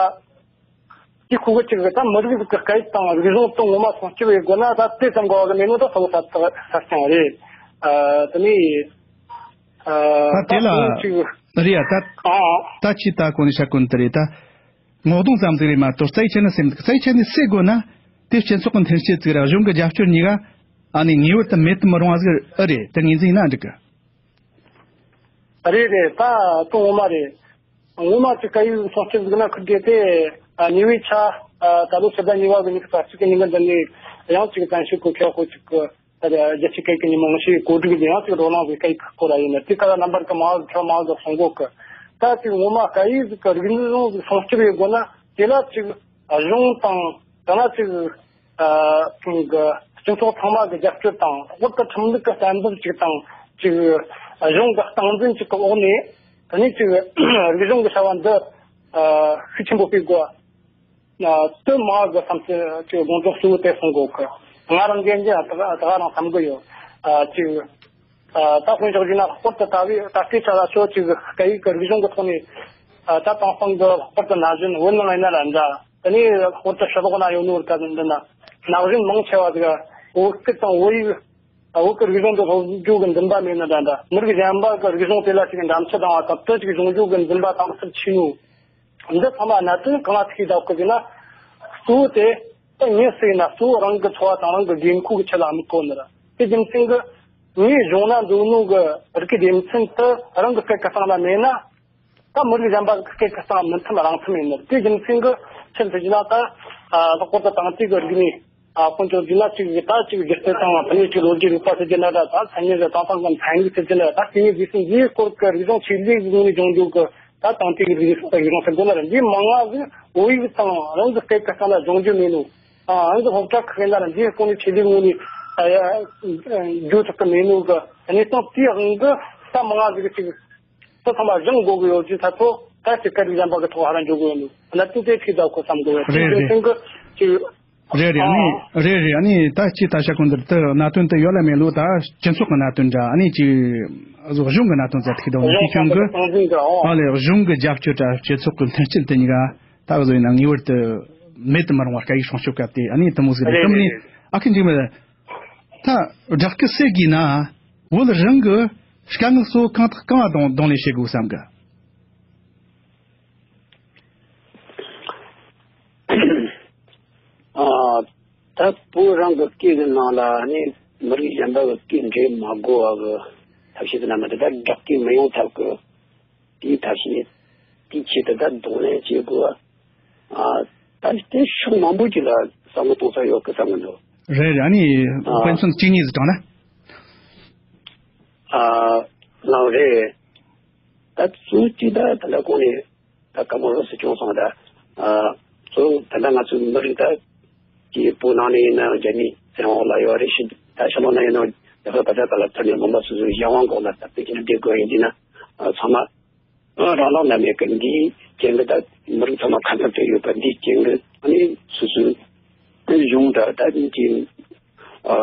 དེ་ཁོ་གི་ཅིག་ད་མི་རིགས་གི་སྐད་ཡིག་དང་རིག་གཞུང་དེ་ངོ་མ་སྲུང་སྐྱོབ་ཡེད་དགོས་ན། ད་དེ་ཙམ་གོ་བ་གི་མེད་ནོ་ད་གསལ་བོ་གསལ་གསལ་རྐྱང་རེད། ཨ། དེ་ནས་ཨ། ད་དེ་ད་ལ་ཁོང་ཅིག་རེད་ཡ། ད་ཨ། ད་ཅི་ད་གོ་ནས་ཤ་གོན་དེ་རེད། ད་ངོ་གདོང་ཙམ་ཟིག་རེད་མ་གཏོགས་རྩ་བའི་ཆ་ནས་སེམས་རྩ་བའི་ཆ་ནས་སེལ་དགོས་ན། དེ་སྤྱི་ཚོགས་ཀྱི་མཐུན་རྐྱེན་ཟིག་ར་གཞུང་གི་རྒྱབ་སྐྱོར་གཉིས་ཀ་ཨ་ནི་ངེས་པར་དུ་མེད་དུ་མི་རུང་བ་ཟིག་ཨེ་རེད། དེ་ངོས་འཛིན་ཡིན་ན་འགྲིག་གི། རེད་རེད། ད་དོན་ངོ་མ་རེད། ངོ་མ་ཅིག་སྐད་ཡིག་སྲུང་སྐྱོབ་ཟིག་ན་ཁུར་གེ་དེ། ཨ། ཉེ་བའི་ཆ། ཨ། ད་ལོ་ཕྱི་ཟླ་གཉིས་པ་གི་ཉི་ཤུ་རྩ་གཅིག་གི་ཉིན་གི་འདི་ནས་ཡང་ཅིག་བཙན་བྱོལ་གི་མཁས་དབང་ཅིག་གི་ད་རྒྱལ་སྤྱིའི་སྐད་ཡིག་གི་ཉིན་མོ་ངོ་ཤེས་གོ་སྒྲིག་དེ་ཡང་ཅིག་བགྲོ་གླེང་ཟིག་སྐད་ཡིག་ཁག་སྐོར་ལ་ཡིན་ན། དེ་ག་ལ་རྣམ་པར་གི་མང་ཟིག་ཁྱོད་མང་ཟིག་གསུང་གོ་གི། ད་ཅིག་ངོ་མ་སྐད་ཡིག་ཟིག་གི་རིག་གཞུང་ཟིག་སྲུང་སྐྱོབ་ཡེད་དགོས་ན། དེ་ལ་ཅིག་གཞུང་དང་། དེ་ལ་ཅིག་ཨ། ཁོང་གི་སྤྱི་ཚོགས་ཚང་མ་གི་རྒྱབ་སྐྱོར་དང་། ལྷག་པར་དུ་ཁྲིམས་ལུགས་ཀྱི་གཏན་འབེབས་ཅིག་དང་། ཅིག་གཞུང་གི་སྟངས་འཛིན་ཅིག་གི་འོག་ནས། དེ་ནས་ཅིག་རིག་གཞུང་གི་བྱ་བ་འདི། ཨ། ཤུགས་ཆེན་པོ་སྤེལ་དགོས། ཨ། དེ་མང་གི་བསམ་ཚུལ་ཅིག་དགོངས་དོན་གཙོ་བོ་དེ་གསུང་དགོས་གི། ང་རང་འགན་ཅིག་ད་ད་ག་རང་བསམ་གི་ཡོད། ཨ། ཅིག་ཨ། ད་དཔེ་འཇོག་རྒྱུ་ན་ལྷག་པར་དུ་ད་བའི་ད་ལྟའི་ཆ་ལ་ཁྱོད་ཅིག་སྐད་ཡིག་གི་རིག་གཞུང་གི་ཐོག་ནས། ཨ། ད་དེང་སང་གི་ལྷག་པར་དུ་ན་གཞོན་བོད་ནང་ཡིན་ན་ལ་འདྲ། དེ་ནས་ལྷག་པར་དུ་ཕྱི་ལོགས་ན་ཡོད་ནོ་ར་ད་འདི་ན་ན་གཞོན་མང་ཆེ་བ་ཟིག་བོད་སྐད་དང་བོད་ཡིག། ཨ། བོད་ཀྱི་རིག་གཞུང་དུ་སློབ་སྦྱོང་གི་འདུན་པ་མེད་ན་འདྲ་འདྲ། མི་རིགས་གཞན་པ་གི་རིག་གཞུང་དེ་ལ་ཅིག་འགྲན་ཚབས་བཏང་བ་དང་། དེ་ཅིག་སྦྱོང་རྒྱུ་གི་འདུན་པ་དམ་ཟབ་ཆེ་ནོ། འདི་ཚང་མ་གནད་དོན་གང་ལ་ཐུག་གི་འདུག་གི་ཟེར་ན། གཙོ་བོ་དེ་ད་ངས་ཟེར་ན་གཙོ་བོ་རང་གི་འཚོ་བ་དང་རང་གི་དགོས་མཁོ་གི་ཆེད་ལ་དམིགས་གོ་ནི་རེད། དེ་རྒྱུ་མཚན་གྱིས་ངའི་གཞུང་ན་འདུག་ནོ་གི་རིག་གི་སྡེ་ཚན་དེ་རང་གི་སྐད་ཀྱི་སྟེང་ལ་མེད་ན། ད་མི་རིགས་གཞན་པ་གི་སྐད་ཀྱི་སྟེང་མི་མཐུན་རང་མཐུན་ཡིན་ནི་རེད། དེ་རྒྱུ་མཚན་གྱིས་ཆེད་དུ་བྱས་ན། ད་ལྷག་པར་དུ་དེང་དུས་ཀྱི་རིག་གནས། ཨ། དཔེ་འཇོག་རྒྱུ་ན་ཅིག་ད་ཅིག་སྒྱུ་རྩལ་དང་། དེ་ནས་ཅིག་ལོ་རྒྱུས་རིག་པ་ཟེར་རྒྱུ་ན་འདྲ། ད་མཚན་ཉིད་ཟེར། དེང་སང་གི་མཚན་ཉིད་ཟེར་རྒྱུ་ན་འདྲ། ད་སྐྱེ་དངོས་རྗེས་ཟིན་འདིའི་སྐོར་གྱི་རིག་གཞུང་ཆེད་ལས་ཀྱི་ངོས་ནས་སྦྱོང་རྒྱུ་གི། ད་དེང་དུས་ཀྱི་རིག་གཞུང་ཟེར་དགོས་ན་ར། འདི་མང་ང་ཟིག་བོད་ཡིག་དང་རང་གི་སྐད་ཀྱི་སྟེང་ལ་སྦྱོང་རྒྱུ་མེད་ནོ། ཨ། རང་གི་སློབ་གྲྭ་ཁག་ཡིན་ན་ར་འདིའི་སྐོར་ནས་ཆེད་ལས་ངོས་ནས། ཨ། ཡ། བརྗོད་ཐུབ་ཀྱི་མེད་ནོ་གི་གནས་སྟངས་དེའི་དབང་གིས་ད་མང་ང་ཟིག་གི་ཅིག་ད་ཚང་མ་སྦྱང་དགོས་ཀྱི་ཡོད་རྒྱུ་ད་ཚོ། ད་ཅིག་སྐད་རིགས་གཞན་པ་གི་ཐོག་ཧ་ར་འཇོག་གི་ཡོད་ནོ། གནད་དོན་དེ་ཐུག་ད་གོ་བསམ་གི་ཡོད། རེད་རེད། དེ་རྒྱུ་མཚན་གྱིས་ཅིག་རེད་རེད། ཨ་ནི་ཨ། རེད་རེད། ཨ་ནི་ད་ཅི་ད་ཤ་ཀུན་འདིར་དུ་གནད་དོན་དུ་ཡོད་ལ་མེད་ལོ། ད་སྤྱི་ཚོགས་ཀྱི་གནད་དོན་འདྲ། ཨ་ནི་ཅི་གཞུང་གི་གནད་དོན་ཟེར་ཐུག་དང་། དེ་རྒྱུ་མཚན་གྱིས། ཨ་ལེ། གཞུང་གི་རྒྱབ་སྐྱོར་དང་སྤྱི་ཚོགས་ཀྱི་མཐུན་རྐྱེན་དེ་གཉིས་ཀ་ད་གཟོད་ཡིན་ན་ངེས་པར་དུ་མེད་དུ་མི་རུང་བ། སྐད་ཡིག་སྲུང་སྐྱོབ་སྐབས་དེ། ཨ་ནི་དེ་མོ་ཟིག་རེད། རེད་དེ་མིན་རེད། ཨ་ཁུ་འཇིགས་མེད། ད་སྦྲགས་སྐུ་སྲས་གིས་ན་བོད་རང་གི་དཀའ་ངལ་གཙོ་བོ་གང་དང་གང་ལ་གདོང་གདོང་ལེན་བྱེད་དགོས་བསམ་གི། ཨ། ད་བོད་རང་གི་སྐད་ཀྱི་ནང་ལ་ནི་མི་རིགས་གཞན་པ་གི་སྐད་འདྲེས་མ་དགོས་པ་གི་ཐབས་ཤེས་དེ་ན་མི་འདུག་ད་སྦྲགས་སྐད་མི་ཡོང་ཐབས་ཀྱི་དེའི་ཐབས་ཤེས། དེའི་ཆེད་དུ་ད་གདོང་ལེན་བྱེད་དགོས་པ། ཨ། ད་དེ་ཕྱོགས་མང་པོ་ཅིག་ལ་བསམ་བློ་གཏོང་ས་ཡོད་གི་བསམ་གི་འདུག་རེད་རེད། ཨ་ནི་ཨ། དཔེ་མཚོན་གཅིག་གཉིས་ཟིག་དྲངས་ན། ཨ། ལགས་རེད། ད་གཙོ་བོ་གཅིག་ད་ད་ལྟ་གོང་ནས་ད་བཀའ་མོལ་ལོགས་སུ་བྱུང་སོང་། ད་ཨ། གཙོ་བོ་ད་ལྟ་ང་ཚོའི་མི་རིགས་ད་ཀྱི་བོད་ནང་ནས་ཡིན་ན་རྒྱ་མིའི་བཙན་འོག་ལ་ཡོད་རེད། ཕྱི་ད་ཕྱི་ལོགས་ན་ཡིན་ན་རྒྱ་བོད་བར་དུ་ད་ལ་ཐོན་ནས་ལུང་པ་སོ་སོའི་གཞན་དབང་འོག་ལ་ད་དཔེ་ཅིག་ན་བསྡད་དགོས་ཡིན་དུས་ན། ཨ། ཚང་མ་རང་རང་ན་མེད་ཀི་འདིའི་རྐྱེན་གི་ད་མི་རིགས་ཚང་མ་ཁ་འཐོར་དུ་ཡོད་པ་འདིའི་རྐྱེན་གི། ཨ་ནི་སོ་སོའི་གཞུང་ད་ད་ཀྱི་ཨ་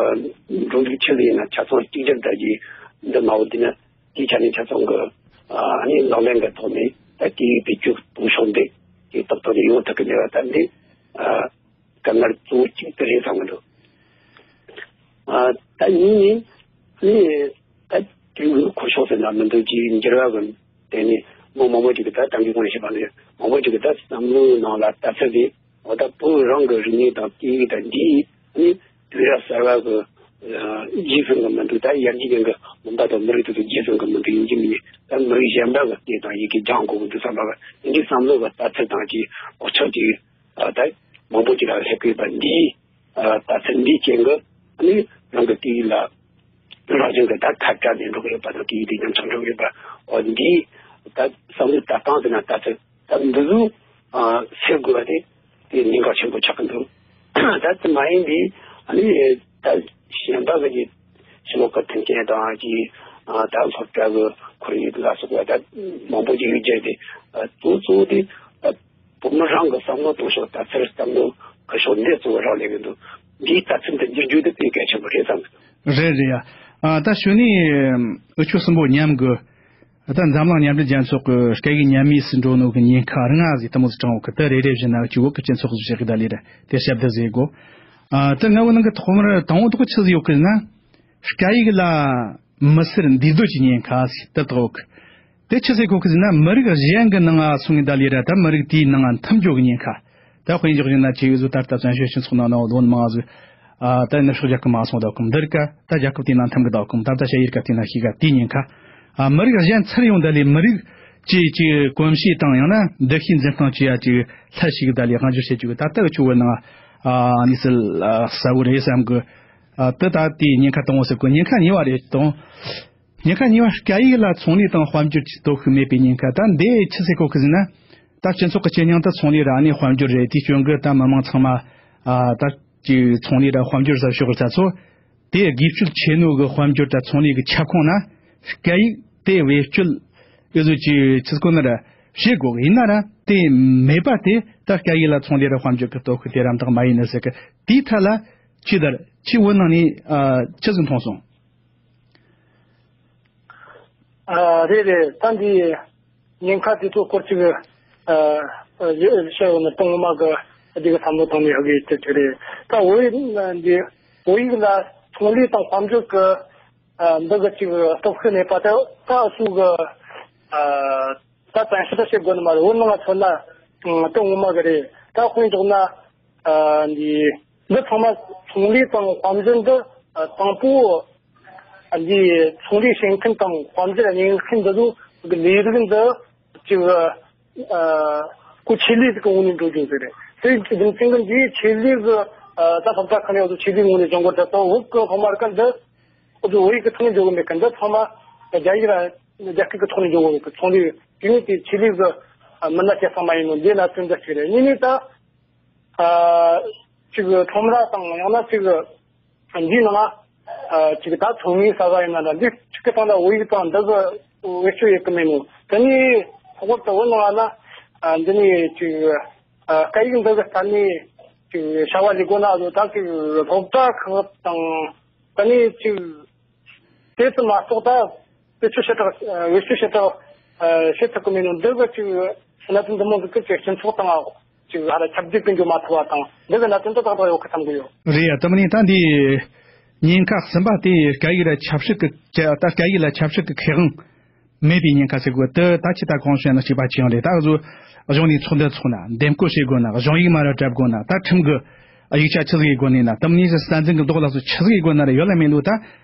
འགྲོ་འདུག་ཆེད་ལ་ཡིན་ན་ཆ་ཚང་གཅིག་གྱུར་ད་ཀྱི་འདི་མ་འོ་དེ་ན། དེའི་ཆ་ནས་ཆ་ཚང་གི་ཨ་ནི་ལག་ལེན་གི་ཐོག་ནས་ད་དེའི་བེད་སྤྱོད་གཏོང་ཕྱོགས་འདི་དེ་ཏག་ཏག་ནས་ཡོང་ཐུབ་ཀི་མེད་པ་ད་འདི་ཨ་དཀའ་ངལ་གཙོ་བོ་གཅིག་དེ་རེད་བསམ་གི་འདུག་ཨ་ད་གཉིས་ནས་ནི་ད་དུས་འཁོར་ཕྱོགས་ཟེར་ན་མི་འདུག་ཅིག་འགྱུར་བ་གི་དེ་ནི་མི་མང་པོ་ཅིག་གི་ད་ད་གིན་གོང་ནས་བཤད་པ་ནི་མང་པོ་ཅིག་གི་ད་བསམ་བློའི་ནང་ལ་ལྟ་ཚུལ་དེ། འོ་ད་བོད་རང་གི་རིག་གནས་དང་སྐད་ཡིག་དང་འདིའི་ནི་དུས་རབས་གསར་བ་གི་རྗེས་ཟིན་གི་མི་འདུག་ད་ཡར་རྒྱས་ཅན་གི་ལུང་པ་དང་མི་རིགས་དེ་ཚོ་རྗེས་ཟིན་གི་མི་འདུག་ཡིན་གཅིག་མིན་གཅིག་ད་མི་རིགས་གཞན་པ་གི་སྐད་དང་ཡི་གེ་སྦྱང་དགོས་གི་འདུག་བསམ་པ་གི་འདི་བསམ་བློ་གི་ལྟ་ཚུལ་དང་ཅིག་འོ་ཆོག་ཅིག་ད་མང་པོ་ཅིག་ལ་སླེབས་ཀྱི་ཡོད་པ། འདིའི་ལྟ་ཚུལ་འདིའི་རྐྱེན་གི་ནི་རང་གི་སྐད་ཡིག་ལ་རང་བཞིན་གི་ད་ཁ་བྲལ་ནས་འགྲོ་གི་ཡོད་པ་དང་། སྐད་ཡིག་དེ་ཉམས་ཆག་འགྲོ་གི་ཡོད་པ། འོ་འདིའི་ད་བསམ་བློ་ལྟ་སྟངས་ཟེར་ན་ལྟ་ཚུལ། ད་འདི་ཚོ་ཨ་སེལ་དགོས་པ་དེ་ དེ་གནད་འགག་ཆེན་པོ་ཆགས་ཀྱི་འདུག་ད་དེ་མ་ཡིན་པའི་ཨ་ནི་ད་གཞན་པ་གི་ཕྱི་ལོགས་ཀྱི་མཐུན་རྐྱེན་དང་གི་ད་སློབ་གྲྭ་གི་ཁོར་ཡུག་ལ་སོགས་པ་ད་མང་པོ་ཅིག་ཡོད་ཀྱང་དེ་གཙོ་གཙོ་བོ་དེ་ད་བོད་མི་རང་གི་བསམ་བློ་གཏོང་ཕྱོགས་ལྟ་ཚུལ་བསམ་བློ་ཁུར་ཕྱོགས་འདི་གཙོ་བོ་རག་ལས་ཀྱི་འདུག་འདིའི་ལྟ་ཚུལ་འདི་འགྱུར་རྒྱུ་དེ་དཔེ་གལ་ཆེན་པོ་རེད་བསམ་གི་འདུག་རེད་རེད་ཡ། ཨ་ད་ཞུ་ནི་འུ་ཆོ་གསུམ་པོ་མཉམ་གི་ད་འཛམ་གླིང་མཉམ་འབྲེལ་རྒྱལ་ཚོགས་ཀྱི་སྐད་ཡིག་ཉམས་དམས་སུ་འགྲོ་ནོ་གི་ཉེན་ཁ་ལྔ་ཟིག་དེ་མོ་ཟིག་དྲངས་ཡོད་གི་དེ་རེ་རེ་བཞིན་ན་ཅིག་བོད་ཀྱི་སྤྱི་ཚོགས་ཟིག་བཤད་གི་ད་ལི་ར་དེ་ཞབས་བདག་ཟིག་གོ་ཨ་དེ་ང་བོ་ནང་གི་ཐོག་མར་དང་པོ་དོག་ཆི་ཟིག་ཡོད་གི་ན་སྐད་ཡིག་ལ་མི་སེར་འདུས་སྡོད་ཀྱི་ཉེན་ཁ་ཟིག་དེ་དག་ཡོད་གི་དེ་ཆི་ཟིག་གོ་གི་ཟིག་ན་མི་རིགས་གཞན་གི་ནང་ང་སོང་གི་ད་ལི་ར་ད་མི་རིགས་དེའི་ནང་ང་འཐིམ་འགྱོ་གི་ཉེན་ཁ། ད་དཔེ་འཇོག་བཞིན་ན་ཆེ་བའི་བཟོ་ལྟར་ད་བཙན་བྱོལ་སྤྱི་ཚོགས་ནང་ན་ལོན་མང་ཟིག་ཨ་ད་ནུབ་ཕྱོགས་རྒྱལ་ཁབ་མ་སོང་ད་ཁུམ་འདིར་ཀ་ད་རྒྱལ་ཁབ་དེ་ནང་འཐམ་གི་ད་ཁུམ་ད་ད་ཤ་ཡིར་ཀ་དེ་ན་ཤི་ག་དེ་ཉེན་ཁ། ཨ་མི་རིགས་གཞན་ཚུར་ཡོང་ད་ལས་མི་རིགས་ཀྱི་ཀྱི་གོམས་གཤིས་དང་ཡང་ན་འདུ་ཤེས་འཛིན་སྟངས་ཀྱི་ཡ་ཀྱི་ལྷད་ཞིག་ད་ལས་དབང་སྒྱུར་བྱེད་རྒྱུ་ད་ལྟ་གི་ཆུ་བོ་ནང་ཨ་ནི་སིལ་ཨ་གསལ་བོ་རེད་བསམ་གི་ཨ་ད་ད་དེ་ཉེན་ཁ་དང་བོ་ཟེར་གོ་ཉེན་ཁ་གཉིས་པ་རེད་དང་། ཉེན་ཁ་གཉིས་པ་སྐད་ཡིག་ལ་ཚོང་ལས་དང་དཔལ་འབྱོར་གྱི་སྟོབས་ཤུགས་མེད་པའི་ཉེན་ཁ་ད་འདི་ཆི་ཟེར་གོ་གི་ཟེར་ན། ད་སྤྱི་ཚོགས་ཀྱི་སྤྱི་སྙིང་དུ་ཚོང་ལས་ར་ནས་དཔལ་འབྱོར་རེད་དེའི་སྐྱོན་གི་ད་མི་མང་ཚང་མ་ཨ་ད་ཀྱི་ཚོང་ལས་ར་དཔལ་འབྱོར་ཟབ་ཤོག་གི་ཚ་ཚོ། དེ་དགེ་སྤྱོད་ཆེ་ནོ་གི་དཔལ་འབྱོར་ད་ཚོང་ལས་གི་ཁྱབ་ཁོངས་ན་སྐད་ཡིག་དེ་བེད་སྤྱོད་ཨེ་ཟོ་ཀྱི་ཆི་ཟེར་གོ་ན་ར་བྱེད་དགོ་གི་ཡིན་ན་ར་དེ་མེད་པ་དེ་ད་སྐད་ཡིག་ལ་ཚོང་ལས་ར་དཔལ་འབྱོར་གི་སྟོབས་ཤུགས་དེ་རམ་དག་མ་ཡིན་ནི་ཟེར་གི་དེའི་ཐད་ལ་ཁྱི་དར་ཁྱི་བོད་ནང་ནས་ཨ་ཆི་ཟིག་མཐོང་སོང་། ཨ་རེད་རེད། ད་འདི་ཉེན་ཁ་དེ་ཚོ་སྐོར་ཅིག་ཨ་ཨ་བཤད་ཡོད་ན་སྟོང་མ་གི་འདི་གི་བསམ་བློ་བཏང་ནས་ཧ་གི་དེ་དེ་རེད། ད་བོད་ཡིག་འདི་བོད་ཡིག་ལ་ཚོང་ལས་དང་དཔལ་འབྱོར་གི་ཨ་འདི་གི་ཅིག་སྟོབས་ཤུགས་མེད་པ་དེ་ད་སུ་གི་ཨ་ད་བཙན་ཤེད་ད་བྱེད་དགོས་ནི་མ་རེད། བོད་ནང་ལ་མཚོན་ན་ཨ་སྟོང་མ་གི་རེད། ད་དཔེ་འཇོག་ན་ཨ་འདི་འདི་ཚང་མ་ཚོང་ལས་དང་དཔལ་འབྱོར་འདི་ཨ་དང་པོ། འདིའི་ཚོང་ལས་བྱེད་མཁན་དང་དཔལ་འབྱོར་གཉེར་མཁན་འདི་ཚོ་གི་ལས་རིགས་འདི་ཅིག་ཨ་ཁོ་ཆེད་ལས་ཀྱི་ངོས་ནས་འགྲོ་རྒྱུ་ཟེར་རེད། དེ་རྒྱུ་མཚན་གྱི་འདིའི་ཆེད་ལས་ཀྱི་ཨ་ད་སློབ་གྲྭ་ཁག་ནས་ཡོད་ཆེད་ལས་ངོས་ནས་སྦྱོང་གི་ད་ལྟ་བོད་ཀྱི་སློབ་མ་རིགས་འདི་ཁོ་ཚོ་བོད་ཡིག་གི་ཐོག་ནས་འཇོག་གི་མེད་གི་འདི་ཚང་མ་རྒྱ་ཡིག་ར་རྒྱ་སྐད་ཀྱི་ཐོག་ནས་འཇོག་གི་ཚོང་ལས་དེ་ནས་དེ་ཆེད་ལས་ཀྱི་མི་སྣ་སྐྱེད་སྲིང་མ་ཡིན་ནོ་འདི་ན་དོན་འདི་ཞིག་རེད། གཉིས་ནས་ད་ཨ་ཅིག་ཁྲོམ་ར་དང་ཡང་ན་ཅིག་འདིའི་ནང་ཨ་ཅིག་ད་ཚོང་ངེས་ས་ས་ཡིན་ན་འདི་ཅིག་གི་སྟེང་ལ་བོད་ཡིག་དང་འདི་གི་བེད་སྤྱོད་ཡོད་གི་མེད་ནོ། དེ་ནས་ལྷག་པར་དུ་བོད་ནང་ལ་ཨ་འདི་ནས་ཅིག་ཨ་སྐད་ཡིག་འདི་གི་ས་ནས་ཅིག་བྱ་བ་ལས་དགོས་ན་ཨ་ད་ཅིག་སློབ་གྲྭ་ཁག་དང་དེ་ནས་ཅིག་དེ་ཙམ་མ་གཏོགས་ད། དེ་ཚོ་བྱེ་བྲག་བེད་སྤྱོད་བྱེ་བྲག་བྱེད་ཐུབ་ཀྱི་མེད་ནོ། འདི་གི་ཅིག་གནད་དོན་འདི་མོ་འདི་གི་ཅིག་སྤྱི་ཚོགས་དང་ཅིག་ཧ་ལ་ཁྱབ་གདལ་སྤེལ་འགྱོ་མ་ཐུབ་པ་དང་འདི་གི་གནད་དོན་འདི་ཏག་ཏག་ཡོད་ཁ་བསམ་གི་ཡོད། རེད་ཡ། དེ་མིན་ད་འདི་ཉེན་ཁ་གསུམ་པ་དེ་སྐད་ཡིག་ལ་ཆབ་སྲིད་ཀྱི་ད་སྐད་ཡིག་ལ་ཆབ་སྲིད་ཀྱི་ཁེ་དབང་མེད་པའི་ཉེན་ཁ་ཟེར་དགོས་དེ་ད་ཅི་ད་གོང་བཤད་ན་གཅིག་པ་ཅི་ཡང་རེད། ད་གཟོད་གཞུང་ནས་ཚོགས་འདུ་ཚོགས་ན་འདེམས་བསྐོ་བྱེད་དགོས་ན་གཞུང་ཡིག་མ་ར་གྲབས་དགོས་ན་ད་ཁྲིམས་ཀྱི་ཡིག་ཆ་ཆི་ཟིག་ཡིག་དགོས་ནས་ན་དེ་མིན་ས་འཛིན་གྱི་ལྡོག་ལ་སོགས་ཆི་ཟིག་ཡིག་དགོས་ན་ར་ཡོད་ལ་མེད་ལུགས་ད།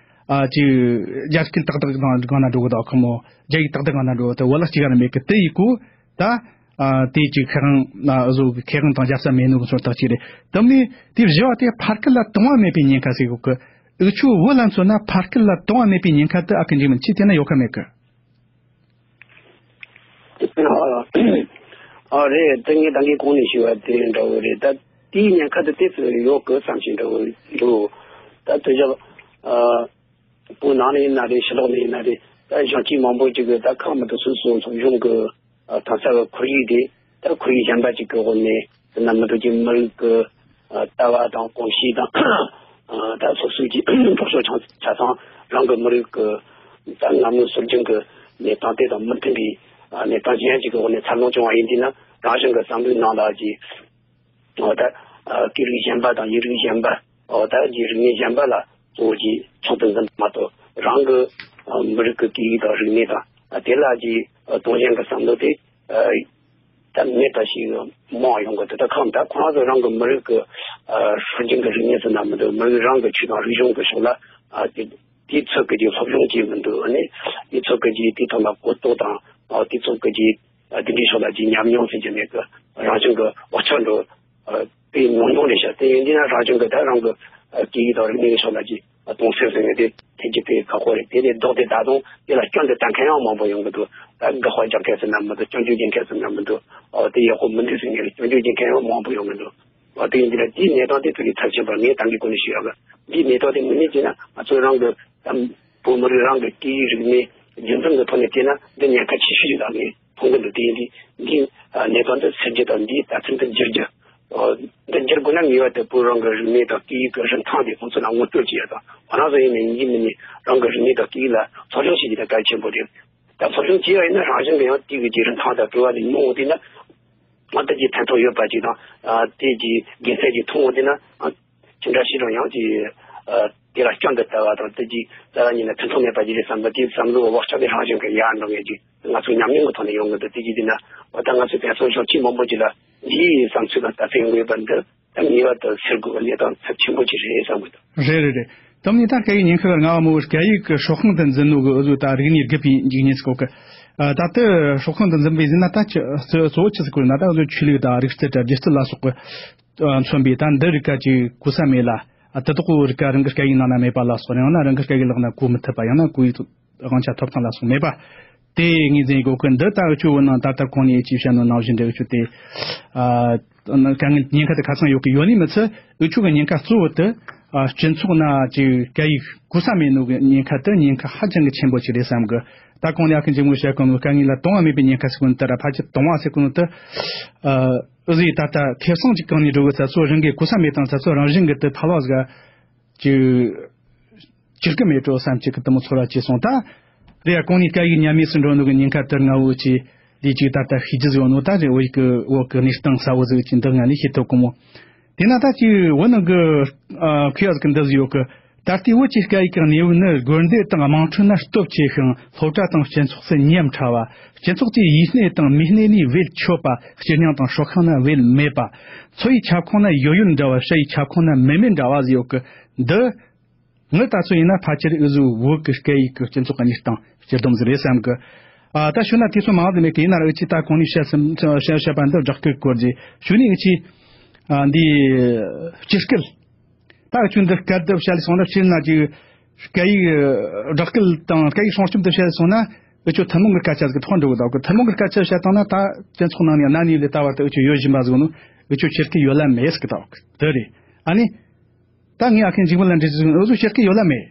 ཨ་ཅིག་རྒྱ་སྐད་ཏག་ཏག་གང་གང་ན་འགྲོ་གི་དོག་ཁོ་མོ་རྒྱ་ཡིག་ཏག་ཏག་གང་ན་འགྲོ་གི་དོག་བོད་ལ་གཅིག་ག་ར་མེད་གི་དེ་ཡིག་གོ་ད། ཨ་དེ་ཅིག་ཁེ་དབང་ཨ་བཟོ་གི་ཁེ་དབང་དང་རྒྱབ་ས་མེད་ནོ་གི་ཚོད་ཐག་ཅིག་རེད། དམ་ནི་དེ་བཞི་བ་དེ་ཕར་སྐད་ལ་དུང་བ་མེད་པའི་ཉེན་ཁ་ཟེར་གོ་གི། འུ་ཆོ་བོད་ལ་མཚོན་ན་ཕར་སྐད་ལ་དུང་བ་མེད་པའི་ཉེན་ཁ་དེ་ཨ་ཁི་འཇིག་མིན་ཅི་དེ་ན་ཡོད་ཁ་མེད་གི། ཨ་རེད། དེ་ངས་ད་གིན་གོང་ནས་ཞུས་པ་དེ་འདྲ་བོ་རེད། ད་དེའི་ཉེན་ཁ་དེ་དེ་ཚོ་ཡོད་གི་བསམ་ཞིག་འདྲ་བོ་འདུག་ད་དེ་བཞག་ཨ། བོད་ནང་ནས་ཡིན་ན་རེད། ཕྱི་ལོགས་ནས་ཡིན་ན་རེད། ད་གཞོན་སྐྱེས་མང་པོ་ཅིག་གིས་ད་ཁག་མི་འདུག་སོ་སོ་སློབ་སྦྱོང་གི་ཨ་ཐོན་ས་གི་ཁོར་ཡུག་དེ་ད་ཁོར་ཡུག་གཞན་པ་ཅིག་གི་འོག་ནས་དེ་ན་མི་འདུག་ཀྱི་མི་རིགས་ཀྱི་ཨ་ལྟ་བ་དང་གོམས་གཤིས་དང་ཨ་ད་སོ་སོའི་གི་སློབ་གསོ་ཆ་ཆ་ཚང་རང་གི་མི་རིགས་ཀྱི་ད་ངན་སྨོད་སྲོལ་རྒྱུན་གྱི་གནས་སྟངས་དེ་དང་མི་མཐུན་པའི་ཨ་གནས་སྟངས་གཞན་ཅིག་གི་འོག་ནས་འཚར་ལོངས་བྱུང་བ་ཡིན་དུས་ན་རང་བཞིན་གྱི་བསམ་བློའི་ནང་ལ་གི་འོ་ད་ཨ་སྐད་རིགས་གཞན་པ་དང་ཡིག་རིགས་གཞན་པ། འོ་ད་ཀྱི་རིག་གནས་གཞན་པ་ལ་གཙོ་བོ་གྱིས་ཕྱོགས་སུ་འཛིན་པ་མ་གཏོགས་རང་གི་ཨ་མི་རིགས་ཀྱི་སྐད་ཡིག་དང་རིག་གནས་དང་ཨ་དེ་ལ་ཀྱི་ཨ་དུང་ཞེན་གྱི་བསམ་བློ་དེ་ཨ་ད་མེད་པ་ཞིག་མང་ཡོང་གི་འདུག་ད་ཁམས་ད་ཁོ་རང་ཚོ་རང་གི་མི་རིགས་ཀྱི་ཨ་སྲོལ་རྒྱུན་གྱི་རིག་གནས་ཟེར་ན་མི་འདུག་མི་རིགས་རང་གི་ཆོས་དང་རིག་གཞུང་གི་ཕྱོགས་ལ་ཨ་དེ་དེའི་ཚོད་ཀྱི་ཀྱི་སློབ་སྦྱོང་བྱེད་མི་འདུག་ཨ་ནི་དེའི་ཚོད་ཀྱི་ཀྱི་དེའི་ཐོག་ལ་གོ་རྟོགས་དང་ཨ་དེའི་ཚོད་ཀྱི་ཀྱི་ཨ་དེ་འདྲའི་ཕྱོགས་ལ་ཀྱི་ཉམས་མྱོང་ཟེར་གྱི་མེད་གི་རང་བྱུང་གི་འོག་ཆགས་འགྲོ། ཨ་དེ་ཉུང་ཉུང་རེད་ཤག་དེ་ཡིན་དུས་ན་རང་བྱུང་གི་ད་རང་གི་ཨ་སྐད་ཡིག་དང་རིག་གནས་ཀྱི་ཕྱོགས་ལ་ཅིག་ གཏོང་སེམས་ཟེར་མཁན་དེ་ཐེབས་ཀྱི་དེ་ཁག་པོ་རེད། དེ་ལས་ལྡོག་སྟེ་ད་དུང་དེ་ལ་སྐྱོན་དུ་ལྟ་མཁན་ཡང་མང་པོ་ཡོང་གི་འདུག། ད་དགག་པ་རྒྱག་མཁན་ཟེར་ན་མི་འདུག། སྐྱོན་བརྗོད་བྱེད་མཁན་ཟེར་ན་མི་འདུག། ཨོ་དེ་ཡག་པོ་མི་འདུག་ཟེར་མཁན་རེད། སྐྱོན་བརྗོད་བྱེད་མཁན་ཡང་མང་པོ་ཡོང་གི་འདུག། ཨོ་དེ་ཡིན་དུས་ན་དེའི་གནས་སྟངས་དེ་ཐུགས་ལ་ཚབས་ཆེན་པོ་ངས་ད་གིན་གོང་ནས་ཞུས་ཡོད་གི། འདིའི་གནས་སྟངས་དེ་ངོས་ལེན་བྱས་ན་ང་ཚོ་རང་གི་ད་བོད་མི་རིགས་རང་གི་སྐད་ཡིག་རིག་གནས་རྒྱུན་འཛིན་གྱི་ཐོག་ནས་བལྟས་ན་འདི་ཉེན་ཁ་ཆེ་ཤོས་ཤིག་ལ་ངས་མཐོང་གི་འདུག། དེ་ཡིན་དུས་འདིའི་གནས་སྟངས་འདི་སེལ་རྒྱུ་དང་འདིའི་ལྟ་ཚུལ་འདི་འགྱུར་རྒྱུ། འདི་འགྱུར་དགོས་ན་ངེས་པར་དུ་བོད་རང་གི་རིག་གནས་དང་སྐད་ཡིག་གི་རིན་ཐང་དེ་ཁོང་ཚོ་ལ་ངོ་སྤྲོད་བྱེད་ཡ་དང་། ང་རང་ཚོ་ཡིན་ནའི་ཡིན་གཅིག་མིན་གཉིས་རང་གི་རིག་གནས་དང་སྐད་ཡིག་ལ་ཚོར་སྣང་བྱེད་རྒྱུ་དེ་གལ་ཆེན་པོ་རེད། ད་ཚོར་སྣང་བྱས་པ་ཡིན་ན་རང་བཞིན་གྱིས་ཡང་དེ་གི་རིན་ཐང་དང་བྲལ་བ་དེ་མྱོང་འོང་དུས་ན། ང་ལྟ་ཅི་ཕན་ཐོགས་ཡོད་པ་ཅིག་དང་། ཨ་དེ་གི་དགེ་མཚན་ཅིག་མཐོང་འོང་དུས་ན། ཨ་ཅི་འདྲ་ཞིག་རུང་ཡང་ཅིག་ཨ་དེ་ལ་སྐྱོན་དུ་ལྟ་བ་དང་། དེ་ཅིག་རྩ་བ་ཉིད་ནས་ཕན་ཐོགས་མེད་པ་ཅིག་རེད་བསམ་པ་དེ་བསམ་བློའི་བག་ཆགས་དེ་རང་བཞིན་གྱིས་ཡར་འགྲོ་ངེས་ཅིག་ང་ཚོའི་ཉམས་མྱོང་གི་ཐོག་ནས་ཡོང་གི་འདུག། དེ་གི་དུས་ན་འོ་ད་ང་ཚོའི་དེང་སང་ཕྱོགས་གཅིག་མང་པོ་ཅིག་ལ་འདིའི་བསམ་ཚུལ་དང་ལྟ་ཚུལ་ཡོང་གི་ཡོད་པ་འདི་ད་ངེས་པར་དུ་སེལ་དགོས་པའི་གནས་སྟངས་ཚབས་ཆེན་པོ་ཅིག་རེད་བསམ་གི་འདུག། རེད་རེད་རེད། དེ་མིན་ད་སྐད་ཡིག་ཉེན་ཁ་གི་རྔ་བ་མང་པོ་སྐད་ཡིག་གི་སྲོག་ཤིང་དུ་འཛིན་ནོ་གི་འུ་ཚོ་ད་རིག་གནས་དགུ་པའི་འཇིག་ཉེན་ཟེར་གོ་གི། ཨ་ད་ལྟ་སྲོག་ཤིང་དུ་འཛིན་པའི་ཟིན་ན་ད་ཆི་གཙོ་གཙོ་བོ་ཆི་ཟིག་གོ་ན། ད་འུ་ཚོ་ཆོས་ལུགས་དང་རིག་རྩལ་དང་སྒྱུ་རྩལ་ལ་སོགས་པའི་ཨ་མཚོན་པའི་ད་འདི་རིགས་ཀ་ཅིག་གོ་ས་མེད་ལ། ཨ་དེ་དག་གི་རིགས་ཀ་རང་གི་སྐད་ཡིག་ནང་ན་མེད་པ་ལ་སོགས། ཡང་ན་རང་གི་སྐད་ཡིག་ལག་ན་གོ་མི་ཐུབ་པ། ཡང་ན་གོ་ཡི་དབང་ཆ་ཐོབ་ཐང་ལ་སོགས་མེད་པ། དེ་ངོས་འཛིན་དགོས་གི། འདི་ལྟ་འུ་ཆོ་བོད་ནང་ད་ལྟ་གོང་ནས་ཅིག་བཤད་ནོ་ནང་བཞིན་འདྲ་འུ་ཆོ་དེ་ཨ་དཀའ་ངལ་ཉེན་ཁ་དེ་ཁ་ཚང་ཡོད་གི་ཡོད་ནི་མི་ཚད། འུ་ཆོ་གི་ཉེན་ཁ་གཙོ་བོ་དེ་ཨ་སྤྱི་ཚོགས་ན་ཅིག་སྐད་ཡིག་གོ་ས་མེད་ནོ་གི་ཉེན་ཁ་དེ་ཉེན་ཁ་ཧ་ཅང་གི་ཆེན་པོ་ཅིག་རེད་བསམ་གི། ད་གོང་ནས་ཨ་ཁུ་འཇིགས་མོ་བཤད་གོ་ནོ་དཀའ་ངལ་ལ་དང་བ་མེད་པའི་ཉེན་ཁ་ཟེར་གོ་ནོ་དེ་ར་ཕལ་ཆེར་དང་བ་ཟེར་གོ་ནོ་དེ་ཨ་འུ་ཟོས་ད་ལྟ་ཁེ་བཟང་ཅིག་གང་ནས་འགྲོ་གི་ཚ་ཚོ་རང་གི་གོ་ས་མེད་དང་ཚ་ཚོ་རང་བཞིན་གི་དེ་ཕལ་བ་ཟིག་ཅིག་ཅིག་གི་མེད་འགྲོ་བསམ་ཅིག་གི་དེ་མོ་ཚོར་བ་སྐྱེས་སོང་། ད་རེད་ཡ། གོང་ནས་སྐད་ཡིག་ཉམས་དམས་སུ་འགྲོ་ནོ་གི་ཉེན་ཁ་དེ་ང་འུ་ཅི་ལས་ཅིག་ད་ལྟ་ཤེས་རྒྱུ་ཟིག་ཡོད་ནོ། ད་རེད། བོད་ཡིག་གི་བོད་གི་གནས་སྟངས་གསལ་བོ་ཟིག་ཅིག་འདི་ང་ནས་ཤེས་ཐུབ་གི་མོ། དེ་ན་ད་ཅིག་བོད་ནང་གི་ཨ་ཁུ་ཡ་ཟིག་གི་འདི་ཟིག་ཡོད་གི། ད་ལྟའི་བོད་ཀྱི་སྐད་ཡིག་གི་གནས་བབ་ནི་དགོན་སྡེ་དང་དམངས་ཁྲོད་ན་སྟོབས་ཆེ་ཞིང་། སློབ་གྲྭ་དང་སྤྱི་ཚོགས་སུ་ཉམས་ཕྲ་བ། སྤྱི་ཚོགས་ཀྱི་ཡིད་སྣེ་དང་མིག་སྣེ་ནས་བེད་ཆོད་པ། སྤྱིར་བཏང་དང་སྲོག་ཤིང་ན་བེད་མེད་པ། མཚོ་ཡི་ཁྱབ་ཁོངས་ན་ཡོད་ཡོད་འདྲ་བ། བྱ་ཡི་ཁྱབ་ཁོངས་ན་མེད་མེད་འདྲ་བ་ཟིག་ཡོད་གི། འདི་ངས་ད་ཚོད་ཡིན་ན་ཕལ་ཆེར་འུ་ཚོའི་བོད་ཀྱི་སྐད་ཡིག་གི་སྤྱི་ཚོགས་ཀྱི་གནས་སྟངས་སྤྱི་བསྡོམས་ཟིག་རེད་བསམ་གི། ཨ་ད་ཞུ་ན་དུས་ཚོད་མང་ཟིག་མེད་གི། ཡིན་ན་ར་འུ་ཆོས་ད་གོང་ནས་བཤད་བཤད་བཤད་པ་འདི་སྦྲགས་སྐད་སྐོར་ཟིག་ཞུ་ནས། འུ་ཆོས་ཨ་འདི་སྤྱི་སྐད། ད་འུ་ཆོས་འདི་སྐད་དུ་བཤད་ལས་སོང་ན་སྤྱིར་ན་ཅིག་སྐད་ཡིག་སྦྲགས་སྐད་དང་སྐད་ཡིག་སྲུང་སྐྱོབ་དུ་བཤད་ལས་སོང་ན། འུ་ཆོ་ཐུན་མོང་གི་སྐད་ཆ་ཟིག་གི་ཐོག་འགྲོ་གི་འདུག་གི། ཐུན་མོང་གི་སྐད་ཆ་བཤད་བཏང་ན་ད་སྤྱི་ཚོགས་ནང་ནས་གནའ་ནས་ལས་ད་བར་དུ་འུ་ཆོ་ཡོད་བཞིན་པ་ཟིག་ནོ། འུ་ཆོ་སྤྱི་སྐད་ཡོད་ལ་མེད་ཟེར་གི་འདུག་གི། དེ་རེད། ཨ་ནི། ད་ངས་ཨ་ཁུ་འཇིགས་མེད་ལ་འདྲི་ཟིན། འུ་ཚོ་སྤྱི་སྐད་ཡོད་ལ་མེད།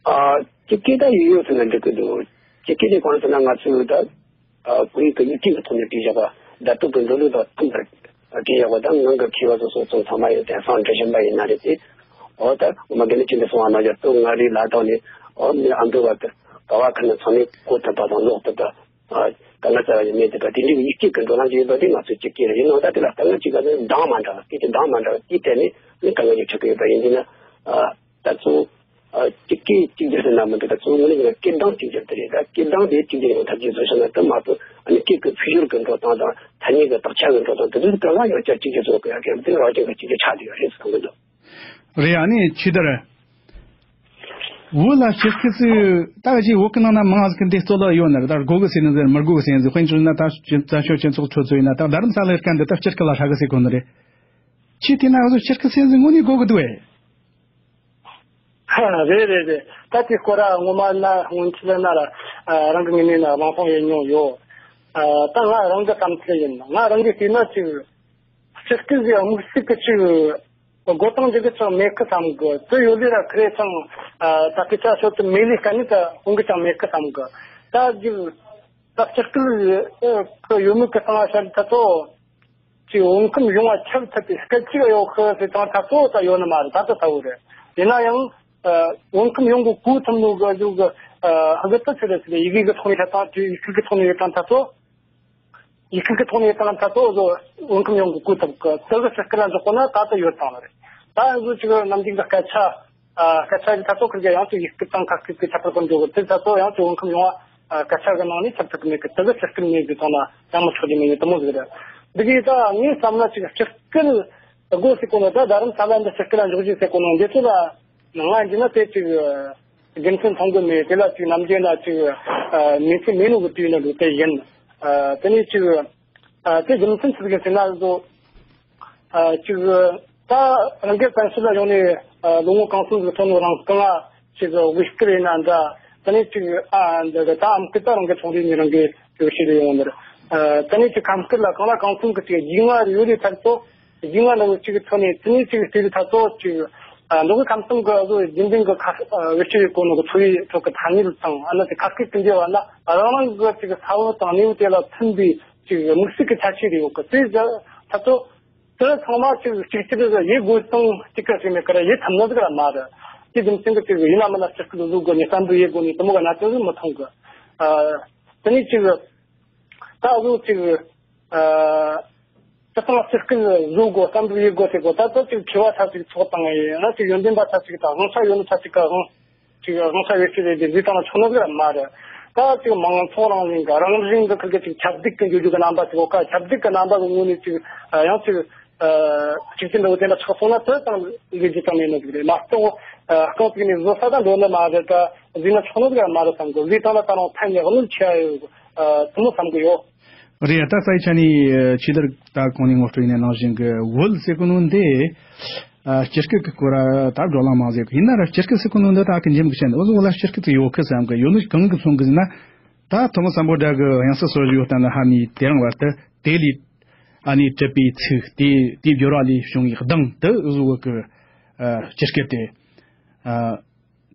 ཨ། སྤྱི་སྐད་ད་ཡོད་ཡོད་ཟེར་ན་འགྲིག་གི་འདུག། སྤྱི་སྐད་དེ་གང་ཟེར་ན་ང་ཚོས་ད་ཨ་བོད་ཡིག་གི་ཡིག་རྒྱུགས་ཀྱི་ཐོག་ནས་བྲིས་བཞག་པ། ཟླ་དུས་ཀྱི་འགྲོ་ལུགས་དང་མཐུན་པར་བྲིས་བཞག་པ་དང་། ནང་གི་མཁས་པ་སོ་སོ་ཚོ་ཚང་མ་ཡོད། དེང་སང་འབྲི་བཞིན་པ་ཡིན་ན་རེད་དེ། འོ་ད་ངོ་མ་དགེ་ལེགས་ཆོས་འདི་གསུང་བ་ནང་བཞིན་དུ་མངའ་རིས་ལ་དྭགས་ནས་འོ་མི་ཨ་མདོ་བར་དུ་ག་བ་ཁ་ནས་ཚང་མས་གོ་ཐུབ་པ་དང་ཀློག་ཐུབ་པ། ཨ། དཀའ་ངལ་རྩ་བ་ནས་མེད་བསྡད་པ་དེ་འདྲའི་ཡིག་རྒྱུགས་ཀྱི་འགྲོ་ལམ་ཅིག་ཡོད་པ་དེ་ང་ཚོའི་སྤྱི་སྐད་རེད། ཡིན་ནའང་ད་དེ་ལ་དཀའ་ངལ་ཅིག་ག་ནི་གདངས་མ་འདྲ་བ། སྐད་ཀྱི་གདངས་མ་འདྲ་བ་དེའི་ཐད་ནས་ནི་དཀའ་ངལ་ཅིག་འཕྲད་ཀྱི་ཡོད་པ་ཡིན་དུས་ན། ཨ། ད་གཙོ་བོ་ཨ་སྤྱི་སྐད་གཅིག་གྱུར་ཟེར་ན་མི་འདུག། ད་གཙོ་བོ་ངོས་ནས་ཡིན་ན་སྐད་གདངས་གཅིག་གྱུར་དེ་རེད། ད་སྐད་གདངས་དེ་གཅིག་གྱུར་ཡོང་ཐབས་ཅིག་བཟོ་བྱས་ན་དེ་མ་གཏོགས་ཨ་ནི་སྐད་ཀྱི་ཚིག་སྦྱོར་གྱི་འགྲོ་སྟངས་དང་ཐ་སྙད་ཀྱི་དག་ཆ་གི་འགྲོ་སྟངས་དེ་ཚོ་གང་ག་ཡང་བསྐྱར་གཅིག་གྱུར་བཟོ་དགོས་ཡ་གི་དེ་རང་བཞིན་གྱི་གཅིག་གྱུར་ཆགས་བསྡད་ཡོད་རེད་བསམ་གྱི་འདུག། རེད། ཨ་ནི་ཆོས་དར། བོད་ལ་སྤྱི་སྐད་ཚིག་ད་ག་ཅིག་བོད་ཀྱི་ནང་ན་མང་ཟིག་གི་འདི་རྩོད་ལ་ཡོད་ན་རེད། ད་དགོས་གི་ཟེར་ནི་ཟེར། མི་དགོས་གི་ཟེར་ནི་ཟེར། དཔེ་མཚོན་ན་ད་བཙན་བྱོལ་སྤྱི་ཚོགས་ཁྲོད་ཚོ་ཡིན་ན། ད་རྡ་རམ་ས་ལའི་སྐད་འདི་ད་སྤྱི་སྐད་ལ་ཧྲ་གི་ཟེར་གོ་ནི་རེད། ཁྱེད་དེ་ན་བཟོ་སྤྱི་སྐད་ཟེར་ནི་དངོས་གནས་དགོས་གི་འདུག་ཨེ། རེད་རེད་རེད། ད་དེ་སྐོར་ར་ངོ་མ་ན་སྔོན་ཆད་ན་ར་རང་གི་ངོས་ནས་ན་དབང་ཐང་ཡོད་མྱོང་ཡོད། ད་ང་རང་གི་བསམ་ཚུལ་ཡིན། ང་རང་གི་བལྟས་ན་ཅིག་སྤྱི་སྐད་ཟེར་དམིགས་བསལ་གི་ཅིག་འགོ་དང་འཇུག་གི་ཅང་མེད་གི་བསམ་གི། དེ་ཡོད་ལས་ར་ཁི་རེ་ཅང་ད་སྐད་ཆ་ཤོད་དུ་མེད་ལས་ཀ་ནི་ད་ཧུང་གི་ཅང་མེད་གི་བསམ་གི། ད་ཅིག་ད་སྤྱི་སྐད་གི་ཡོད་མེད་གི་སྟེང་ལ་བཤད་ད་ཚོ། ཅིག་བོད་ཁམས་ཡོངས་ལ་ཁྱབ་ཐུབ་པའི་སྐད་ཅིག་ཡོད་ཤི་ཟེར་དང་ད་ཚོ་ད་ཡོད་ནི་མ་རེད། ད་ད་ཚ་བོ་རེད། ཡིན་ན་ཡང་ཨ་བོད་ཁམས་ཡོངས་གི་གོ་ཐུབ་ནོ་གི་ཟུག་གི་ཨ་ཧ་གི་ད་ཚོ་རེད་ཟེར། ཡི་གེ་གི་ཐོག་ནས་ད་དང་དུས་ཡི་གེ་གི་ཐོག་ནས་ཡོད་དང་ད་ཚོ། ཡི་གེ་གི་ཐོག་ནས་ཡོད་དང་ད་ཚོ་ཟོ་བོད་ཁམས་ཡོངས་གི་གོ་ཐུབ་གི། དེ་གི་སྤྱི་སྐད་ལ་འཇོག་གོ་ན་ད་ད་ཡོད་དང་རེད། ད་ཟོ་ཅིག་ནམ་རྒྱུན་གི་སྐད་ཆ། ཨ་སྐད་ཆ་གི་ད་ཚོ་ཁིར་གི་ཡང་ཅིག་ཡིག་སྐད་དང་ཁ་སྐད་ཀྱི་ཁྱད་པར་གོ་འགྲོ་གི། དེ་ད་ཚོ་ཡང་ཅིག་བོད་ཁམས་ཡོངས་ཨ་སྐད་ཆ་གི་ནང་ནས་ཁྱབ་ཐུབ་ཀྱི་མེད་གི། དེ་གི་སྤྱི་སྐད་མེད་གི་ཐོག་ན་ཡང་མི་ཆོག་རྒྱུ་མེད་ནི་དེ་མོ་ཟིག་རེད། འདི་གི་ད་ངས་བསམ་ན་ཅིག་སྤྱི་སྐད་དགོས་ཟེར་གོ་ནོ། ད་རྡ་རམ་ས་ལ་འདི་སྤྱི་སྐད་ལ་འཇོག་རྒྱུ་ཟེར་གོ་ནོ་འདི་ཚོ་ལ་ང་འདི་ན་དེ་ཅིག་རྒྱུ་མཚན་མཐོང་གི་མེད། དེ་ལ་ཅིག་ནམ་རྒྱུན་ན་ཅིག་ཨ་མི་ཚེ་མེད་ནོ་གི་དུས་ན་འགྲོ་དེ་ཡིན། ཨ་དེ་ནས་ཅིག་ཨ་དེ་རྒྱུ་མཚན་ཅིག་གི་ཟེར་ན་ཟོ་ཨ་ཅིག་ད་རང་གི་བཙན་ཤེད་ལ་ཡོང་ནས་ཨ་ལོ་ངོ་གང་སོང་གི་ཐོན་ནོ་རང་གང་ལ་ཞིག་དབུ་སྐར་ཡིན་ན་འདྲ། ད་ནི་ཅིག་ཨ་འདི་གི་ད་ཨམ་སྐད་ད་རང་གི་ཚོང་རིག་ནས་རང་གི་གི་ཤེས་རེ་ཡོང་ནི་རེད། ཨ་ད་ནི་ཅིག་ཁམས་སྐད་ལ་གང་ལ་གང་འཚམ་གི་ཅིག་རྒྱུས་མངའ་རེ་ཡོད་རེད་ཚར་ཏོ། རྒྱུས་མངའ་ལ་ཅིག་ཐོན་ནས་དེ་ནས་ཅིག་དེ་རེད་ཚར་ཏོ་ཅིག་ཨ་འདི་གི་ཁམས་སྐད་གི་ཨ་ཟོ་རྒྱུན་ལྡན་གི་ཁ་ཨ་བེད་སྤྱོད་ཡོད་གོ་ནོ་གི་འཚོ་བའི་ཁྲོད་གི་ཐ་སྙད་དང་ཨ་ན་ཅིག་ཁ་སྐད་དེ་འདྲ་བ་ན་རང་རང་གི་ཅིག་ས་བོན་དང་གནས་བབ་དེ་ལ་མཐུན་པའི་ཅིག་དམིགས་བསལ་གི་ཁྱད་ཆོས་རེ་ཡོད་གི། དེ་ཚར་ཏོ། དེ་ཚང་མ་ཅིག་གཅིག་གཅིག་ཡིད་དགོས་སྟངས་གཅིག་ག་ཞིག་མེད་ཀ་ར་ཡིད་ཐམ་ན་ཟིག་ར་མ་རེད། དེ་རྒྱུ་མཚན་གྱིས་ཅིག་ཡིན་ན་མིན་ན་སྤྱིར་སྐད་བཟོ་དགོས་ནས་བསམ་བློ་ཡེད་དགོས་ནས་དེ་མོ་ག་ན་དེ་ཟིག་མི་མཐོང་གི། ཨ་དེ་ནས་ཅིག་ད་བཟོ་ཅིག་ཨ་སྤྱིར་བཏང་སྤྱིར་སྐད་བཟོ་དགོས་བསམ་བློ་ཡེད་དགོས་ཟེར་གོ། ད་ལྟ་ཅིག་མཁས་པ་ཚ་ཅིག་ཚོགས་དང་ཡང་ན་ཅིག་ཡོན་ཏན་པ་ཚ་ཅིག་དང་དབང་ཆ་ཡོད་ནོ་ཚ་ཅིག་ག་དབང་ཅིག་དབང་ཆ་ཡོད་ཅིག་རེད་དེ་འདི་དང་ཆོག་ནོ་ཟིག་ར་མ་རེད། ད་ཅིག་མང་ཚོགས་རང་བཞིན་གི་རང་བཞིན་གི་ཁུར་གི་ཅིག་ཁྱབ་གདལ་གི་འགྱུར་རྒྱུ་གི་རྣམ་པ་ཅིག་འོ་ཀ་ཁྱབ་གདལ་གི་རྣམ་པ་གི་ངོས་ནས་ཅིག་ཡང་ཅིག་གཅིག་ཅིག་འདྲ་བོ་དེ་འདྲ་ཆགས་སོང་ན་དེ་ཙམ་གི་རྒྱུ་ཙམ་ཡིན་ནི་ཟིག་རེད་མ་གཏོགས། རྐང་ཅིག་ནས་བཟོ་ས་ད་འགྲོ་ནི་མ་རེད། ད་བཟོས་ན་ཆོག་ནི་ཟིག་ར་མ་རེད་བསམ་གི། བཟོས་བཏང་ན་ད་རུང་ཕན་ནི་གནོད་ཆེ་ཡ་ཡོད་གི་དེ་མོ་བསམ་གི་ཡོད། རེད། ད་ས་ཡི་ཆ་ནས་ཆོས་དར་ད་གོང་ནས་ངོ་སྤྲོད་ཡིན་ནའི་ནང་བཞིན་གི་བོད་ཟེར་གོ་ནོ་འདི། ཨ་སྤྱིར་སྐད་ཀྱི་སྐོར་ད་བགྲོ་གླེང་མང་ཟེར་གི་ཡིན་ན་ར་སྤྱིར་སྐད་ཟེར་གོ་ནོ་འདི་ད་གི་འཇིམ་གི་བཤད་འདི་འུ་ཟོ་བོད་ལ་སྤྱིར་སྐད་ཅིག་ཡོད་གི་བསམ་གི་ཡོད་ནི་གང་གི་མཚོན་གི་ཟེར་ན། ད་ཐོན་མི་སམ་བྷོ་ཊ་གི་དབྱངས་གསལ་སོ་བཞི་ཡོད་ལྟ་ན་ཧ་ནི་དེ་རིང་བར་དུ་དེ་ལས་ཨ་ནི་གྲུབ་པའི་ཚིག་དེ་དེའི་སྦྱོར་བ་ལས་བྱུང་བའི་གདངས་དེ་འུ་ཟོ་བོད་གི་ཨ་སྤྱིར་སྐད་དེ། ཨ།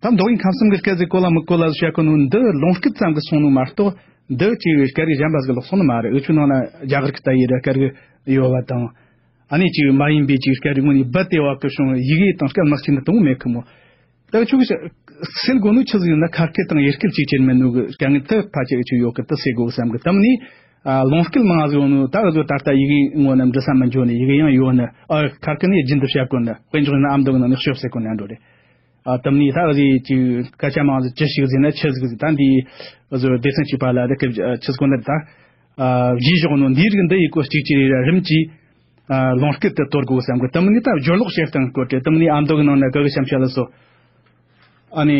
ད་མདོ་དབུས་ཁམས་གསུམ་གྱི་སྐད་ཟིག་གོ་ལ་མི་གོ་ལ་བཤད་གོ་ནོ་འདི་ལུང་སྐད་ཙམ་གྱིས་སོང་ནོ་མ་གཏོགས་འདི་ཅིག་སྐད་རིགས་གཞན་པ་ཟིག་ལོག་སོང་ནི་མ་རེད། འུ་ཆོ་ནང་ན་རྒྱ་གར་གྱི་ད་ཡི་ར་སྐད་རིགས་ཡོད་པ་དང་། ཨ་ནི་ཅིག་མ་ཡིན་པའི་ཅིག་སྐད་རིགས་དངོས་ནས་རྦད་དེ་བ་གི་བྱུང་ཡི་གེ་དང་སྐད་དམག་ཆེན་དུ་དང་པོ་མེད་གི་མོ། ད་འུ་ཆོ་གི་སེམས་གོ་ནོ་ཆི་ཟིག་ན་ཁ་སྐད་དང་ཡུལ་སྐད་ཅིག་ཅན་མེད་ནོ་གི་དཀའ་ངལ་དུ་ཕལ་ཆེར་འུ་ཆོ་ཡོད་གི་དུ་ཟེར་དགོས་བསམ་གི། དམ་ནི་ལུང་སྐད་མང་ཟིག་ཡོད་ནོ་ད་འུ་ཆོ་ད་ལྟ་ཡི་གེ་ངོ་ན་འབྲི་ས་མི་འཇོན་ནི་ཡི་གེ་ཡང་ཡོད་ནི་ཨ་ཁ་སྐད་ནི་རྒྱུན་དུ་བཤད་དགོས་ནི་དཔེ་འཇོག་ན་ཨ་མདོ་གི་ནང་ནས་ཤོབ་ཟེར་གོ་ནི་འགྲོ་རེད། ཨ་དམ་ནི་ད་འུ་ཟི་ཅིག་སྐད་ཆ་མང་ཟིག་ཅི་ཞིག་ཟེར་ན་ཆི་ཟིག་ཟིག་ད་འདི་འུ་ཟོ་སྡེ་ཚན་གཅིག་པ་ལ་ད་སྐད་ཆི་ཟིག་གོ་ནི་ད་ཨ་རྗེས་ཞོག་ནོ་འདིའི་རིགས་འདི་ཡི་གོ་གཅིག་ཅིག་རེ་ར་རིམ་གྱིས་ཨ་ལུང་སྐད་དུ་གཏོར་དགོས་བསམ་གི། དམ་ནི་ད་སྦྱོར་ཀློག་བྱེད་སྟངས་སྐོར་དེ་དམ་ནི་ཨ་མདོ་གི་ནང་ན་ག་གི་ཤམ་ཤ་ལ་སོ། ཨ་ནི།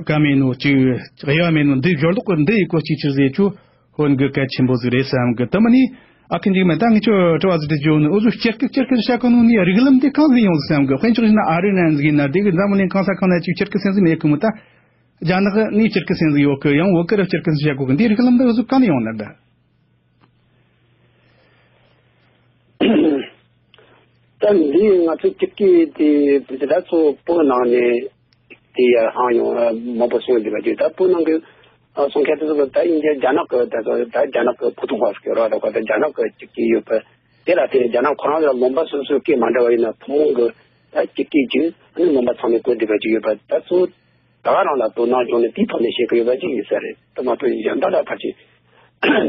ཀ་མེད་ནོ་ཅིག་དབྱེ་བ་མེད་ནོ་འདི་སྦྱོར་ཀློག་གི་འདི་ཡི་སྐོར་ཅིག་ཅིག་ཟེར་ཆུ་ཧོན་གི་གལ་ཆེན་པོ་ཟིག་རེད་བསམ་གི། དེ་མིན་ནི་ཨ་ཁི་འཇིག་མེད་ད་ངི་ཆོ་དྲི་བ་ཟིག་དེ་བརྗོད་ནི་འུ་ཟོ་སྐྱེར་སྐྱེར་སྐྱེར་སྐྱེར་བཤད་གོ་ནོ་ནི་རིགས་ལམ་དེ་གང་ཟིག་ཡོང་ཟིག་བསམ་གི། དཔེ་འཇོག་བྱས་ན་ཨ་རི་ནང་ཟིག་ཡིན་ན་དེ་གི་འཛམ་བུ་གླིང་གང་ས་གང་ན་ཅིག་སྐྱེར་སྐྱེར་སེམས་ཟིག་མེད་གི་མོ། ད་རྒྱ་ནག་ནི་སྐྱེར་སྐྱེར་སེམས་ཟིག་ཡོད་གི། ཡང་བོད་སྐད་ར་སྐྱེར་སྐྱེར་བཤད་གོ་གི། འདི་རིགས་ལམ་འདི་འུ་ཟོ་གང་ནས་ཡོང་ན་ད། ད་འདི་ང་ཚོ་སྤྱི་སྐད་དེ་དེ་ད་གཙོ་བོ་བོད་ནང་ནས་དེ་ཡར་ལྷང་ཡོང་མང་པོ་སོང་ཡོད་པ་དེ་ད་བོད་ནང་གི་སོང་མཁན་དེ་ཚོ་ད་ཡིན་གྱི་རྒྱ་ནག་གི་ད་ད་རྒྱ་ནག་གི་ཕུ་ཐུང་བ་སྐད་ར་ད་ག་ད་རྒྱ་ནག་གི་སྤྱི་སྐད་ཡོད་པ་དེ་ལ་དེ་རྒྱ་ནག་ཁོ་རང་ལ་ལུང་པ་སོ་སོའི་སྐད་མ་འདྲ་བ་ཡིན་ན་ཐུན་མོང་གི་ད་སྤྱི་སྐད་ཅིག་ཨ་ནི་ལུང་པ་ཚང་མས་གོ་བསྡད་པ་ཅིག་ཡོད་པ་ད་གཙོ་བོ་ད་ག་རང་ལ་དོ་སྣང་བྱུང་ནས་དེའི་ཐོག་ནས་བཤད་ཀྱི་ཡོད་པ་ཅིག་ཡིན་ས་རེད། ད་མ་གཏོགས་གཞན་དག་ལ་ཕལ་ཆེར་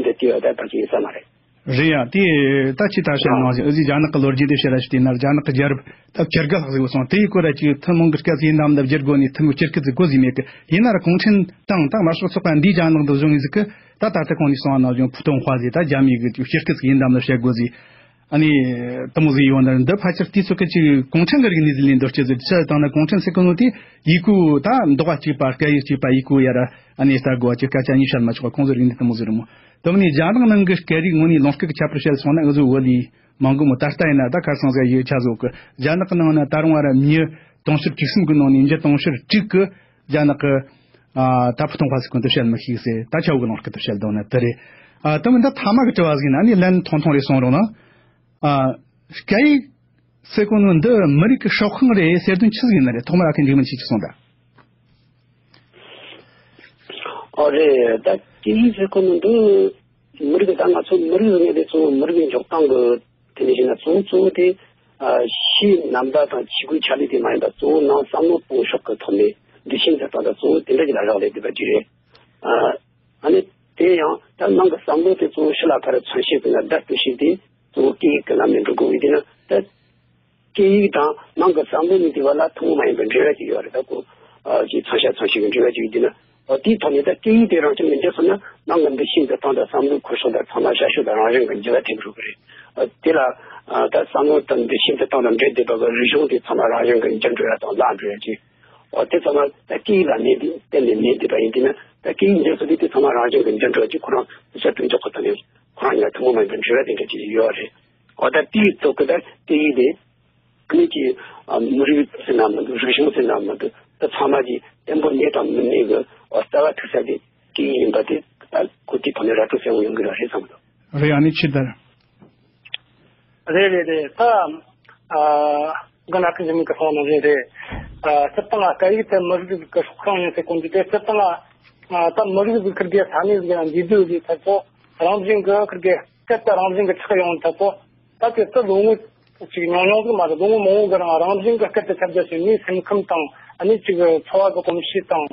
འདི་དེ་བ་ད་ཕལ་ཆེར་ཡིན་ས་མ་རེད། རེད་ཡ། དེ་ད་ཅི་ད་བཤད་ནང་བཞིན་ཨ་ཟི་རྒྱ་ནག་གི་ལོ་རྒྱུས་དེ་བཤད་ར་ཞིག་དེ་ན་རྒྱ་ནག་གི་རྒྱལ་རབས་ད་བཅུ་དགུ་ལྷག་ཟིག་སོང་། དེའི་སྐོར་ར་ཅིག་ཐུན་མོང་གི་སྐད་ཟིག་ཡིན་ནམ་ད་བསྒྱུར་དགོས་ནས་ཐུན་མོང་སྤྱིར་སྐད་ཟིག་དགོས་ཟིག་མེད་གི། ཡིན་ན་ར་གུང་ཁྲན་ཏང་ད་དམར་ཤོག་ཚོགས་པ་འདིའི་རྒྱ་ནག་འདི་བཟུང་ཡིན་ཟིག་གི། ད་ད་ལྟ་གོང་ནས་གསུངས་པ་ནང་བཞིན་ཕུ་ཐུང་དཔའ་ཟིག་ད་རྒྱ་མི་གི་ཅིག་སྤྱིར་སྐད་ཟིག་ཡིན་ནམ་ལ་བཤད་དགོས་ཟིག་ཨ་ནི། དེ་མོ་ཟིག་ཡོང་ན་འདི་ཕལ་ཆེར་དུས་ཚོད་ཀྱི་ཅིག་གུང་ཁྲན་གྱི་རིག་གནས་ཟིག་ལས་འདོར་ཅི་ཟིག་ཆ་དང་ན་གུང་ཁྲན་ཟེར་གི་ནོ་དེ་ཡི་གུ་ད་འདོགས་པ་གཅིག་པ་སྐད་ཡིག་གཅིག་པ་ཡི་གུ་ཡ་ར་ཨ་ནི་ལྟ་དགོས་པ་ཅིག་སྐད་ཆ་གཉིས་བཤད་མ་ཆོག་པ་ཁོང་ཚོའི་རིག་གནས་དེ་མོ་ཟིག་རེད་མོ། དེ་མིན་ནི་རྒྱ་ནག་ནང་གི་སྐད་རིགས་དངོས་གནས་ལུང་སྐད་ཀྱི་ཁྱད་པར་བཤད་སོང་ན་འུ་ཚོ་བོད་ལས་མང་གི་མོ། ད་ལྟ་ཡིན་ན་ད་ཁ་སང་ཟིག་ཡིག་ཆ་བཟོ་གི། རྒྱ་ནག་གི་ནང་ན་ད་རུང་བ་ར་མྱི་དུང་ཕྱུར་བཅུ་གསུམ་གི་ནང་ནས་མྱི་དུང་ཕྱུར་དྲུག་གི་རྒྱ་ནག་གི་ཨ་ད་ཕུ་ཐུང་ཧྥ་སི་ཀུན་དུ་བཤད་མི་ཤེས་ཟེར། ད་ཆའོ་གི་ནང་སྐད་དུ་བཤད་འདུག་ན་དེ་རེད། ཨ་དེ་མིན་ད་ཐ་མ་གི་དྲི་བ་ཟིག་ཡིན་ན་ཨ་ནི་ལན་ཐུང་ཐུང་རེ་གསུང་རོགས་གནང་། ཨ་སྐད་ཡིག་ཟེར་གོ་ནོ་འདི་མི་རིགས་ཀྱི་སྲོག་ཤིང་རེད་ཟེར་དོན་ཆི་ཟིག་ཡིན་ན་རེད། ཐོག་མར་ཨ་ཁུ་འཇིགས་མེད་ཁྱེད་ཀྱིས་གསུངས་དང་། ཨོ་རེད། ད་སྐད་ཡིག་ཟེར་གོ་ནོ་འདི་མི་རིགས་ད་ང་ཚོ་མི་རིགས་ཟེར་མཁན་དེ་གཙོ་བོ་མི་རིགས་ཀྱི་འཇོག་སྟངས་ཀྱི་དེ་ནས་བཤད་ན་གཙོ་བོ་གཙོ་བོ་དེ་ཨ་ཕྱིའི་རྣམ་པ་དང་ཕྱི་སྒོའི་ཆ་ལུགས་དེ་མ་ཡིན་པ་གཙོ་བོ་ནང་བསམ་བློ་གཏོང་ཕྱོགས་ཀྱི་ཐོག་ནས་འདུ་ཤེས་འཛིན་སྟངས་དང་གཙོ་བོ་དེ་འདྲ་ཅིག་ལ་རག་ལས་བསྡད་པ་ཅིག་རེད། ཨ་ཨ་ནི་དེ་ཡང་ད་ནང་གི་བསམ་བློ་དེ་གཙོ་བོ་ཕྱི་ལ་ཕར་མཚོན་བྱེད་ཀྱི་ན་བརྡ་སྤྲོད་བྱེད་དེ་གཙོ་བོ་སྐད་ཡིག་གི་ལམ་ནས་འགྲོ་དགོས་པས། དེ་ན་ད་སྐད་ཡིག་དང་ནང་གི་བསམ་བློ་གཉིས་དེ་བར་ལ་ཐུན་མོང་མ་ཡིན་པའི་འབྲེལ་བ་ཅིག་ཡོད་རེད། ད་ཁོ་ཨ་ཅིག་མཚོན་བྱ་མཚོན་བྱེད་ཀྱི་འབྲེལ་བ་ཅིག་ཡོད་དེ་ན། ཨོ་དེའི་ཐོག་ནས་ད་སྐད་ཡིག་དེ་རང་བཞིན་མི་འདྲ་སོང་ན་ནང་གི་འདུ་ཤེས་འཛིན་སྟངས་དང་བསམ་བློའི་འཁོར་ཕྱོགས་དང་ཚང་མ་བྱ་སྤྱོད་དང་རང་བཞིན་གྱི་འགྱུར་བ་ཐེབས་འགྲོ་གི་རེད། ཨོ་དེ་ལ་ཨ་ད་བསམ་བློ་དང་འདུ་ཤེས་འཛིན་སྟངས་དང་འབྲེལ་བསྡད་པ་གི་རིག་གཞུང་དེ་ཚང་མ་རང་བཞིན་གྱི་འགྱུར་འགྲོ་ཡ་དང་བརླག་འགྲོ་ཡ་ཅིག་ཨོ་དེ་ཚང་མ་ད་སྐད་ཡིག་ལ་གནས་ཏེ་བརྟེན་ནས་གནས་བསྡད་པ་ཡིན་དེ་ན་ད་སྐད་ཡིག་འདི་ཚོ་དེ་དེ་ཚང་མ་རང་བཞིན་གྱི་འགྱུར་འགྲོ་ཅིག་ཁོ་རང་ཤ་སྤྲོད་འཇོག་གི་ཐོག་ནས་ཁོ་རང་ཉིད་ཐུན་མོང་མ་ཡིན་པའི་འབྲེལ་བ་དེ་འདྲ་ཅིག་ཡོད་རེད། ཨོ་ད་དེའི་ཐོག་གི་ད་སྐད་ཡིག་དེ་ ཁ་ནས་ཀྱི་ཨ་མི་རིགས་ཟེར་ན་མི་འདུག་རིག་གཞུང་ཟེར་ན་མི་འདུག་ད་ཚང་མ་གྱི་བརྟན་པོ་གནས་དང་མི་གནས་ཀྱི་ཨ་རྩ་བ་ཐུག་ས་དེ་དེ་ཡིན་པ་དེ་ད་ཁོ་དེ་ཐོག་ནས་ར་སྤྲོད་གསལ་པོ་ཡོང་གི་རེད་བསམ་གི་འདུག་རེད། ཨ་ནི་ཕྱི་དར། རེད་རེད་རེད། ད་ཨ་ག་ན་ཁ་ཞིག་མི་ག་སོང་ན་རེད་རེད། ཨ་སྤྱིར་བཏང་ཨ་སྐད་ཡིག་དེ་མི་རིགས་ཀྱི་སྲོག་ཤིང་ཡིན་ཟེར་གོ་འདུག་དེ་སྤྱིར་བཏང་ཨ་ད་མི་རིགས་ཀྱི་ཁིར་གེ་ས་གནས་ཟིག་ཡང་འདུས་སྡོད་ཀྱི་ཐད་ཚོ་རང་བཞིན་གྱི་ཁིར་གེ་སྐད་དེ་རང་བཞིན་གྱི་ཆགས་ཡོང་ཐད་ཚོ། ད་དེ་ཚོ་ལོ་ངོ་ཅིག་ཉུང་ཉུང་ཟིག་མ་རེད། ལོ་ངོ་མང་བོ་གི་རིང་རང་བཞིན་གྱི་སྐད་དེ་ཁྱབ་རྒྱ་ཕྱིན་ནས་སེམས་ཁམས་དང་ཨ་ནི་ཅིག་འཚོ་བ་གི་གོམས་གཤིས་དང་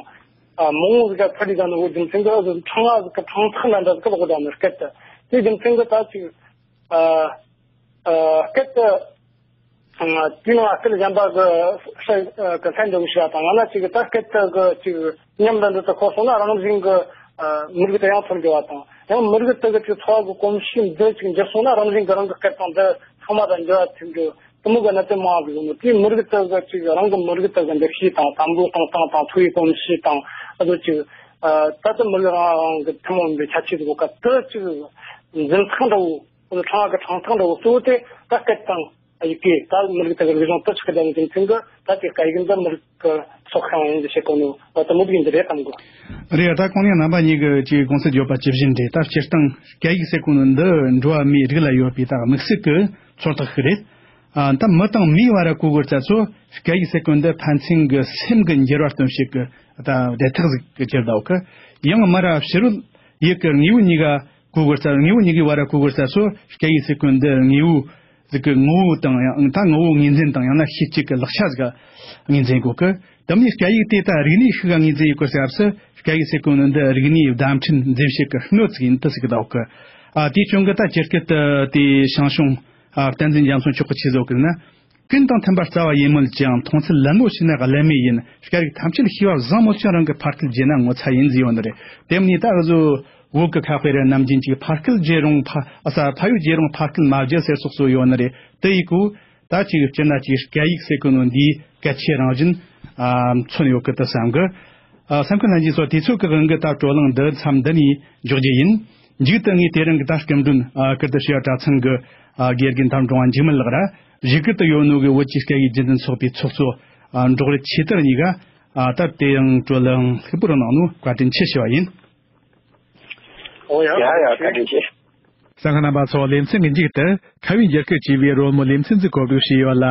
ཨ་མང་བོ་ཟིག་ག་ཚད་ལས་ཀ་ནོ་བོ་རྒྱུ་མཚན་གྱི་ཨ་ཟོ་ཕྲེང་བ་ཟིག་གི་ཕྲེང་ཐག་ལ་འདྲ་ཟིག་གི་ལོག་ད་ནི་སྐད་དེ་དེ་རྒྱུ་མཚན་གྱི་ད་ཅིག་ཨ་ཨ་སྐད་དེ་དེའི་ནང་སྐད་གཞན་པ་གི་ས་གི་ལྷན་འདྲ་བོ་ཞིག་དང་ང་ན་ཅིག་ད་སྐད་དེ་གི་ཅིག་ཉམས་ལ་འདི་ལྟ་ཁོ་སོང་ན་རང་བཞིན་གི་ཨ་མི་རིགས་དེ་ཡང་ཚོར་འགྱུར་བ་དང་ཡང་མི་རིགས་དེ་གི་ཅིག་འཚོ་བ་གི་གོམས་གཤིས་འདི་ཅིག་འགྱུར་སོང་ན་རང་བཞིན་གི་རང་གི་སྐད་དང་འདི་ཚང་མ་དང་འགྱུར་བ་ཐེབས་འགྱུར་དེ་མོ་གི་གནད་དོན་མང་གི་ཡོད་ནོ། དེའི་མི་རིགས་དེ་གི་ཅིག་རང་གི་མི་རིགས་དེ་གི་འདུ་ཤེས་དང་བསམ་བློ་གཏོང་སྟངས་དང་འཚོ་བའི་གོམས་གཤིས་དང་ཨ་ཟོ་ཅིག་ཨ་ད་ལྟ་མི་རིགས་རང་རང་གི་ཐུན་མོང་མིན་པའི་ཁྱད་ཆོས་དེ་གོ་སྐབས་དེ་ཅིག་འཛིན་ཐག་འདྲ་བོ། ཁོ་ཚོ་ཕྲེང་བ་གི་ཕྲེང་ཐག་འདྲ་བོ་གཙོ་བོ་དེ་ད་སྐད་དང་ཡི་གེ་ད་མི་རིགས་དེ་གི་རིག་གཞུང་དེ་ཆགས་ཀྱི་བསྡད་ནས་རྒྱུ་མཚན་གྱིས་ད་དེ་སྐད་ཡིག་འདི་མི་རིགས་ཀྱི་སྲོག་ཤིང་ཡིན་ཟེར་གོ་ནོ་བ་དེ་མོ་བཞིན་དུ་རེད་བསམ་གོ། རེད། ད་གོང་ནས་རྣམ་པ་གཉིས་ཀྱིས་ཅིག་དགོངས་སེལ་བརྗོད་པ་ཇི་བཞིན་རེད། ད་སྤྱིར་བཏང་སྐད་ཡིག་ཟེར་གོ་ནོ་འདི་འགྲོ་བ་མིའི་རིགས་ལ་ཡོད་པའི་ད་དམིགས་བསལ་གྱི་ཚོད་དཔག་ཞིག་རེད། ཨ་ད་མི་དང་མིའི་བར་གོ་དགོས་ཙ་ཚོ་སྐད་ཡིག་ཟེར་གོ་འདི་ཕན་ཚུན་གྱི་སེམས་ཀྱི་འགྱུར་བ་སྟོན་བྱེད་ཀྱི་ད་བརྡ་ཐག་ཟིག་གི་ཁྱེར་ད་འོ་གི། ཡང་མི་ར་ཕྱི་རོལ་ཡུལ་གྱི་དངོས་པོ་གཉིས་ཀ་གོ་དགོས་ས། དངོས་པོ་གཉིས་ཀའི་བར་གོ་དགོས་ས་སོ་སྐད་ཡིག་ཟེར་གོ་འདི་དངོས་པོ་ཟིག་གི་ངོ་བོ་དང་ཡང་ད་ངོ་བོ་ངོས་འཛིན་དང་ཡང་ན་ཤེས་བྱེད་ཀྱི་ལག་ཆ་ཟིག་ངོས་འཛིན་དགོས་གི། དེ་མིན་སྐད་ཡིག་དེ་ད་རིག་གནས་ཤིག་ག་ངོས་འཛིན་ཡོད་དགོས་ས་སྐབས་སུ་སྐད་ཡིག་ཟེར་གོ་ནི་འདི་རིག་གནས་བརྡ་འཕྲིན་འཛིན་བྱེད་ཀྱི་སྣོད་ཅིག་ཡིན་དུ་ཟིག་གདའ་གི། ཨ་དེའི་རྐྱེན་གྱིས་ད་ཇི་སྐད་དུ་དེ་ཞང་ཞུང་ཨ་བསྟན་འཛིན་རྒྱ་མཚོ་མཆོག་གིས་ཆི་ཟེར་གི་ན། ཀུན་དང་མཐུན་པར་རྩ་བ་ཡིན་མོད་ཀྱང་། མཐོང་ཚུལ་ལད་མོ་ཞིག་ནི་ཀླད་མེད་ཡིན། སྐད་རིགས་ཐམས་ཅད་ཤེས་པ་བཟང་མོད་ཀྱང་། རང་གི་ཕ་སྐད་བརྗེད་ན་ངོ་ཚ་ཡིན་ཟེར་ཡོད་ནི་རེད། དེ་མིན་ད་གཟོད་བོད་ཀྱི་ཁ་དཔེ་རེད། ནམ་རྒྱུན་གྱི་ཕ་སྐད་བརྗེད་རུང་ཕ་ཨ་ས་ཕ་ཡུལ་བརྗེད་རུང་ཕ་སྐད་མ་བརྗེད་ཟེར་སོགས་སུ་ཡོད་ནི་རེད། དེ་ཡི་གུ་ད་ཅིག་སྤྱིར་ན་ཅིག་སྐད་ཡིག་ཟེར་གོ་ནོ་འདིའི་གལ་ཆེ་རང་བཞིན་ཨ་མཚོན་ཡོད་གི་དུ་བསམ་གི། ཨ་བསམ་འཁུར་ལྷན་རྒྱས་ཚོ་དུས་ཚོད་ཀྱི་དབང་གིས་ད་བགྲོ་གླེང་འདི་མཚམས་འདི་ནས་འཇོག་རྒྱུ་ཡིན། མཇུག་ཏུ་ངས་དེ་རིང་གི་ད་སྐུ་མགྲོན་ཨ་ཀིརྟི་བྱེས་པ་གྲྭ་ཚང་གི་ཨ་དགེ་རྒན་དམ་གྲོང་བ་འཇིགས་མེད་ལགས་ར་བཞུགས་ཁུལ་དུ་ཡོད་ནོ་གི་བོད་ཀྱི་སྐད་ཡིག་རྒྱུན་འཛིན་ཚོགས་པའི་ཚོགས་གཙོ་ཨ་འབྲོག་རི་ཆོས་དར་གཉིས་ཀ་ཨ་ད་དེ་ཡང་བགྲོ་གླེང་ལྷུག་པོར་གནང་ནོ་བཀའ་དྲིན་ཆེ་ཞུ་བ་ཡིན། ཨོ་ཡ། ཡ་ཡ་བཀའ་དྲིན་ཆེ། གསན་མཁན་རྣམ་པ་ཚོ། ལེ་ཚན་གྱི་མཇུག་ཏུ་ཁ་བའི་འགྱུར་ཁུག་ཅེས་པའི་རོལ་མོ་ལེ་ཚན་ཟིག་གོ་སྒྲིག་བྱས་ཡོད་ལ།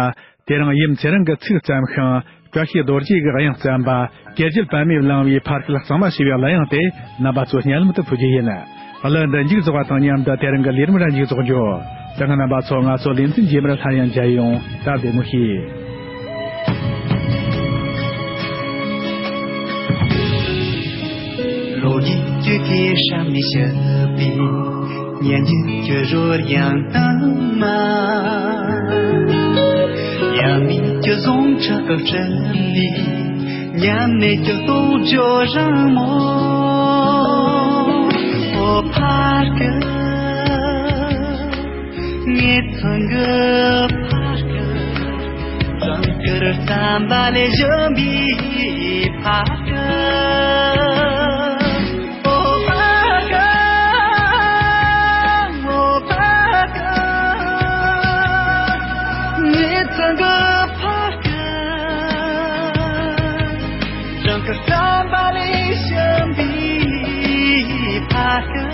དེ་རིང་ཡུམ་ཚེ་རིང་གིས་ཚིག་བརྩམས་ཤིང་བཀྲ་ཤིས་རྡོ་རྗེ་གིས་དབྱངས་བརྩམས་པ། དགེ་བརྒྱད་པད་མས་བླངས་པའི་ཕ་སྐད་གཙང་མ་ཞེས་པའི་གླུ་དབྱངས་དེ་རྣམ་པ་ཚོའི་སྙན་ལམ་དུ་ཕུལ་རྒྱུ་ཡིན། གླུ་འདི་མཇུག་རྫོགས་པ་དང་མཉམ་དུ་དེ་རིང་གི་ལས་རིམ་ར་མཇུག་རྫོགས་རྒྱུ། གསན་མཁན་རྣམ་པ་ཚོ། ང་ཚོ་ལེ་ཚན་རྗེས་མར་སླར་ཡང་མཇལ་ཡོང་། སྟབས་བདེ་མོ་བྱོས། ལོ་རྒྱུས་ཀྱི་སྐད་སྲབ་ནས་བཤད་པའི་སྙན་བརྒྱུད་ཀྱི་རོལ་དབྱངས་དྭངས་མ། ཡབ་མེས་ཀྱི་ཟུངས་ཁྲག་གིས་བསྐྲུན་པའི་མཉམ་གནས་ཀྱི་རྟོགས་བརྗོད་རིང་མོ། ཨོ་ཕ་སྐད། ངེད་ཚང་གི་ཕ་སྐད། རང་སྐད་བརྩམས་པ་ལས་གཞོན་པའི་ཕ་སྐད། ཨོ་ཕ་སྐད། ཨོ་ཕ་སྐད། ངེད་ཚང་གི་ཕ་སྐད། རང་སྐད་བརྩམས་པ་ལས་གཞོན་པའི་ཕ་སྐད།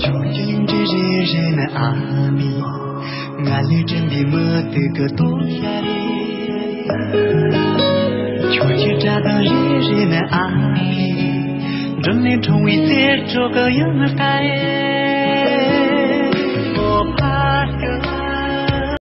ཆུང་ཆུང་འདྲིས་རེ་རེ་ནི་ཨ་མའི་ང་ལས་དྲན་པའི་མུ་ཏིག་གི་དོ་ཤལ་རེད། ཆུང་ཆུང་སྐྲ་དང་རེ་རེ་ནི་ཨ་མའི་མགྲིན་ལས་འཁྲུངས་པའི་གསེར་སྒྲོག་གི་དབྱངས་རྟ་རེད།